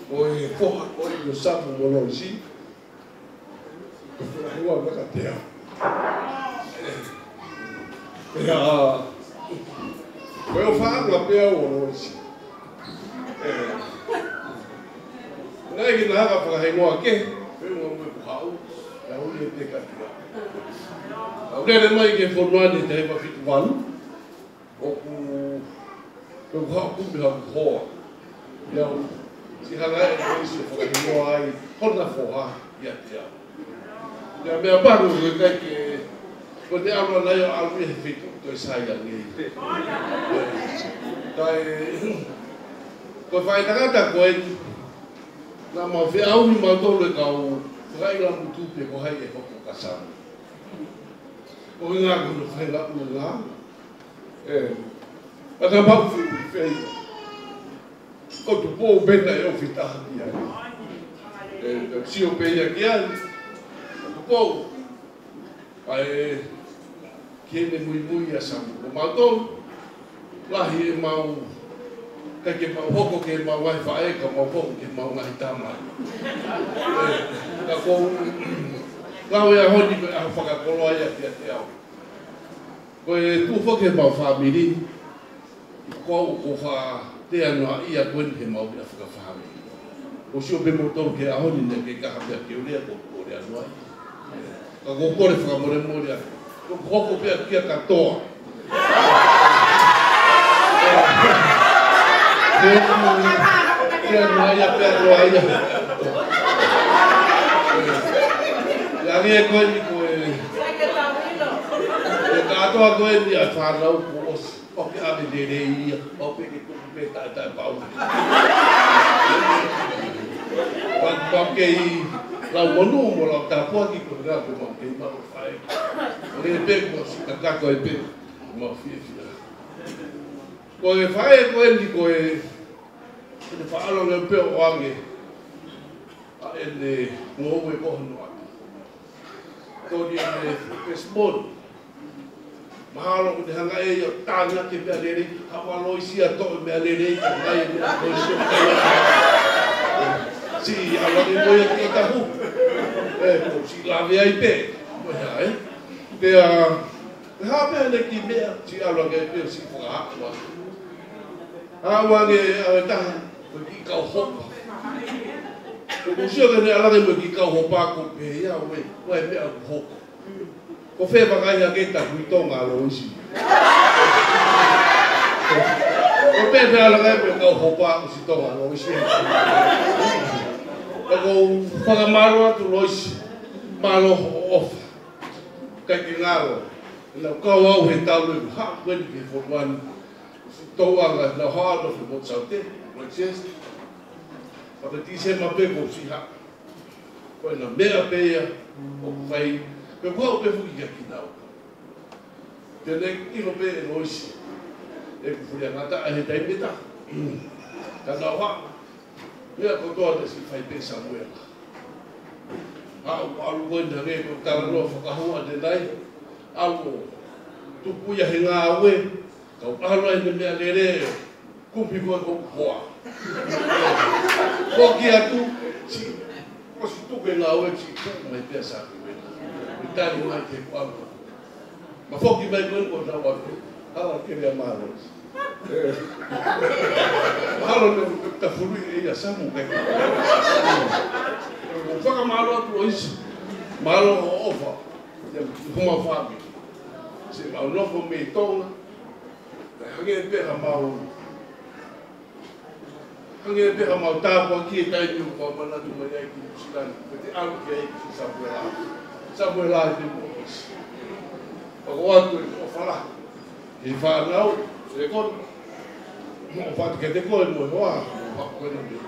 Ko e foha ko ē ʻo Samu mo Loisi. Ko e foha hingoa maka tea. Pea, ko e ʻofaʻanga pē ʻo Loisi. ʻE. Naʻe ʻikai ke na hanga fakahingoa kehe, pea ua mo e ko haʻu, ʻa uli e teka tia. ʻA uli e mai ke fonua ni te hepa fitu valu, ʻoku, ʻoku haʻu kumi haʻu hoa. Ia u, siʻi hanga ʻe Loisi ʻo fakahingoa ai, hona foha, ʻiate au. Ia meʻa pau ko e ʻikai ke, ko e te ʻalu ʻana ia ʻalu ia he fitu, ko e sai ange. Kae, ko e faʻahinga tangata ko ē, naʻa mau feʻauhi mautolu e kau fakaʻilamutu pe ko hai ʻe hoko kia Samu. Ko e ngaahi ko e faʻahinga ʻuhinga. ʻE, ʻa ta mau fifei. Ko Tupou pē naʻe ʻofi taha ki ai. ʻE, ka sio pē ia ki ai. Ko Tupou. ʻAi, ke ne muimui ʻa Samu. Ko mautolu, lahi ʻemau, ʻikai ke mau hoko ki heʻemau ngaahi faʻē, ka mau hoko ki heʻemau ngaahi tamai. ʻE, ka ko, lau e ʻaho ni ko e ʻaho fakakoloa ia kiate au. Ko e tuʻu foki ʻemau fāmili, ko au ko e fakatea noa ia ko eni heʻemau meʻa fakafāmili. ʻOku sio pē mautolu ki he ʻaho ni naʻe ʻikai ke ha meʻa ke u lea ko u lea noa ia. Ka ko u kole fakamolemole atu. Ko u hoko pē ʻa kia kātoa. Ke u, ke u lea pē ʻa noa ia. Ia nge ko eni ko e, ko e kātoa ko eni ʻa e fānau kuo ʻosi. ʻOku ke ʻave lelei ia, ʻoku ke tuku pē taʻe, taʻe pau. Pea, pea kei lau monū mo lau tāpuaki ko e ngā ko mau kei mau fai. ʻO lele pē ko si kakako e pē, mau fiefia. Ko e faʻē ko eni ko e, ko e faʻahinga pē ʻo ange, ʻa ʻene ngoue ko hono ʻapi. Tō ni ʻene first born. Mahalo ko ʻene hanga ʻe ia ʻo tānaki e meʻa lelei, haʻu ʻa Loisi ʻo toʻo e meʻa lelei, ka mai e meʻa Loisi ʻo kai. Siʻi ʻalu ange mo ia ki ʻItahu. ʻE, ko siʻi lave ai pē. Mo ia, ē? Pea, pea hā pē ʻene kiʻi meʻa, siʻi ʻalu ange pē, siʻi fakahaʻu ange. Haʻu ange ʻa e taha, ko e kiʻi kau hopa. Ko u sio ki heʻene ʻalu ange mo e kiʻi kau hopa ko u pehē ia, ʻoe, ʻoe meʻa ʻoku hoko. Ko fē vakai hake ta kui Tonga ʻa Loisi. Ko pē pē ʻalu ange mo e kau hopa ʻosi Tonga ʻa Loisi. Ka ko u fakamālō atu Loisi, mālō hoʻo ʻofa. ʻIkai ke ngalo, naʻa ku kau au he talu ʻeku haʻu ko eni ki he fonua ni. Tōʻonga naʻa ku haʻu ʻo nofo ʻi Motu Saute, Manchester. Pea ko Tīsema pē ko u siʻi haʻu. Ko ʻena meʻa pē ia ʻoku fai, pea u haʻu pē foki kia kinaua. Te ne ʻilo pē ʻe Loisi ʻeku fuliangataʻa he taimi ʻe taha. Ka naʻa ku haʻu, meʻa kotoa naʻe siʻi fai pē ʻe Samuela. ʻAlu, ʻalu ko eni hangē ko e talanoa fakahua ʻanenai. ʻAlu ʻo tupu ia he ngāue, ka u ʻalu ai ʻene meʻalele, kumi ko e hoku hoa. Foki atu, siʻi, ʻosi tuku e ngāue, siʻi tuʻu mai pē ʻa Samuela. Tali mai ke kuo ʻalu. Ma foki mai ko eni kuo tau ʻalu. Hala ke lea mālō. Ē. Mahalo ne ta fulu e ia samu kai. Ko fakamālō atu ʻo ʻosi. Mālō hoʻo ʻofa. Ia, homau fāmili. Siʻemau nofo mei Tonga. Hangē pē haʻamau Hangē pē haʻamau tāpuaki he taimi ʻoku mau manatu mai ai ki Nuʻusila ni, ko ʻete ʻalu ki ai ki Samuela. Samuela ʻi he moʻosi. Pea ko atu e ʻofa lahi ki he fānau, e kona. Mo ʻofa atu kiate koe mo e hoa, mo e hoa ko ena mei,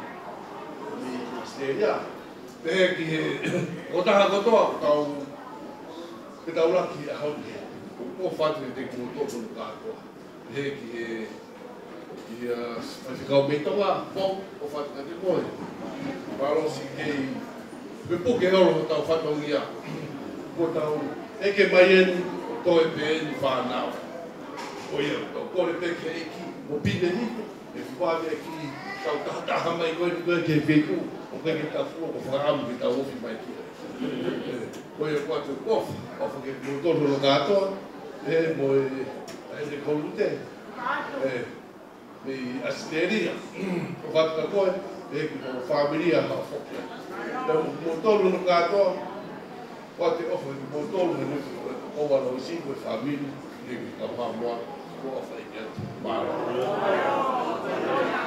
mei ʻAositelēlia. Pehē ki he tokotaha kotoa, ʻoku tau, ke tau laki ʻaho ni. ʻOfa atu kiate kimoutolu kātoa. Pehē ki he, ia, faifekau mei Tonga, mo, ʻofa atu kiate koe. Mālō siʻi kei, pe puke holo hotau fatongia. Kuo tau ʻeke mai eni, ʻo toe pē eni fānau. Ko ia, tau kole pē ki he ʻEiki, mo pine ni, ʻe fua ʻEiki, tau tahataha mai ko eni ko e ke feku, ʻo ke ke tafua, ko fakaʻamu ke tau ofi mai ki ai. Ko ia ko atu ko, ʻofa ke mo tolu no kātoa, ē, mo e, ʻa e kolute, ē, mei ʻAositelēlia, ʻofa atu kia koe, ē, ki ho fāmili ʻa Haʻafoki. Pea mo tolu no kātoa, ko ʻete ʻofa ki mo tolu, ē, mo tolu, ʻo ʻalu ʻo ʻosi ko e fāmili, ē, ki Haʻamoa, ko ʻofa ʻEiki atu. Mālō.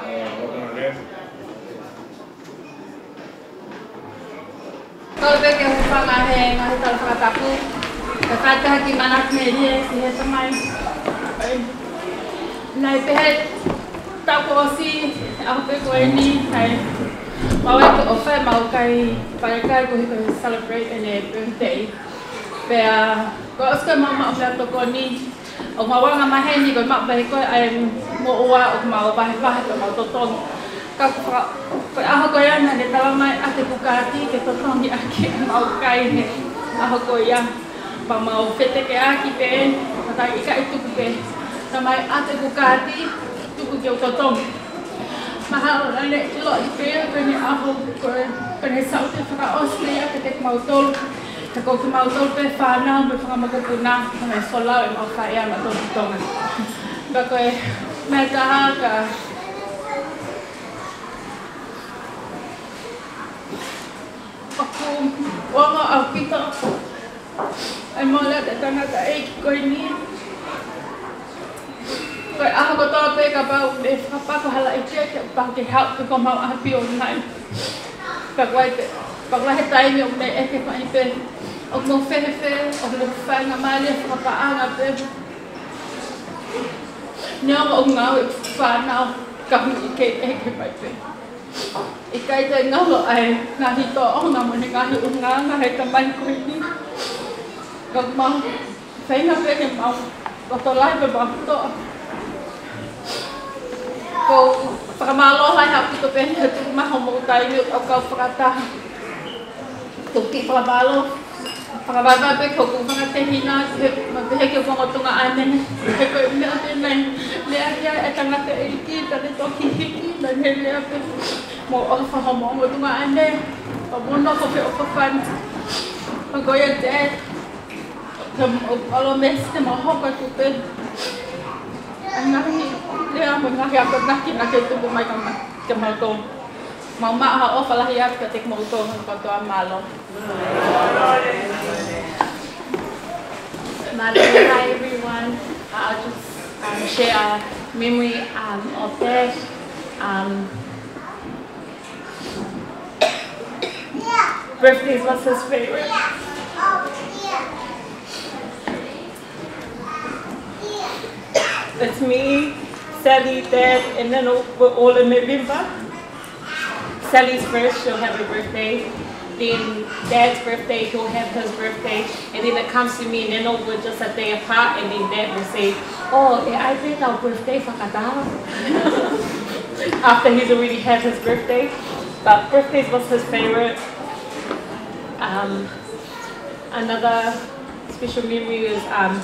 Ē, ʻo ka lea. Kole pē ke u hūfanga he ngaahi tala fakatapu. Ka kātaki manatu mei he, ki he tamai. Naʻe pehē taʻu kuo ʻosi, ʻaho pē ko eni, ʻai. Mau ʻeke ʻo fai mau kai, fai kai ko e, ko e celebrate ʻene birthday. Pea, kuo ʻosi ko e mau maʻu meʻatokoni, ʻo mau anga maheni ko e maʻu pē ko e ʻai moʻua ʻo mau vahevahe ko e mau totongi. Ka ko e faka-, ko e ʻaho ko ia naʻa ne tala mai ʻa e kuo kāti ke totongi ʻaki ʻemau kai he ʻaho ko ia. Pea mau fetekeʻaki pē, pea ʻikai tuku pē. Tala mai ʻa e kuo kāti, tuku ke u totongi. Mahalo naʻa ne ʻiloʻi pē ko ʻene ʻaho, ko e, ko ʻene sau ke fakaʻosi ia kiate kimautolu. Ka ko kimautolu pē fānau mo e fanga mokopuna, mo e folau ʻemau fai ʻa mautolu ki Tonga. Ka ko e meʻa ʻe taha ka ʻoku ongo ʻaupito ʻa e mole ʻa e tangataʻeiki ko eni. Ko e ʻaho kotoa pē kapau ʻe fakapako hala ʻi ke, ke pau ke haʻu pē ko homau ʻapi ʻo nai. Ka ko e te, ka ko e he taimi ʻoku ne ʻeke mai pē, ʻoku mou fēfē, ʻoku mou faingamālie fakapaʻanga pē. Neongo ʻoku ngāue ʻeku fānau, ka ʻoku ʻikai ke ʻeke mai pē. ʻIkai te ngalo ʻa e ngaahi tōʻonga mo e ngaahi ʻulungaanga ʻa e tamai ko eni. Ka mau feinga pē ke mau loto lahi pē mau toʻa. ʻOku ou fakamālō lahi ʻaupito pē he tuku mai hoʻomou taimi ʻo kau fakataha. Toki fakamālō. Fakavaivai pē ki hoku fanga tehina, he, ma pehē ki hoku ongo tuongaʻane. He ko e meʻa pē naʻe lea ki ai e tangataʻeiki, ka ne toki hiki, naʻa ne lea pē. Mou ʻofa homou ongo tuongaʻane, pea mou nofo feʻofoʻofani. Pea ko ia te, te mou palōmesi te mau hoko atu pē. ʻA e ngaahi lea mo e ngaahi akonaki naʻa ke tuku mai kia ma-, kia mautolu. Mau maʻu ha ʻofa lahi atu kiate kimoutolu hono kātoa, mālō. Mālō, hi everyone. Uh, I'll just, um, share a memory, um, of Dad. Um, birthdays was his favorite. It's me, Sally, Dad, and then we're all in November. Sally's first, she'll have her birthday. Then Dad's birthday, he'll have his birthday. And then it comes to me, and then we're just a day apart, and then Dad will say, "Oh, ʻe ʻai pē ʻetau birthday fakataha." After he's already had his birthday. But birthdays was his favorite. Um, another special memory is, um,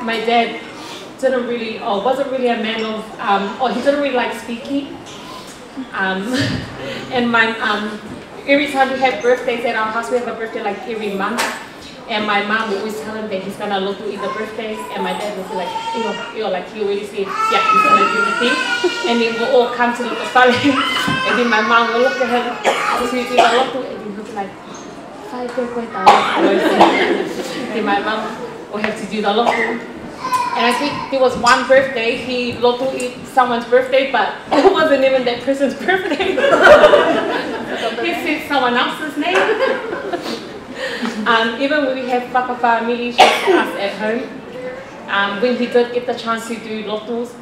my dad didn't really, or wasn't really a man of, um, or he didn't really like speaking. Um, and my, um, every time we had birthdays at our house, we have a birthday, like, every month. And my mom will always tell him that he's gonna lotu ʻi the birthdays, and my dad will be like, "Io, io," like he already said, "Yeah, he's gonna do the thing." And then we'll all come to the fale, and then my mom will look at him to do the lotu, and then he'll be like, "Fai koe koe tā lotu." Then my mom will have to do the lotu. And I think there was one birthday, he lotuʻi someone's birthday, but it wasn't even that person's birthday. He said someone else's name. Um, even when we have fakafāmili, just us at home, um, when he did get the chance to do lotus,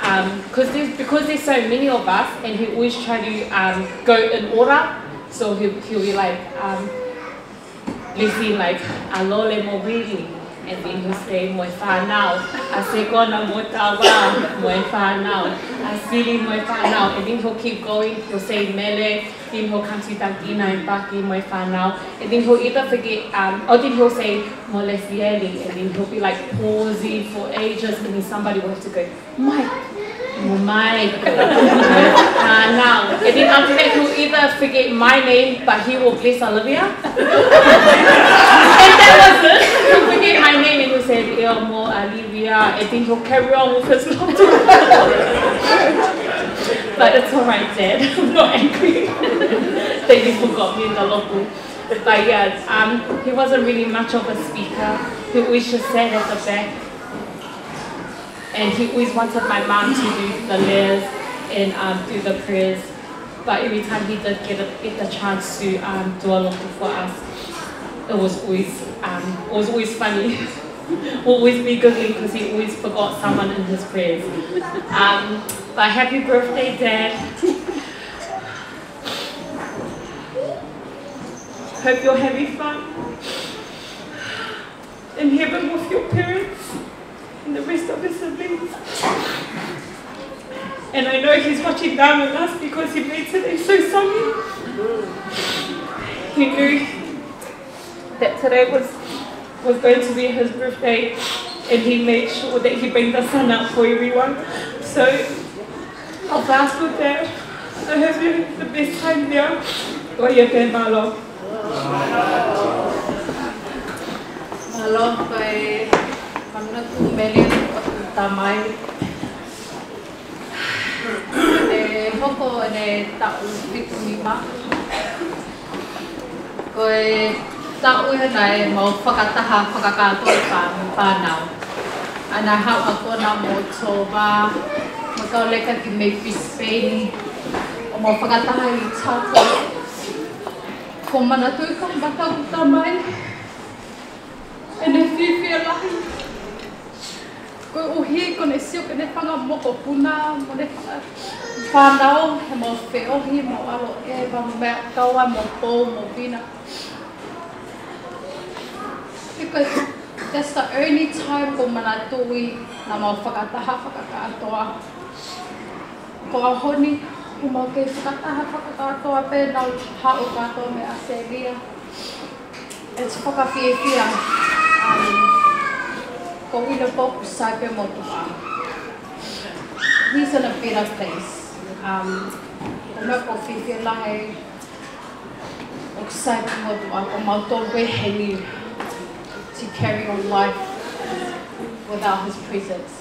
um, 'cause there's, because there's so many of us, and he always try to, um, go in order, so he'll, he'll be like, um, listen, like, ʻa Lole mo Vili, and then he'll say, "Mo e fānau, ʻa Sekona mo Tava, mo e fānau, ʻa Sili mo e fānau," and then he'll keep going, he'll say Mele, then he'll come to Tangina and Paki mo e fānau. And then he'll either forget, um, or then he'll say, "Mo Lesieli," and then he'll be, like, pausing for ages, and then somebody will have to go, "Mike, mo Mike, mo e fānau." And then after that, he'll either forget my name, but he will bless Olivia. And that was it. He'll forget my name and he'll say, "Io, mo Olivia." And then he'll carry on with his lotu. But it's all right, Dad. I'm not angry that you forgot me in the lotu. But yeah, um, he wasn't really much of a speaker. He always just sat at the back. And he always wanted my mom to do the leas and, um, do the prayers. But every time he did get, a, get the chance to, um, do a lotu for us, it was always, um, it was always funny. We'll always be giggling 'cause he always forgot someone in his prayers. Um, but happy birthday, Dad. Hope you're having fun in heaven with your parents and the rest of his siblings. And I know he's watching down on us because he made today so sunny. He knew that today was, was going to be his birthday, and he made sure that he bring the sun up for everyone. So, I'll fast with that. I hope you have the best time there. Ko ia pē, mālō. Mālō, ko e manatu Mele ʻo e tamai. ʻE hoko ʻene taʻu fitu nima. Ko e taʻu ia naʻe mau fakataha fakakātoa e fā-, fānau. ʻA ia naʻe haʻu ʻa Kona mo Tova, mo e kau leka ki Memphis, Spain, ʻo mau fakataha ʻi Taupō. ʻOku ou manatuʻi ko e mata ʻoku tamai, ʻene fiefia lahi. Koeʻuhi ko ʻene sio ki heʻene fanga mokopuna, mo ʻene fanga fānau, he mau feohi, mau ʻaloʻeva, mo meʻa kaua, mo Pou, mo Vina. Because that's the only time ʻoku ou manatuʻi naʻa mau fakataha fakakātoa. Ko e ʻaho ni, ʻoku mau kei fakataha fakakātoa pē, nau haʻu kātoa mei ʻAositelēlia. ʻE fakafiefia, um, ko ʻIlo Poku sai pē motuʻa. He's in a better place. Um, ʻoku ou fiefia lahi ʻoku sai pē motuʻa, ko mautolu pē heni to carry on life without his presence.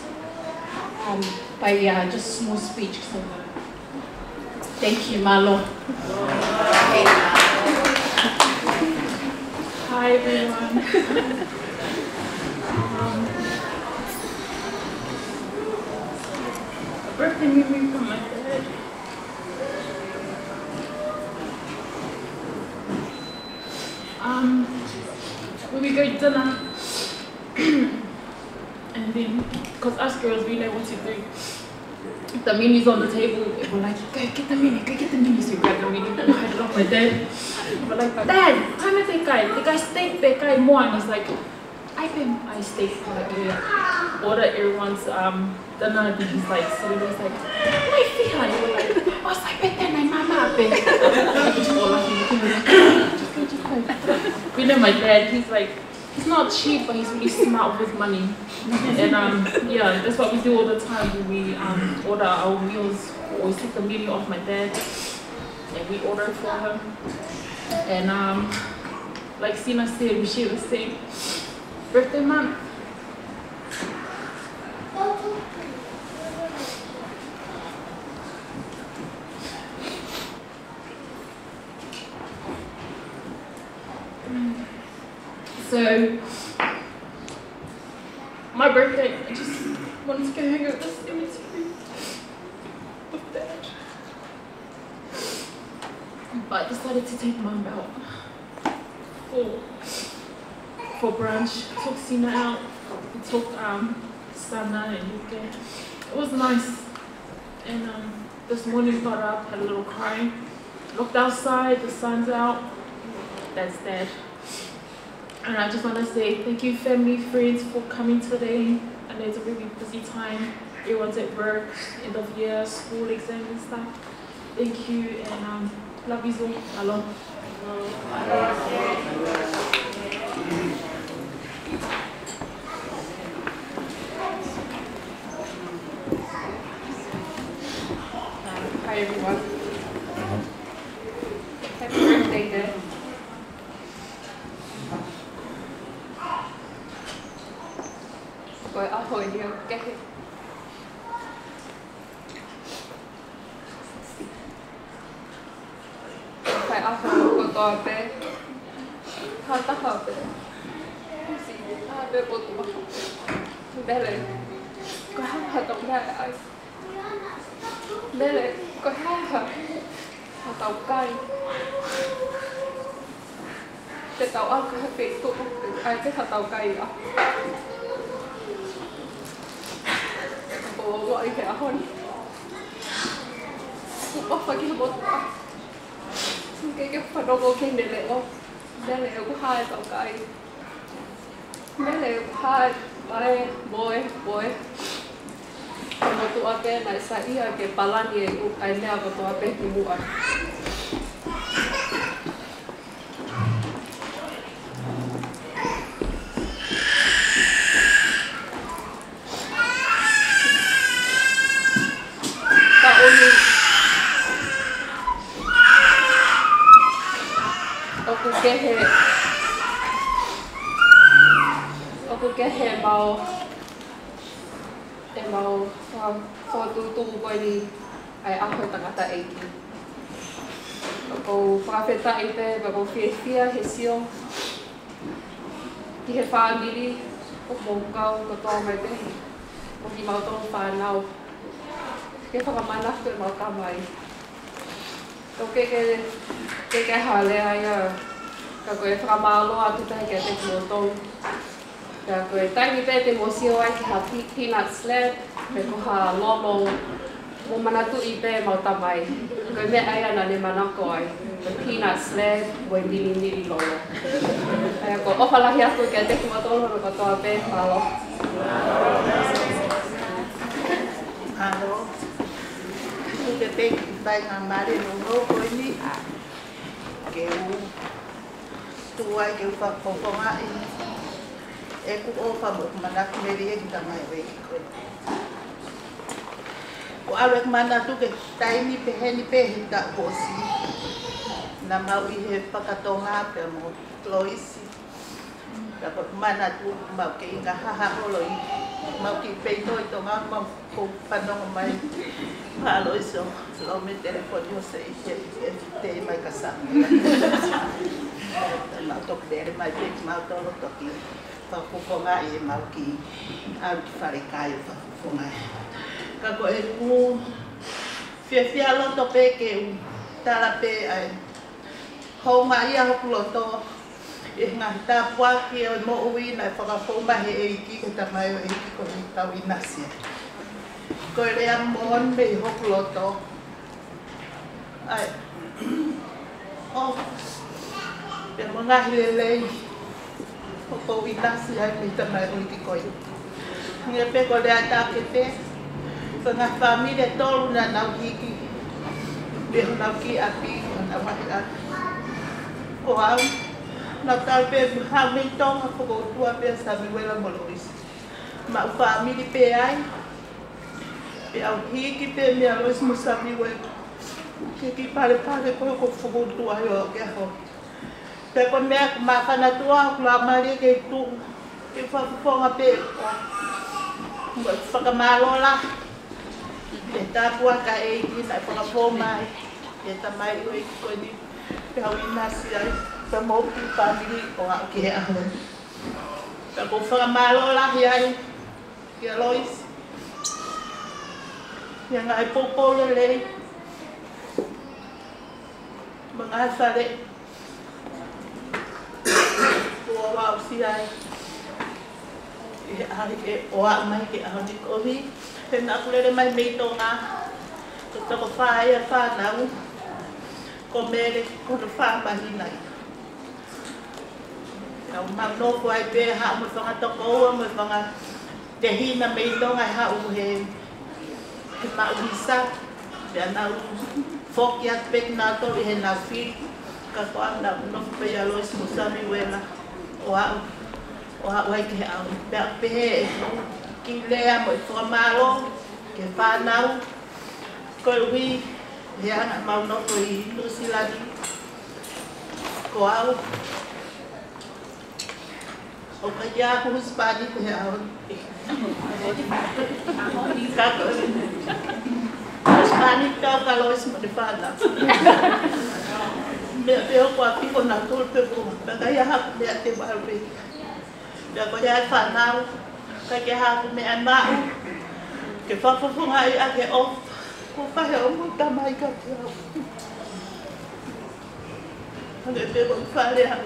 Um, but yeah, just small speech, so thank you, mālō. Hi, everyone. Um, a birthday memory from my dad. Um, when we go to dinner, and then, 'cause us girls, we know what to do. The menu's on the table, and we're like, "Go get the menu, go get the menu." So we grab the menu, and we hide it off my dad. We're like, "Dad, kai mai e kai, e kai steak, e kai moa." And he's like, "ʻAi pē, ʻai steak politely." Order everyone's, um, dinner, and he's like, so he's like, "Mai fiha." And we're like, "Oh, sai pē tēnā, māmā pē." Just go, just go. We know my dad, he's like, he's not cheap, but he's really smart with his money. And, um, yeah, that's what we do all the time when we, um, order our meals. We always take the menu off my dad, and we order for him. And, um, Like Sina said, we share the same birthday month. So, my birthday, I just wanted to go hang out at the cemetery with Dad. But I decided to take Mum out for, for brunch. Took Sina out. We took, um, Sana and Yuke. It was nice. And, um, this morning, got up, had a little cry. Looked outside, the sun's out. That's Dad. And I just wanna say thank you, family, friends, for coming today. I know it's a really busy time. Everyone's at work, end of year, school exams and stuff. Thank you, and, um, love you all. Aloha. Hi, everyone. Happy birthday, Dad. Ko e ʻaho eni ʻoku kehe. Ko e ʻaho kotoa pē. Ha taha pē. Kusi, ha pē potu maha. Mele. Ko e hā ha tau mea ai. Mele, ko e hā ha tau kai. Te tau ʻalu ki ha feituʻu, ʻai ke ha tau kai ā. Ko ʻoua ʻi he ʻaho ni. Kuo ʻofa ki he motuʻa. Ke ke fanongo ki heʻene leʻo. Mele, ʻoku hā e tau kai. Mele, ʻoku hā e pae, moe, moe. Ko e motuʻa pē naʻe saiʻia ke palani e ʻū, ʻa e meʻa kotoa pē ki muʻa. Ka ʻoku, ʻoku kehe, ʻoku kehe mau, ʻemau fa-, fokotuʻutuʻu ko eni ʻa e ʻaho e tangataʻeiki. ʻOku ou fakafetaʻi pē, pea ʻoku ou fiefia he sio ki he fāmili ʻoku mou kau kotoa mai pē. Mo kimautolu fānau. Ke fakamanatu ʻemau tamai. Ko ke, ke, ke, ke hale ai ā. Ka ko e fakamālō atu pē kiate kimoutolu. Ka ko e taimi pē te mou sio ai ki ha pe-, peanut slab, pe ko ha lolo, mou manatuʻi pē ʻemau tamai. Ko e meʻa ia naʻa ne manako ai. Ko e peanut slab, mo e milimili lolo. ʻA ia ko e ʻofa lahi atu kiate kimoutolu hono kotoa pē, mālō. Mālō. Tuku pē ki he faingamālie nounou ko eni. Ke u tuai ke u fakafofongaʻi ʻeku ʻofa mo ʻeku manatu melie ki he tamaioʻeiki ko eni. ʻOku ou ʻalu ʻeku manatu ki he taimi peheni pē he taʻu kuo ʻosi. Naʻa mau ʻi he fakatonga pea mo Loisi. Pea ko ʻeku manatu, mau kei ngaahi haholo ʻi, mau kei peino ʻi Tonga, mau kou fanongo mai. Mālō ʻi so, lo me telefoni ʻo se ʻi he, ʻe te mai ka sa. Mau toki lele mai pē, mau tolo toki. Fakafofongaʻi ʻemau kiʻi ʻalu ki fale kai ʻo fakafofongaʻi. Ka ko ʻeku fiefia loto pē ke u tala pē ʻa e houngaʻia hoku loto ʻi he ngaahi tāpuaki ʻo e moʻui naʻe fakafou mai he ʻEiki ki he tamaioʻeiki ko eni ʻoku tau ʻinasi ai. Ko e lea moʻoni mei hoku loto. ʻAi. ʻO. Pea mo e ngaahi lelei ʻoku ou ʻinasi ai mei he tamaioʻeiki ko eni. Hangē pē ko e lea ʻa e taʻokete, ko e ngaahi fāmili ʻe tolu naʻa nau hiki mei honau kiʻi ʻapi, honau ʻahiʻahi. Ko au, naʻa ku tala pē, haʻu mei Tonga, fokoutua pē ʻa Samiuela mo Loisi. Maʻu fāmili pē ai, pea u hiki pē meia Loisi mo Samiuela ki he kiʻi palepale ko ē ʻoku ou fokoutua ai ʻo aʻu ki he ʻaho ni. Pea ko e meʻa ʻoku māfana atu ʻa e ʻOtua mālie ke tuʻu ke fakafofonga pē ʻo mo fakamālō lahi. Ke tāpuaki ʻEiki naʻe fakafou mai ke tamai ʻo e ko eni. Pea u ʻinasi ai pea mo hoku fāmili ʻo aʻu ki he ʻaho ni. Pea ʻoku ou fakamālō lahi ai kia Loisi. Ia ngaahi poupou lelei. Mo e ngaahi fale kuo u aʻusia ai ʻi he ʻaho ni ʻo aʻu mai ki he ʻaho ni koeʻuhi he naʻa ku lele mai mei Tonga. Ko e toko fā ia fānau, ko Mele ko hono fā māhina ia. Ka u mau nofo ai pē haʻu mo e fanga tokoua mo e fanga tehina mei Tonga ʻi he haʻu he, he maʻu visa. Pea nau foki atu pē kinautolu ʻi heʻenau fili. Ka ko au naʻa ku nofo pē ʻia Loisi mo Samiuela ʻo aʻu, ʻo aʻu ai ki he ʻaho ni. Pea pehē ʻeku kiʻi lea mo e fakamālō ki he fānau koeʻuhi he anga ʻemau nofo ʻi Nuʻusila ni. Ko au ʻoku ʻikai ke u husepāniti he ʻaho ni. Ka ko e husepāniti ʻaʻaku kia Loisi mo ʻene fānau. Meʻa pē ʻoku ʻapi ko nautolu pē ko. Ka ʻikai haʻaku meʻa te mau pē. Pea ko ia e fānau, ʻikai ke haʻaku meʻa maʻu ke fakafofongaʻi ʻaki e ʻofa kuo fai ʻe hoʻomou tamai kiate au. Hangē pē ko e fale ʻa,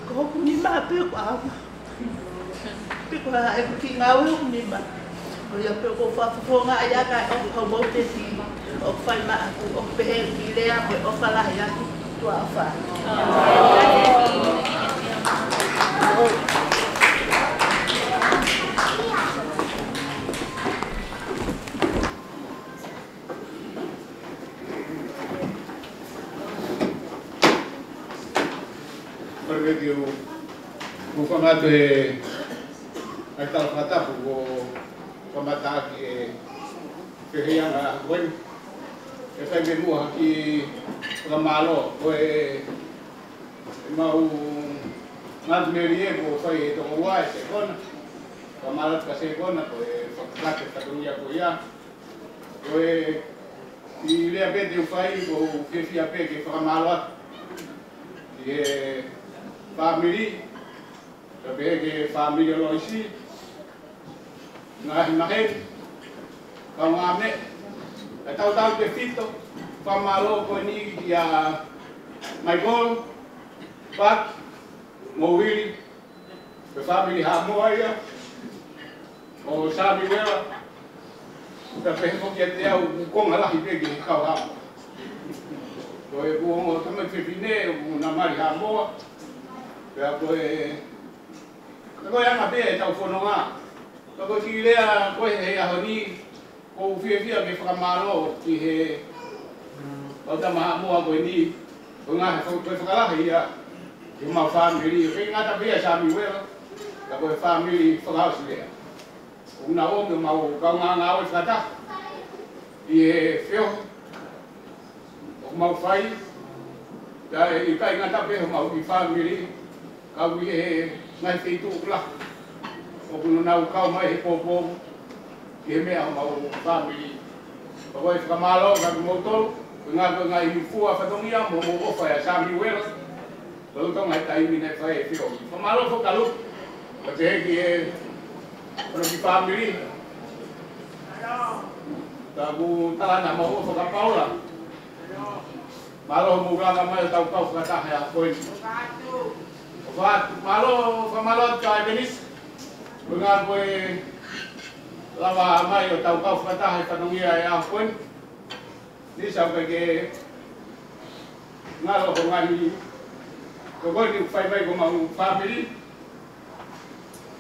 ko hoku nima pē ko au. Pe ko e hā ʻeku kiʻi ngāue hoku nima. Ko ia pē ʻoku ou fakafofongaʻi ʻaki ʻa e ʻofa homou tefito ʻoku fai maʻaku, ʻoku pehē ʻeku kiʻi lea mo e ʻofa lahi atu. Tuʻa ʻofa. Pea ke u, u fakamanatu he ʻai tala fakatapu ʻo kamata ʻaki e fehiʻanga ko eni. ʻE fai mei muʻa ha kiʻi fakamālō ko e mau ngaahi melie kuo fai ʻe he tokoua ʻe Sekona. Fakamālō atu kia Sekona ko e fakakakato fatongia ko ia. Ko e kiʻi lea pē te u fai, ʻoku ou fiefia pē ke fakamālō atu ki he fāmili, kae pehē ki he fāmili ʻo Loisi, ngaahi maheni, kaungāmeʻa, ʻa e tautau tefito, fakamālō ko eni kia Michael, Paki, mo Vili, ko e fāmili Haʻamoa ia, ʻo Samiuela, pea pehē foki kiate au, konga lahi pē ki he kau Haʻamoa. Ko ʻeku ongo tamai fefine, ʻoku na mali Haʻamoa, pea ko e, ko e anga pē ʻetau fononga. Ka ko e kiʻi lea ko ē he ʻaho ni, ʻoku ou fiefia ke fakamālō ki he kau tama Haʻamoa ko eni, ko e ngaahi fo-, ko e fakalahi ia ki homau fāmili, ʻikai ngata pē ʻia Samiuela, ka ko e fāmili fakaʻosi lea. ʻOku nau ō mo ʻemau kaungā ngāue fakataha ʻi he feohi ʻoku mau fai, kae ʻikai ngata pē homau kiʻi fāmili, ka ʻi he ngaahi feituʻu lahi ʻoku nau kau mai he poupou ki he meʻa homau fāmili. Pea ko e fakamālō kia kimoutolu, ko e ngaahi, ko e ngaahi fua fatongia mo hoʻomou ʻofa ʻia Samiuela, lolotonga e taimi naʻe fai e feohi. Fakamālō foki kia Luke, kae pehē ki he, hono kiʻi fāmili. Ka ʻoku tala naʻa mau ʻofa kia Paula. Mālō hoʻomou langa mai ʻo tau kau fakataha he ʻaho ko eni. ʻOfa atu, mālō, fakamālō atu kia ʻEpenisi. Ko e ʻuhinga ko e lava mai ʻo tau kau fakataha he fatongia he ʻaho ko eni. Ni sa ka ke ngalo ko e ngaahi ko eni ʻoku fai mai ko homau fāmili.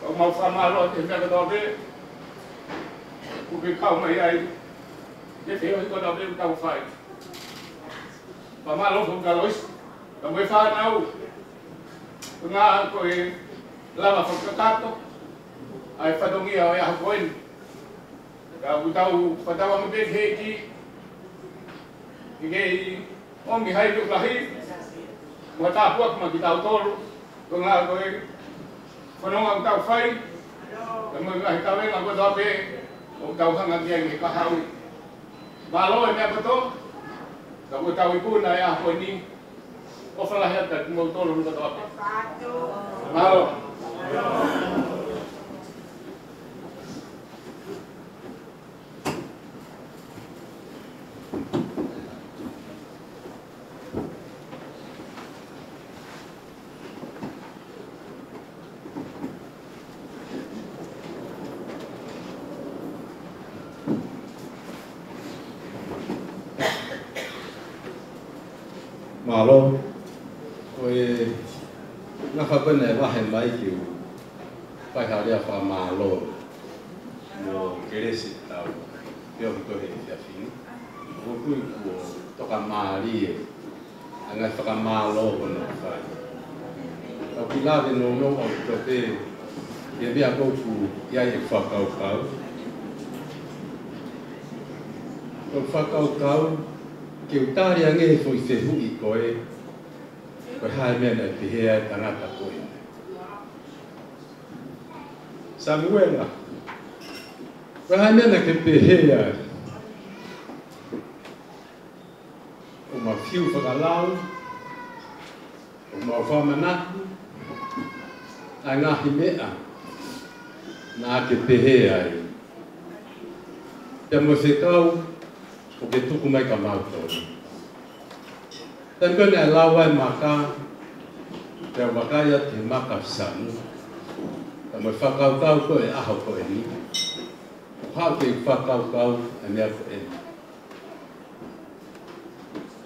ʻOku mau fakamālō he meʻa kotoa pē ʻoku ke kau mai ai. He feohi kotoa pē ʻoku tau fai. Fakamālō foki kia Loisi, kae mo e fānau. Ko e ʻuhinga ko e lava fakakakato ʻa e fatongia ʻo e ʻaho ko eni. Ka ʻoku tau fakatauange pē ki he ʻEiki ke kei ʻomi ha ʻilo lahi, Ua tāpuaki maʻa kitautolu, ko e ngāue ko ē, ko e ngāue ʻoku tau fai, pea mo e ngaahi kavenga kotoa pē ʻoku tau hanga ki ai he kahaʻu. Mālō e meʻa kotoa, ka ʻoku tau ikuna e ʻaho ni, ʻofa lahi atu kiate kimoutolu kotoa pē. Mālō. Mālō. Ko e ngaahi faʻahinga ko ē naʻe vahe mai ke u fai ha lea fakamālō mo kelesi tau pio ki he efiafi ni. ʻOku ou tui kuo tokamālie ʻa e ngaahi fakamālō ko ē naʻe fai. Ka u kiʻi lave nounou ʻaupito pē ki he meʻa ʻoku ʻi ai e fakakaukau. Ko e fakakaukau ke u tali ange e foʻi fehuʻi ko ē, ko e hā e meʻa naʻe pehē ai e tangata ko ē. Samuela, ko e hā e meʻa naʻa ke pehē ai? ʻOku mau fiu fakalau, ʻoku mau fakamanatu ʻa e ngaahi meʻa naʻa ke pehē ai. Pea mo e fekau ʻoku ke tuku mai kia mautolu. Taimi ko ē naʻe lau ai e maka, pea u vakai atu ki he maka ʻo Samu, pea mo e fakakaukau ko ē ʻo e ʻaho ko eni, ʻoku haʻu ke fakakaukau e meʻa ko eni.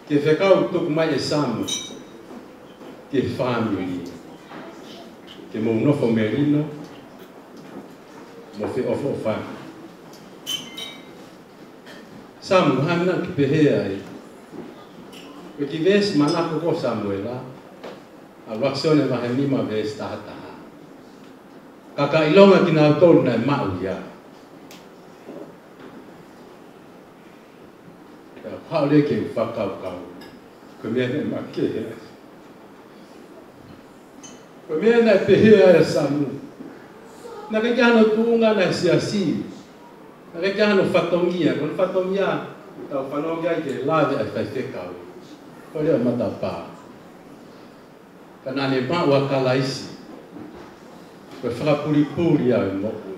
Ki he fekau ʻoku tuku mai ʻe Samu ki he fāmili, ke mou nofo melino mo feʻofoʻofani. Samu, hā e meʻa naʻa ke pehē ai? Ko e kiʻi veesi manako ko ē ʻo Samuela, ʻa ʻuluaki Sione vahe nima veesi taha taha. Ka ka ʻilonga kinautolu naʻe maʻu ia. Pea u haʻu leva ke u fakakaukau, ko e meʻa naʻe makehe ai. Ko e meʻa naʻe pehē ai ʻa Samu. Naʻe ʻikai ke ʻi ai hano tuʻunga ʻi he siasi. Naʻe ʻikai ke ʻi ai hano fatongia. Ko hono fatongia, tau fanongo ai ki he lave ʻa e faifekau, ko e lea matapā. Ka naʻa ne maʻu ʻa Kalaisi ko e fakapulipuli ʻo e moʻui.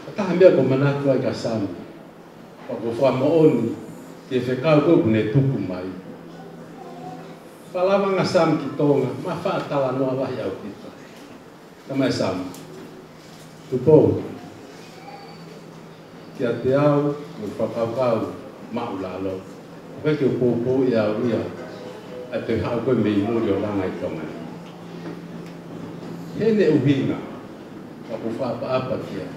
Ko e taha e meʻa ʻoku ou manatu ai kia Samu, ʻoku ou fakamoʻoni ki he fekau ko ē ʻoku ne tuku mai. Fakalava ange ʻa Samu ki Tonga, mo faʻa talanoa lahi ʻaupito. Talamai ʻe Samu: Tupou, kiate au, mo e fakakaukau māʻulalo, ʻoku ʻikai ke u poupouʻi ʻe au ia ʻa e toe haʻu ko ē mei muli ʻo langa ʻi Tonga ni. He ʻene ʻuhinga, ka ʻoku ou fakaʻapaʻapa ki ai.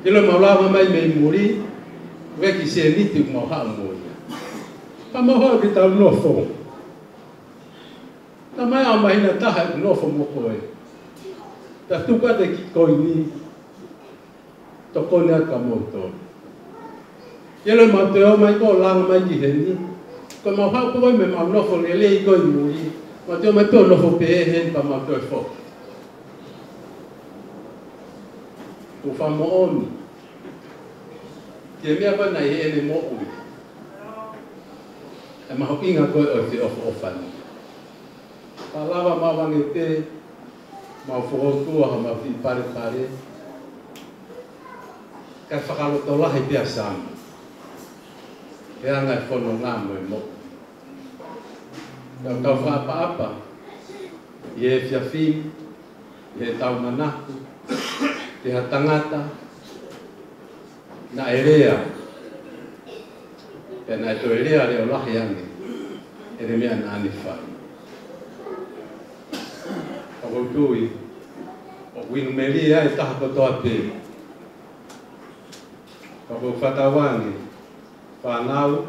Ke ʻilo ʻemau lava mai mei muli, ʻoku ʻikai ke sēniti ʻoku mau haʻu mo ia. Ka mau haʻu ke tau nofo. Talamai ʻa e māhina ʻe taha ʻeku nofo mo koe, pea tuku atu e kiʻi koini, tokoni atu kia moutolu. Ke ʻilo ʻemau toe ō mai ko ē ʻo langa mai ki heni, ko ʻemau haʻu ko ē mei heʻemau nofo lelei ko ē ʻi muli, mau toe ō mai pē ʻo nofo pē heni pea mau toe foki. ʻOku ou fakamoʻoni ki he meʻa ko ē naʻe ʻi heʻene moʻui, ʻa e mahuʻinga ko ē ʻo e feʻofoʻofani. Ka lava mau ange pē, mau fokoutua homau kiʻi palepale, kae fakalotolahi pē ʻa Samu he anga e fononga mo e moʻui. Tau tau fakaʻapaʻapa ʻi he efiafi ni, ʻi heʻetau manako ki ha tangata naʻe lea, pea naʻe toe lea leʻo lahi ange ʻene meʻa naʻa ne fai. Ka ʻoku ou tui ʻoku inu melie ai e taha kotoa pē. Ka ʻoku ou fakatauange, fānau,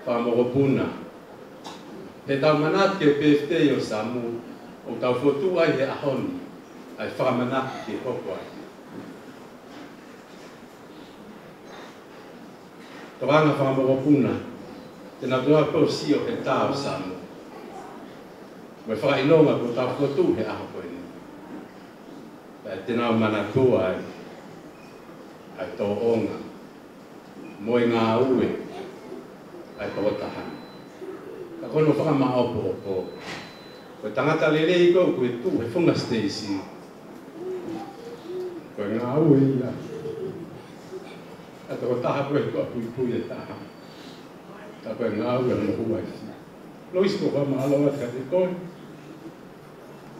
fanga mokopuna, heʻetau manatu ki he pēsitei ʻo Samu, ʻoku tau fokotuʻu ai he ʻaho ni ʻa e fakamanatu ke hoko ai. Tokanga fakamokopuna, te nau toe ʻalu ʻo sio he tā ʻo Samoa. Mo e fakaʻilonga kuo tau fokotuʻu he ʻaho ko eni. Pea te nau manatua ai ʻa e tōʻonga mo e ngāue ʻa e tokotaha. Ka ko hono fakamāʻopoʻopo, ko e tangata lelei ko ē ʻoku tuʻu he funga siteisi, ko e ngāue ia ʻa e tokotaha ko ē ʻoku puipui e taha. Ka ko e ngāue ʻa e moʻui. Loisi, ko e fakamālō atu kiate koe.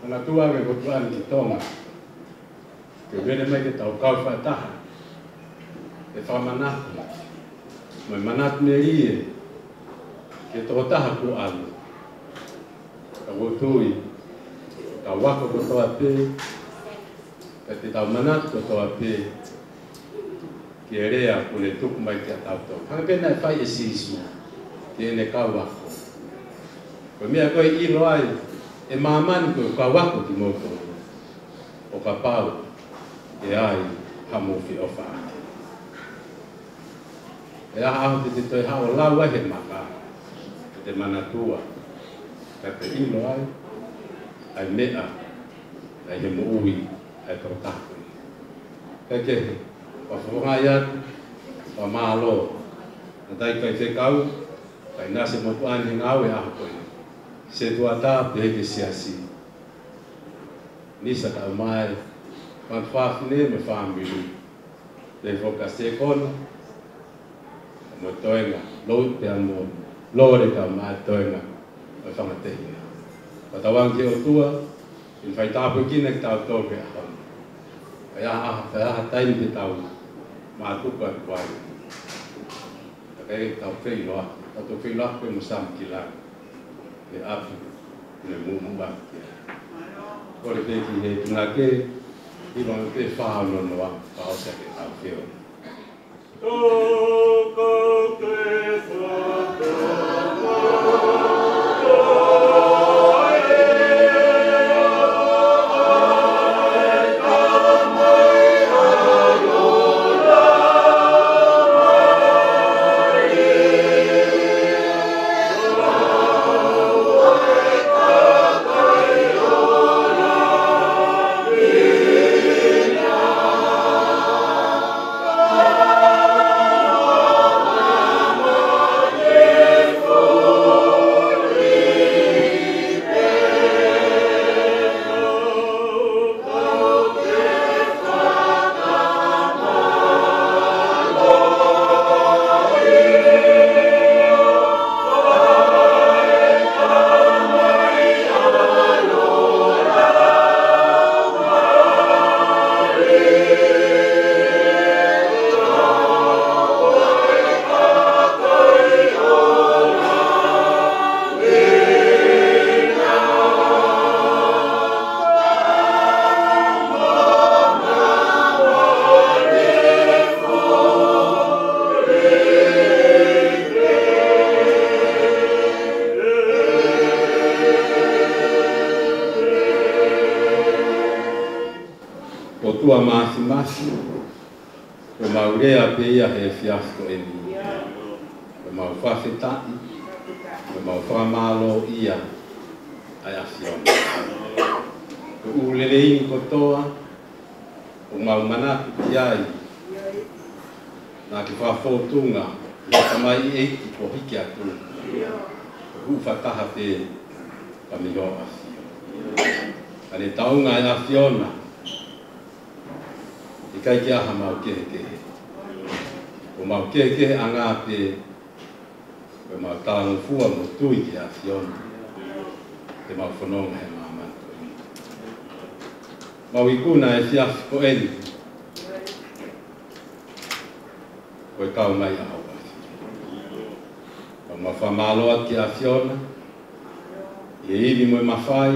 Manatua ange ko e tuʻu ʻeni ki Tonga, ke ʻomai ke tau kau fakataha he fakamanatu mo e manatu melie ki he tokotaha kuo ʻalu. Ka ʻoku ou tui, kau ako kotoa pē, pea te tau manatu kotoa pē ki he lea kuo ne tuku mai kiate kitautolu. Hangē pē naʻe fai ʻe Sīsū ki heʻene kau ako. Ko e meʻa ko ē ʻe ʻilo ai ʻe māmani ko e kau ako kimoutolu, ʻo kapau ʻe ʻi ai haʻamou feʻofaʻaki. He ʻaho te te toe haʻu ʻo lau ai he maka, te te manatua, ka te ʻilo ai ʻa e meʻa naʻe ʻi he moʻui ʻa e tokotaha ko ē. Kae kehe, ʻoku ou fakafofongaʻi atu, fakamālō ʻa e kau faifekau, kae ʻinasi mo e tuʻa ʻeni he ngāue ʻaho ko ē. Setuata pehē ki he siasi. Nisa Kaumae, Manu Fafine mo e fāmili. Pehē foki ki he sekona, mo e toenga, Lou pea mo Lole Kaumae, toenga ʻo e fanga tehina. Fakatauange ki he ʻOtua ke ne fai tāpuekina kitautolu he ʻaho ni. Kae ʻi ai ha, kae ʻi ai ha taimi te tau mātuku atu ai, ka ʻikai ke tau feʻiloaki, tau toe feʻiloaki pē mo Sami Kilangi he ʻapi naʻe muʻomuʻa ki ai. Kole pē ki he punake, ʻi he ʻaho ni pē, fā ono noa, fakaʻosi ʻaki ʻetau feohi. ʻOtua Māfimafi, ko ʻemau lea pē ia he efiafi ko eni. Ko ʻemau fakafetaʻi, ko ʻemau fakamālōʻia ʻa e ʻAfiona. Ko e ʻū lelei ni kotoa ʻoku mau manatu ki ai, naʻa ke fakafōtunga ʻi he tamai ʻeiki kuo hiki atu, ʻo hū fakataha pē ka mei ho ʻAfio. Ka ne taunga ʻa e ʻAfiona, ʻikai ke ʻi ai haʻamau kehekehe. Ko ʻemau kehekeheʻanga pē, ko ʻemau talangofua mo tui ki he ʻAfiona ke mau fononga he māmani ko eni. Mau ikuna he efiafi ko eni ko e kau mai ʻa ho ʻAfio. Ka mau fakamālō atu ki he ʻAfiona, ʻi he ivi mo e mafai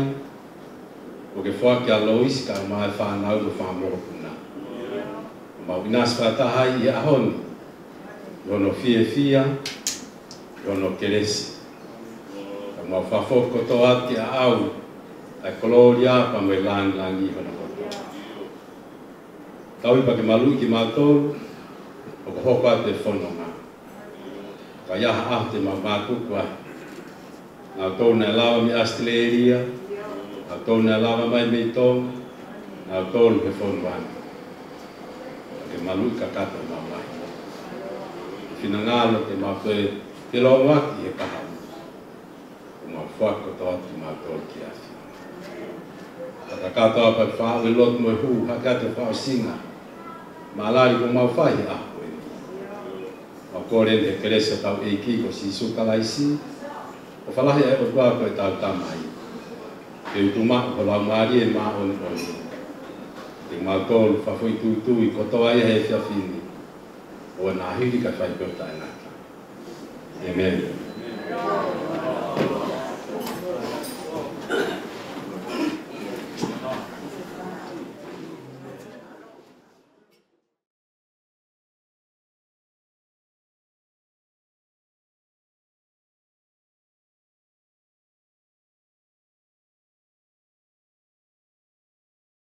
kuo ke foaki kia Loisi kae ʻumaʻā e fānau mo e fanga mokopuna. Ka mau ʻinasi fakataha ai ʻi he ʻaho ni, ʻi hono fiefia, ʻi hono kelesi. Ka mau fakafoki kotoa atu ki he ʻaʻau ʻa e kolōlia pea mo e lāngilangi ʻi hono kotoa. Tauhi pea ke maluʻi kimautolu, ʻo ka hoko atu e fononga. ʻI ha ʻaho te mau mātuku ai. Naʻa tau naʻe lava mei ʻAositelēlia, naʻa tau naʻe lava mai mei Tonga, naʻa tau he fonua ni. Ke maluʻi kakato mau mai. Finangalo ke mau toe, ke lōmaki he kahaʻu. Ko mau fakato atu mau tau ki asi. Kakato apa faʻu e lotu mo e hū, hake atu fakaʻosinga. Mālō ko mau fai he ʻaho ko eni. Mau kole he kelesi ʻa hotau ʻEiki ko Sīsū Kalaisi, ʻofa lahi ʻa e ʻOtua ko ʻetau Tamai, ke utu maʻu ho Laumālie Māʻoniʻoni, ke mau tau fakafoʻituitui kotoa ia he efiafi ni, ʻo na hili ka fai pē ʻo taʻengata. ʻĒmeni.